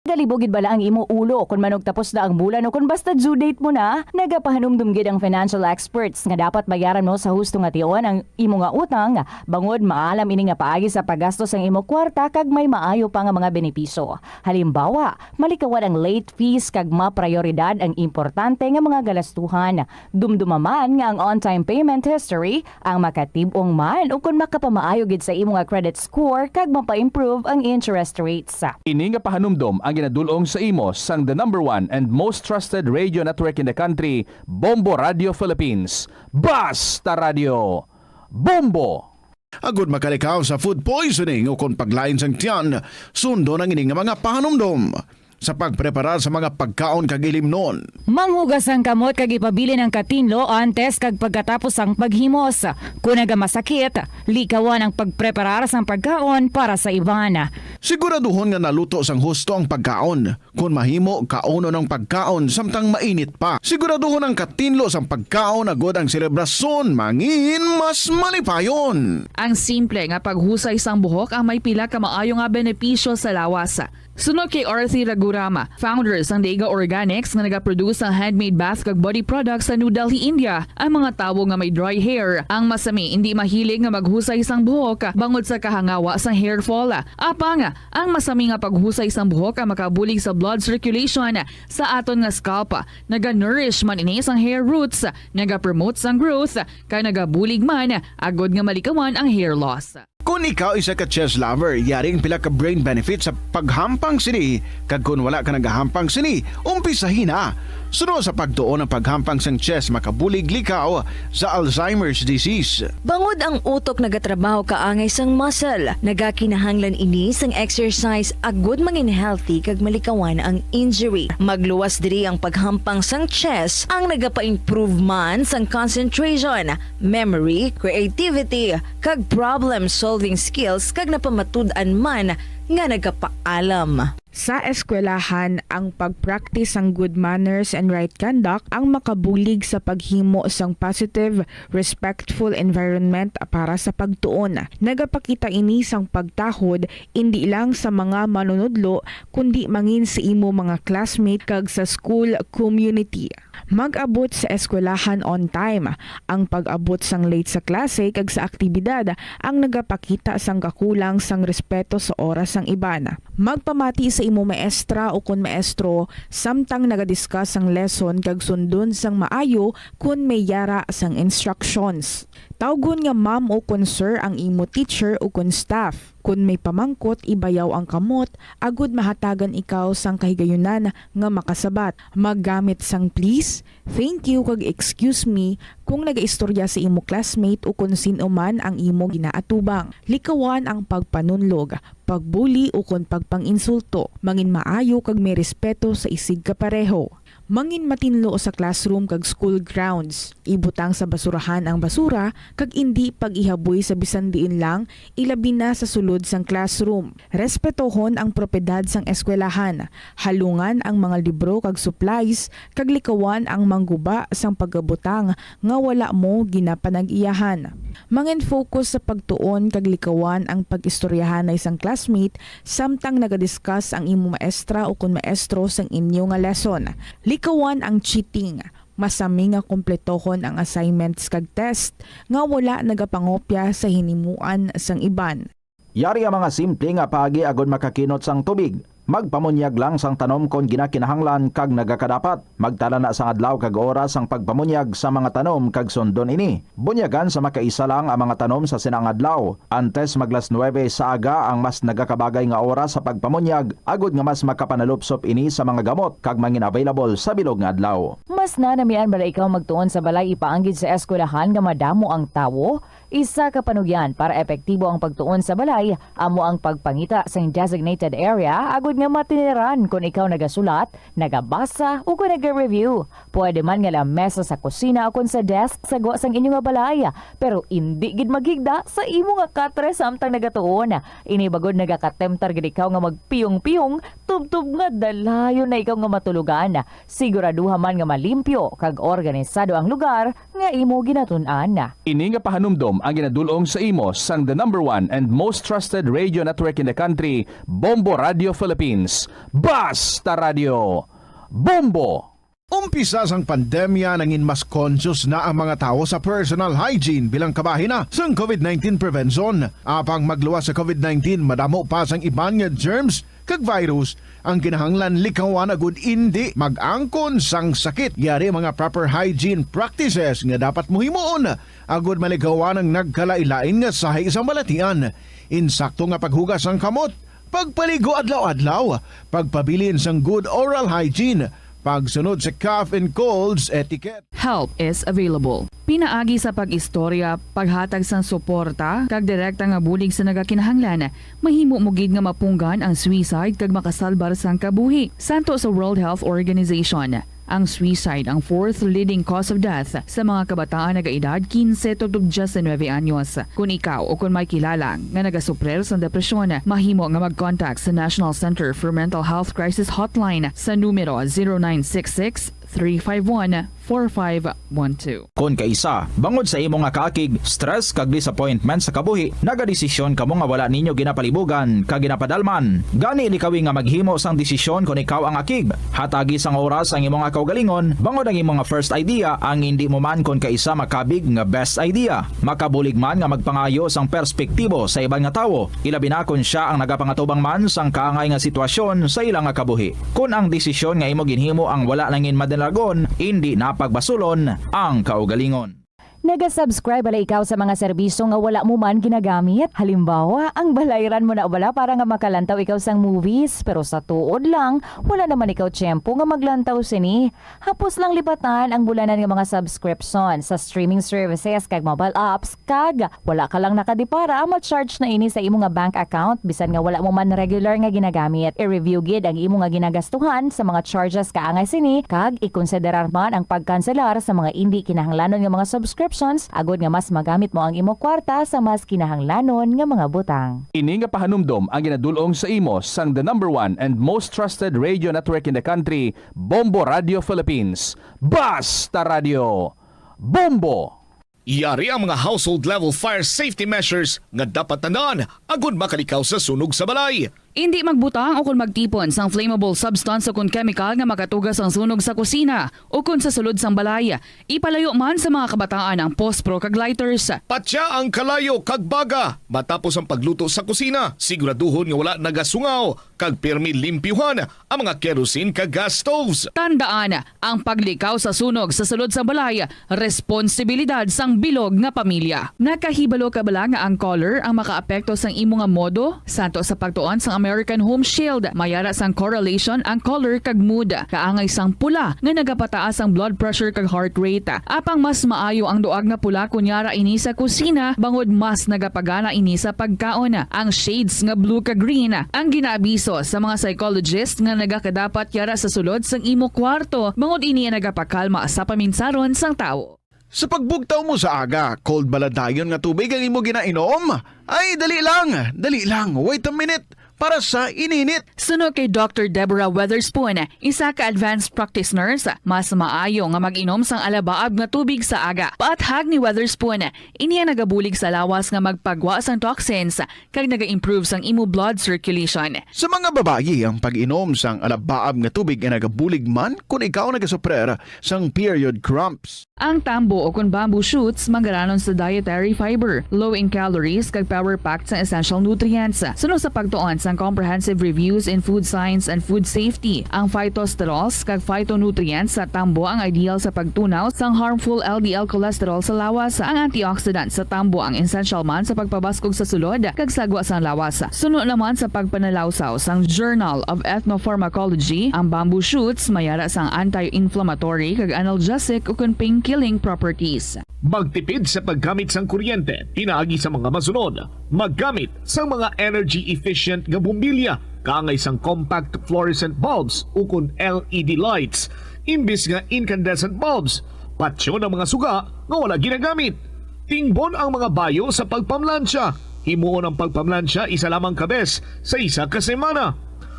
Galibog gid bala ang imo ulo kon manugtapos na ang bulan o kon basta due date mo na? Nagapahanumdom gid ang financial experts nga dapat bayaran mo sa husto nga tion ang imo nga utang, bangod maalam ini nga paagi sa paggastos ang imo kwarta kag may maayo pa nga mga benepisyo. Halimbawa, malikawan ang late fees kag maprayoridad ang importante nga mga galastuhan. Dumduma man nga ang on-time payment history ang makatib-ong man ukon makapamaayo gid sa imo nga credit score kag mapa-improve ang interest rates. Ini nga pahanumdom ang ginadul-ong sa imo sang the number one and most trusted radio network in the country, Bombo Radio Philippines. Basta Radio, Bombo! Agud makalikaw sa food poisoning o kon paglain sang tiyan, sundon ang ini nga mga pahanumdom sa pagpreparar sa mga pagkaon kag ilimnon. Manghugas ang kamot kag ipabilin ang katinlo antes kag pagkatapos sang paghimos. Kon nagamasakit, likawan ang pagpreparar sang pagkaon para sa iban. Siguraduhon nga naluto sang husto ang pagkaon. Kon mahimo, kaunon ang pagkaon samtang mainit pa. Siguraduhon ang katinlo sang pagkaon agud ang selebrasyon mangin mas malipayon. Ang simple nga paghusay sang buhok ang may pila ka maayo nga benepisyo sa lawas. Suno kay Arthi Raghuram, founder sang Dega Organics nga nagaproduce sang handmade bath kag body products sa New Delhi, India, ang mga tawo nga may dry hair ang masami indi mahilig nga maghusay sang buhok bangod sa kahangawa sang hair fall. Apang ang masami nga paghusay sang buhok ang makabulig sa blood circulation sa aton nga scalp. Naga-nourish man ini sang hair roots, nagapromote sang growth, kag nagabulig man agud nga malikawan ang hair loss. Kon ikaw isa ka chess lover, yari ang pila ka brain benefits sa paghampang sini, kag kon wala ka nagahampang sini, umpisahi na. Suno sa pagtuon, ang paghampang sang chess makabulig likaw sa Alzheimer's disease. Bangod ang utok nagatrabaho kaangay sang muscle, nagakinahanglan ini sang exercise agud mangin healthy kag malikawan ang injury. Magluwas diri ang paghampang sang chess, ang nagapa-improve man sang concentration, memory, creativity, kag problem-solving skills, kag napamatud-an man nga nagapaalam. Sa eskwelahan, ang pag-practice sang good manners and right conduct ang makabulig sa paghimo sang positive, respectful environment para sa pagtuon. Nagapakita ini sang pagtahod indi lang sa mga manunudlo, kundi mangin sa imo mga classmate kag sa school community. Mag-abot sa eskwelahan on time. Ang pag-abot sang late sa klase kag sa aktibidad ang nagapakita sang kakulang sang respeto sa oras sang iban. Magpamati sa imo maestra ukon maestro samtang nagadiscuss sang lesson kag sundon sang maayo kon may yara sang instructions. Tawgon nga ma'am ukon sir ang imo teacher ukon staff. Kon may pamangkot, ibayaw ang kamot agud mahatagan ikaw sang kahigayunan nga makasabat. Maggamit sang please, thank you, kag excuse me kung nagaistorya sa imo classmate ukon sin-o man ang imo ginaatubang. Likawan ang pagpanunlog, pagbuli, ukon pagpang-insulto. Mangin maayo kag may respeto sa isigkapareho. Mangin matinlo sa classroom kag school grounds. Ibutang sa basurahan ang basura kag indi pag-ihaboy sa bisan diin lang, ilabi na sa sulod sang classroom. Respetohon ang propiedad sang eskwelahan. Halungan ang mga libro kag supplies kag likawan ang mangguba sang pagabutang nga wala mo ginapanag-iyahan. Mangin-focus sa pagtuon kag likawan ang pag-istoryahanay sang classmate samtang nagadiscuss ang imo maestra ukon maestro sang inyo nga lesson. Likawan ang cheating. Masami nga kumpletohon ang assignments kag test nga wala nagapangopya sa hinimuan sang iban. Yari ang mga simple nga paagi agud makakinot sang tubig. Magpamunyag lang sang tanom kon ginakinahanglan kag nagakadapat. Magtala na sang adlaw kag oras sang pagpamunyag sa mga tanom kag sundon ini. Bunyagan sa makaisa lang ang mga tanom sa sina nga adlaw. Antes mag las nuebe sa aga ang mas nagakabagay nga oras sa pagpamunyag, agud nga mas makapanalupsop ini sa mga gamot kag mangin-available sa bilog nga adlaw. Mas nanamian bala ikaw magtuon sa balay ipaanggid sa eskwelahan nga madamo ang tawo? Isa ka panugyan para epektibo ang pagtuon sa balay amo ang pagpangita sing designated area agud nga matiniran kon ikaw nagasulat, nagabasa, o kon naga-review. Pwede man nga lamesa sa kusina o kon sa desk sa gwa sang inyo nga balay, pero indi gid maghigda sa imo nga katre samtang nagatuon. Ini bagod nagakatemptar gid ikaw nga magpiyong-piyong, tubtob nga dalayon na ikaw nga matulogan. Siguraduha man nga malimpyo kag organisado ang lugar nga imo ginatun-an. Ini nga pahanumdom ang ginadul-ong sa imo sang the number one and most trusted radio network in the country, Bombo Radio Philippines. Basta Radio, Bombo! Umpisa sang pandemya, nangin mas conscious na ang mga tawo sa personal hygiene bilang kabahin na sang covid nineteen prevention. Apang magluwas sa covid nineteen, madamo pa sang iban nga germs kag virus ang kinahanglan likawan agud indi mag-angkon sang sakit. Yari mga proper hygiene practices nga dapat mo himuon agud malikawan ang nagkalain-lain nga sahi sang balatian. Insakto nga paghugas sang kamot, pagpaligo adlaw-adlaw, pagpabilin sang good oral hygiene, pagsunod sa cough and colds etiquette. Help is available. Pinaagi sa pag-istorya, paghatag sang suporta, kag direkta nga bulig sa nagakinahanglan, mahimo mo gid nga mapunggan ang suicide kag makasalbar sang kabuhi. Santo sa World Health Organization, ang suicide ang fourth leading cause of death sa mga kabataan nagaedad kinse tubtob diyes y nuebe anyos. Kon ikaw o kon may kilala nga nagasuprir sang depresyon, mahimo nga mag-contact sa National Center for Mental Health Crisis Hotline sa numero zero nine six six, three five one, four five one two. Kon kaisa, bangod sa imo nga kaakig, stress kag disappointment sa kabuhi, nagadesisyon kamo nga wala ninyo ginapalibugan kag ginapadalman. Gani, likawi nga maghimo sang desisyon kon ikaw ang akig. Hatagi sang oras ang imo nga kaugalingon, bangod ang imo nga first idea ang indi mo man kon kaisa makabig nga best idea. Makabulig man nga magpangayo sang perspektibo sa iban nga tawo, ilabi na kon sia ang nagapangatubang man sang kaangay nga sitwasyon sa ila nga kabuhi. Kon ang desisyon nga imo ginhimo ang wala nangin madalagon, indi na pagbasulon ang kaugalingon. Naga-subscribe bala ikaw sa mga serbisyo nga wala mo man ginagamit? Halimbawa, ang balayran mo na bala para nga makalantaw ikaw sang movies, pero sa tuod lang, wala naman ikaw tiyempo nga maglantaw sini. Hapos lang lipatan ang bulanan nga mga subscription sa streaming services kag mobile apps, kag wala ka lang nakadipara, ma-charge na ini sa imo nga bank account bisan nga wala mo man regular nga ginagamit. I-review gid ang imo nga ginagastuhan sa mga charges kaangay sini, kag ikonsiderar man ang pagkanselar sa mga indi kinahanglanon nga mga subscription options agod nga mas magamit mo ang imo kwarta sa mas kinahanglanon nga mga butang. Ini nga pahanumdom ang ginadul-ong sa imo sang the number one and most trusted radio network in the country, Bombo Radio Philippines. Basta Radio! Bombo! Yari ang mga household level fire safety measures nga dapat tandaan agud makalikaw sa sunog sa balay. Indi magbutang o kon magtipon sang flammable substance o kon chemical nga makatuga sang sunog sa kusina o kon sa sulod sang balay. Ipalayo man sa mga kabataan ang pospro kag lighters. Patya ang kalayo kag baga matapos ang pagluto sa kusina. Siguraduhon nga wala nagasungaw kag pirmi limpyuhan ang mga kerosene kag gas stoves. Tandaan, ang paglikaw sa sunog sa sulod sang balay, responsibilidad sang bilog nga pamilya. Nakahibalo ka bala nga ang color ang makaapekto sang imo nga modo? Santo sa pagtuon sang American Home Shield, may ara sang correlation ang color kag mood. Kaangay sang pula nga nagapataas ang blood pressure kag heart rate. Apang mas maayo ang duag nga pula kon yara ini sa kusina, bangod mas nagapagana ini sa pagkaon. Ang shades nga blue kag green ang ginaabiso sa mga psychologist nga nagakadapat yara sa sulod sang imo kwarto, bangod ini ang nagapakalma sa paminsaron sang tawo. Sa pagbugtaw mo sa aga, cold bala dayon nga tubig ang imo ginainom? Ay, dali lang, dali lang, wait a minute, para sa ininit. Suno kay Doctor Deborah Weatherspoon, isa ka advanced practice nurse, mas maayo nga mag-inom sang alabaab nga tubig sa aga. Paathag ni Weatherspoon, ini ang nagabulig sa lawas nga magpagwa sang toxins kag naga-improve sang imo blood circulation. Sa mga babayi, ang pag-inom sang alabaab nga tubig ay nagabulig man kon ikaw nagasuprer sang period cramps. Ang tambo o kon bamboo shoots magaranon sa dietary fiber, low in calories, kag power-packed sa essential nutrients. Suno sa pagtuon sang Comprehensive Reviews in Food Science and Food Safety, ang phytosterols kag phytonutrients sa tambo ang ideal sa pagtunaw sang harmful L D L cholesterol sa lawas. Ang antioxidant sa tambo ang essential man sa pagpabaskog sa sulod kag sagwa sang lawas. Suno naman sa pagpanalawsaw sang Journal of Ethnopharmacology, ang bamboo shoots may ara sang anti-inflammatory kag analgesic ukon pain-killing properties. Magtipid sa paggamit sang kuryente pinaagi sa mga masunod. Maggamit sang mga energy-efficient nga bombilya, kaangay sang compact fluorescent bulbs ukon L E D lights, imbis nga incandescent bulbs. Patyon ang mga suga nga wala ginagamit. Tingbon ang mga bayo sa pagpamlansya. Himuon ang pagpamlansya isa lamang ka bes sa isa ka semana.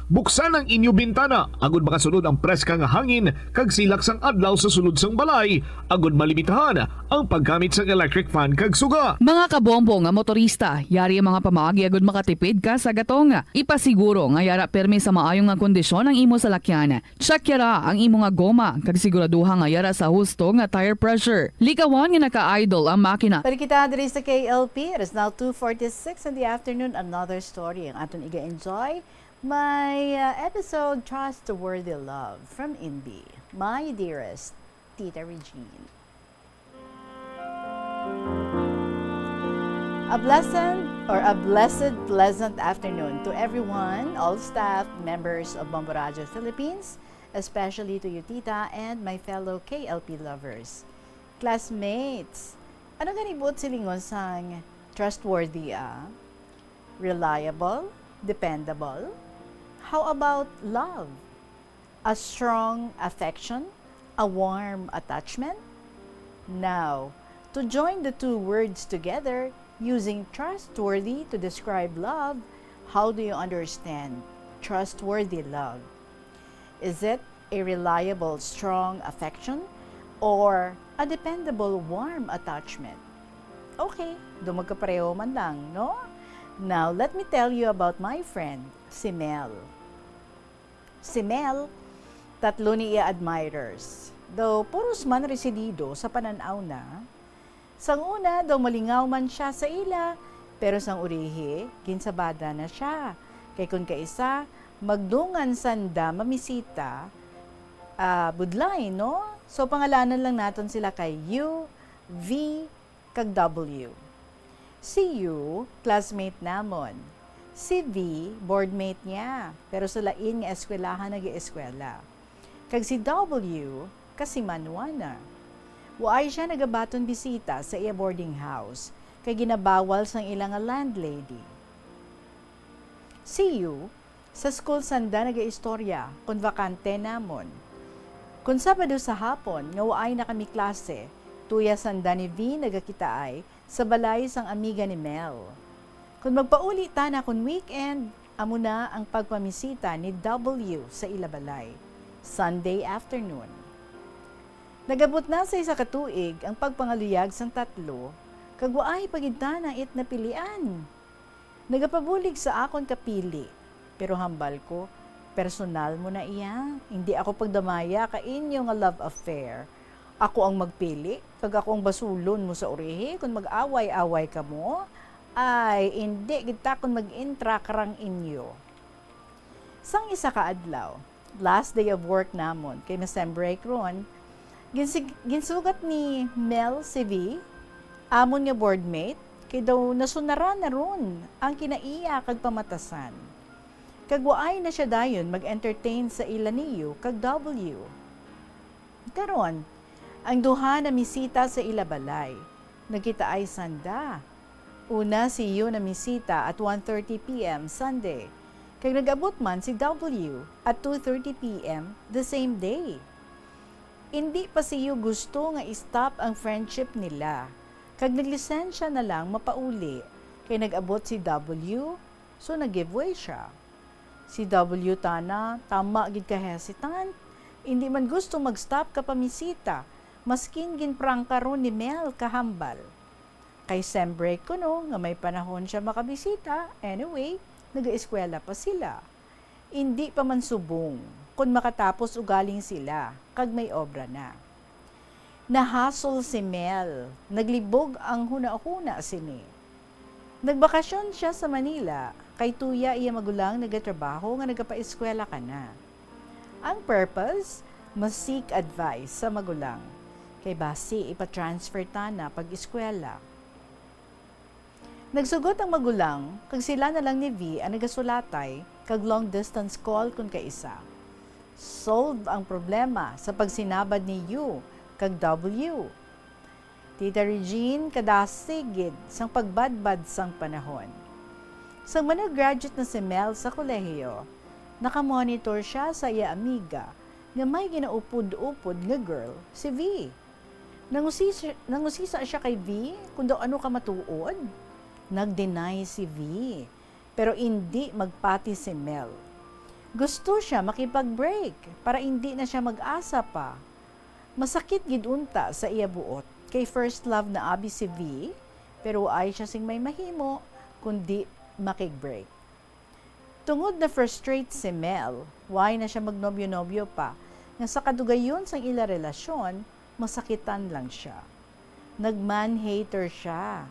Buksan ang inyo bintana agud makasulod ang preska nga hangin kag silak sang adlaw sa sulod sang balay, agud malimitahan ang paggamit sang electric fan kag suga. Mga kabombo nga motorista, yari ang mga pamaagi agud makatipid ka sa gatong. Ipasiguro nga yara pirmi sa maayo nga kondisyon ang imo salakyan. Check yara ang imo nga goma kag siguraduha nga yara sa husto nga tire pressure. Likawan nga naka-idle ang makina. Balik kita diri sa K L P. It is now two forty-six in the afternoon. Another story ang aton iga-enjoy. My, uh, episode, Trustworthy Love from Inbi. My dearest Tita Regine. A blessed or a blessed, pleasant afternoon to everyone, all staff, members of Bombo Radio Philippines, especially to you, Tita, and my fellow K L P lovers. Classmates, ano gani buot silingon sang trustworthy, ah? Reliable? Dependable? How about love? A strong affection? A warm attachment? Now, to join the two words together, using trustworthy to describe love, how do you understand trustworthy love? Is it a reliable, strong affection or a dependable, warm attachment? Okay, daw magkapareho man lang, no? Now, let me tell you about my friend, si Mel. Si Mel, tatlo ni iya admirers. Daw puros man residido sa panan-aw na. Sang una, daw malingaw man sia sa ila, pero sang urihi, ginsabada na sia. Kay kon kaisa, magdungan sanda mamisita, ah, budlay, no? So, pangalanan lang naton sila kay U, V, kag W. Si U, classmate namon. Si V, boardmate niya, pero sa lain nga eskwelahan nag-eskwela. Kag si W, kasimanwa na. Waay sia nagabaton bisita sa iya boarding house, kay ginabawal sang ila nga landlady. Si U, sa school sanda nagaistorya kon bakante namon. Kon Sabado sa hapon nga waay na kami klase, Tuya sanda ni V nagakitaay sa balay sang amiga ni Mel. Kon magpauli tana kon weekend, amo na ang pagpamisita ni W sa ila balay, Sunday afternoon. Nagabot na sa isa ka tuig ang pagpangaluyag sang tatlo, kag waay pa gid tana it napilian. Nagapabulig sa akon ka pili, pero hambal ko, personal mo na iya. Hindi ako pagdamaya ka inyo nga love affair. Ako ang magpili, kag ako ang basulon mo sa urihi kon mag-away-away kamo. Ay, indi gid ta kon mag-intra karang inyo. Sang isa ka adlaw, last day of work namon, kay ma-sem break ron, ginsig-, ginsugat ni Mel si V, amon nga boardmate, kay daw nasunaran na ron ang kinaiya kag pamatasan. Kag waay na sia dayon mag-entertain sa ila ni U kag W. Karon, ang duha namisita sa ila balay. Nagkitaay sanda. Una, si U namisita at one thirty P M Sunday, kag nag-abot man si W at two thirty P M the same day. Indi pa si U gusto nga i-stop ang friendship nila, kag naglisensya na lang mapauli, kay nag-abot si W, so nag-give way sia. Si W tana, tama gid ka hesitant. Indi man gusto mag-stop ka pamisita, maskin ginprangka ron ni Mel kahambal. Kay sem break kuno nga may panahon sia makabisita, anyway, nagaeskwela pa sila. Indi pa man subong kon makatapos ugaling sila kag may obra na. Nahasol si Mel, naglibog ang hunahuna sini. Nagbakasyon sia sa Manila, kay tuya iya magulang nagatrabaho nga nagapaeskwela kana. Ang purpose, ma-seek advice sa magulang, kay basi ipa-transfer tana pag-eskwela. Nagsugot ang magulang, kag sila na lang ni V ang nagasulatay kag long distance call kon kaisa. Solve ang problema sa pagsinabad ni U kag W. Tita Regine, kadasig gid sang pagbadbad sang panahon. Sang manag-graduate na si Mel sa kolehiyo, nakamonitor sia sa iya amiga nga may ginaupod-upod nga girl, si V. Nangusisa, nangusisa sia kay V kon daw ano ka matuod. Nag-deny si V, pero indi magpati si Mel. Gusto sia makipag-break para indi na sia mag-asa pa. Masakit gid unta sa iya buot, kay first love na abi si V, pero waay sia sing may mahimo kundi makig-break. Tungod na frustrate si Mel, waay na sia magnobyo-nobyo pa, nga sa kadugayon sang ila relasyon, masakitan lang sia. Nag-man-hater sia.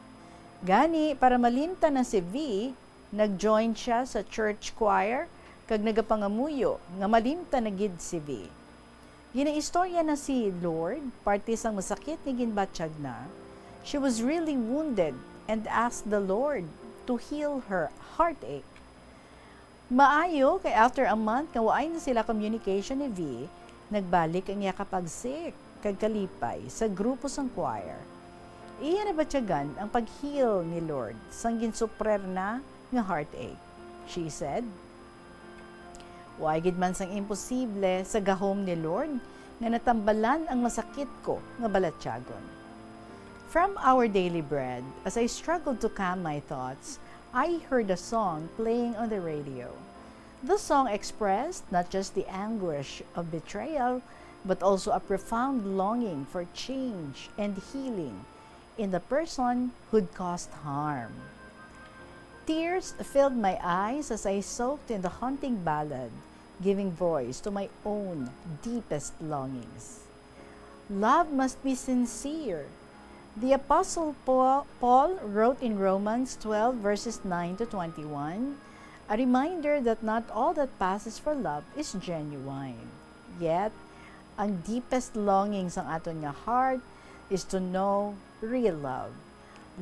Gani, para malimtan na si V, nag-join sia sa church choir kag nagapangamuyo nga malimtan na gid si V. Ginaistorya na si Lord parte sang masakit nga ginbatyag na. She was really wounded and asked the Lord to heal her heartache. Maayo kay after a month nga waay na sila communication ni V, nagbalik ang iya ka pagsik kag kalipay sa grupo sang choir. Iya nabatyagan ang pag-heal ni Lord sang ginsuprer na nga heartache. She said, "Waay gid man sang imposible sa gahom ni Lord nga natambalan ang masakit ko nga balatyagon." From Our Daily Bread, as I struggled to calm my thoughts, I heard a song playing on the radio. The song expressed not just the anguish of betrayal, but also a profound longing for change and healing in the person who'd caused harm. Tears filled my eyes as I soaked in the haunting ballad, giving voice to my own deepest longings. Love must be sincere. The Apostle Paul, Paul wrote in Romans twelve, verses nine to twenty-one, a reminder that not all that passes for love is genuine. Yet, ang deepest longing sang aton nga heart is to know real love.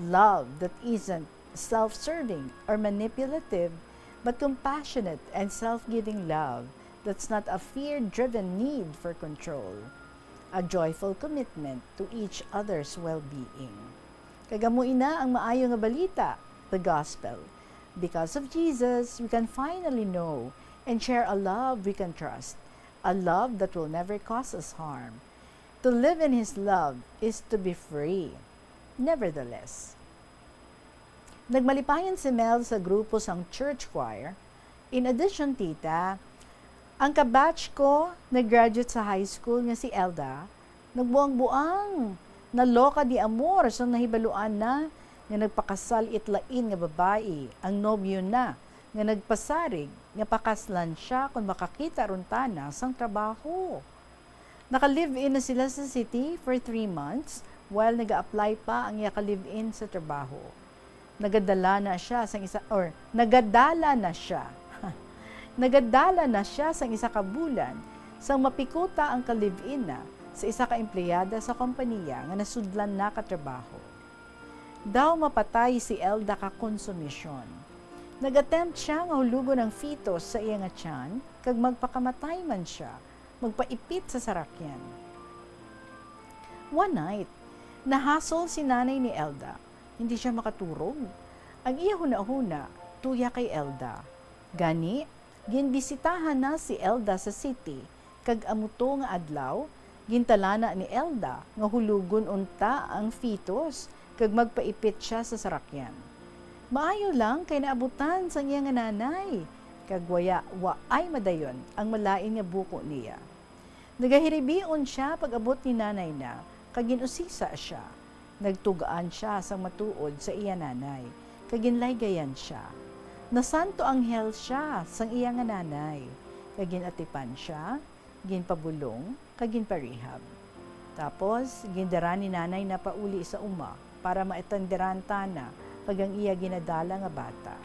Love that isn't self-serving or manipulative, but compassionate and self-giving love that's not a fear-driven need for control. A joyful commitment to each other's well-being. Kag amo ina ang maayo nga balita, the gospel. Because of Jesus, we can finally know and share a love we can trust, a love that will never cause us harm. To live in His love is to be free. Nevertheless, nagmalipayan si Mel sa grupo sang church choir. In addition, tita, ang kabatch ko nag-graduate sa high school nga si Elda, nagbuang-buang, naloka de amor sang nahibaluan na nga nagpakasal it lain nga babayi ang nobyo na, nga nagpasarig nga pakaslan sia kon makakita run tana sang trabaho. Naka-live-in na sila sa city for three months while nag-a-apply pa ang iya ka-live-in sa trabaho. Nagadala na siya sang isa, or nagadala na siya. Nagadala na siya sang isa ka bulan sang mapikuta ang ka-live-in na sa isa ka empleyada sa kompanya nga nasudlan na ka trabaho. Daw mapatay si Elda ka konsumisyon. Nag-attempt siya nga hulugon ang fetus sa iya nga tiyan kag magpakamatay man sia, magpaipit sa sarakyan. One night, nahasol si nanay ni Elda. Hindi siya makaturog. Ang iya hunahuna, tuya kay Elda. Gani, ginbisitahan na si Elda sa city, kag amo to nga adlaw, gintalana ni Elda nga hulugon unta ang fetus kag magpaipit sia sa sarakyan. Maayo lang kay naabutan sang iya nga nanay, kag waya, waay madayon ang malain nga buko niya. Nagahiribion sia pag-abot ni nanay na, kag gin-usisa sia. Nagtug-an sia sang matuod sa iya nanay, kag ginlaygayan sia. Nasanto anghel sia sang iya nga nanay, kag gin-atipan sia, ginpabulong, kag ginparihab. Tapos, gindara ni nanay na pauli sa uma para maatenderan tana kag ang iya ginadala nga bata.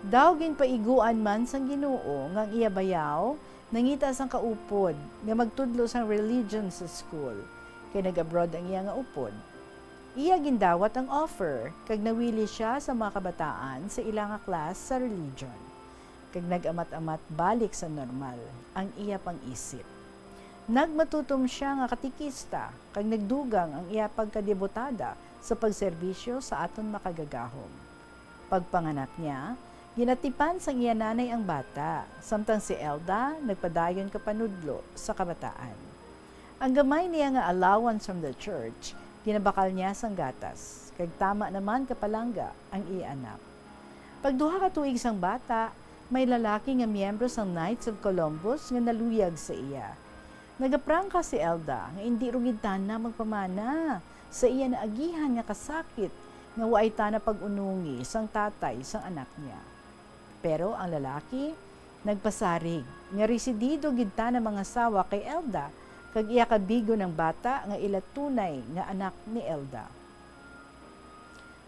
Daw ginpaiguan man sang Ginoo nga ang iya bayaw nangita sang kaupod nga magtudlo sang religion sa school, kay nag-abroad ang iya nga upod. Iya gindawat ang offer, kag nawili sia sa mga kabataan sa ila nga class sa religion, kag nag-amat-amat balik sa normal ang iya pang-isip. Nagmatutom sia nga katekista, kag nagdugang ang iya pagkadebotada sa pagserbisyo sa aton Makagagahom. Pagpanganak niya, ginatipan sang iya nanay ang bata, samtang si Elda nagpadayon kapanudlo sa kabataan. Ang gamay niya nga allowance from the church, ginabakal niya sang gatas, kag tama naman ka palangga ang iya anak. Pagduha ka tuig sang bata, may lalaki nga miyembro sang Knights of Columbus nga naluyag sa iya. Nagaprangka si Elda nga indi rugid tana magpamana sa iya naagihan nga kasakit nga waay tana pag-unungi sang tatay sang anak niya. Pero ang lalaki nagpasarig nga residido gid tana mangasawa kay Elda kag iya kabigon ang bata nga ila tunay nga anak ni Elda.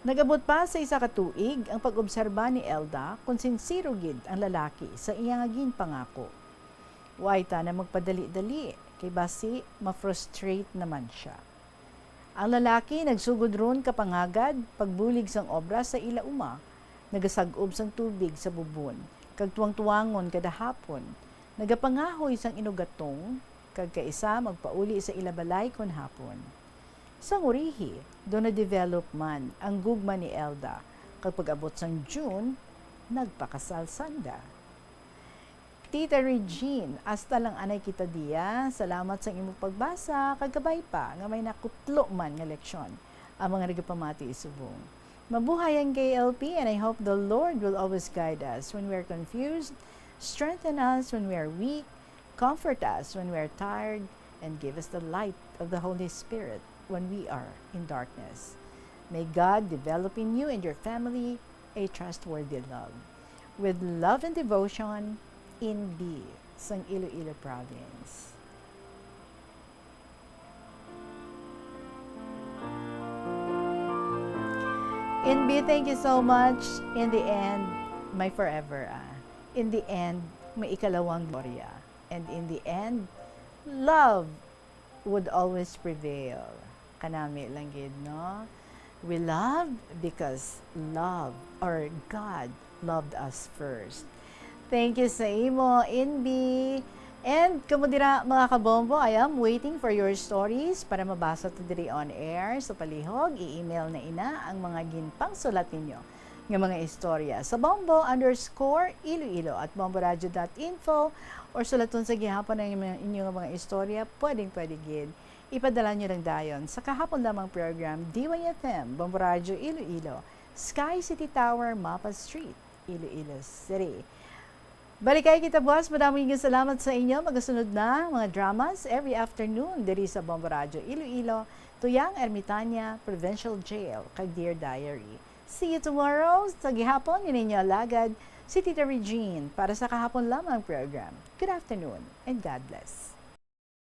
Nag-abot pa sa isa ka tuig ang pag-obserba ni Elda kon sinsero gid ang lalaki sa iya nga ginpangako. Waay tana magpadali-dali, kay basi ma-frustrate naman sia. Ang lalaki nagsugod run ka pangagad, pagbulig sang obra sa ila uma, nagasag-ob sang tubig sa bubon, kag tuwangtuwangon kada hapon, nagapangahoy sang inugatong, kag kaisa magpauli sa ila balay kon hapon. Sang urihi, daw na-develop man ang gugma ni Elda, kag pag-abot sang June, nagpakasal sanda. Tita Regine, hasta lang anay kita diya. Salamat sang imong pagbasa, kag kabay pa nga may nakutlo man nga leksyon ang mga nagapamati subong. Mabuhay ang K L P, and I hope the Lord will always guide us when we are confused, strengthen us when we are weak, comfort us when we are tired, and give us the light of the Holy Spirit when we are in darkness. May God develop in you and your family a trustworthy love. With love and devotion, Inbi, sang Iloilo Province. Inbi, thank you so much. In the end, may forever, ah. In the end, may ikalawang gloria. And in the end, love would always prevail. Kanami lang gid, no? We love because love, or God loved us first. Thank you sa imo, Inbi. And kamo dira, mga kabombo, I am waiting for your stories para mabasa to diri on air. Sa palihog, i-email na ina ang mga ginpangsulat ninyo nga mga istorya sa bombo underscore iloilo at bomboradio dot info, or sulaton sa gihapon ang inyo, inyo nga mga istorya, pwedeng pwede gid Ipadala nyo lang dayon sa kahapon lamang program, D Y F M, Bombo Radyo Iloilo, Sky City Tower, Mapa Street, Iloilo City. Balikay kita buwas. Madamo nga salamat sa inyo. Magasunod na mga dramas every afternoon diri sa Bombo Radyo Iloilo, Tuyang Ermitaña, Provincial Jail, kag Dear Diary. See you tomorrow. Sa gihapon, ini inyo alagad, si Tita Regine, para sa kahapon lamang program. Good afternoon and God bless.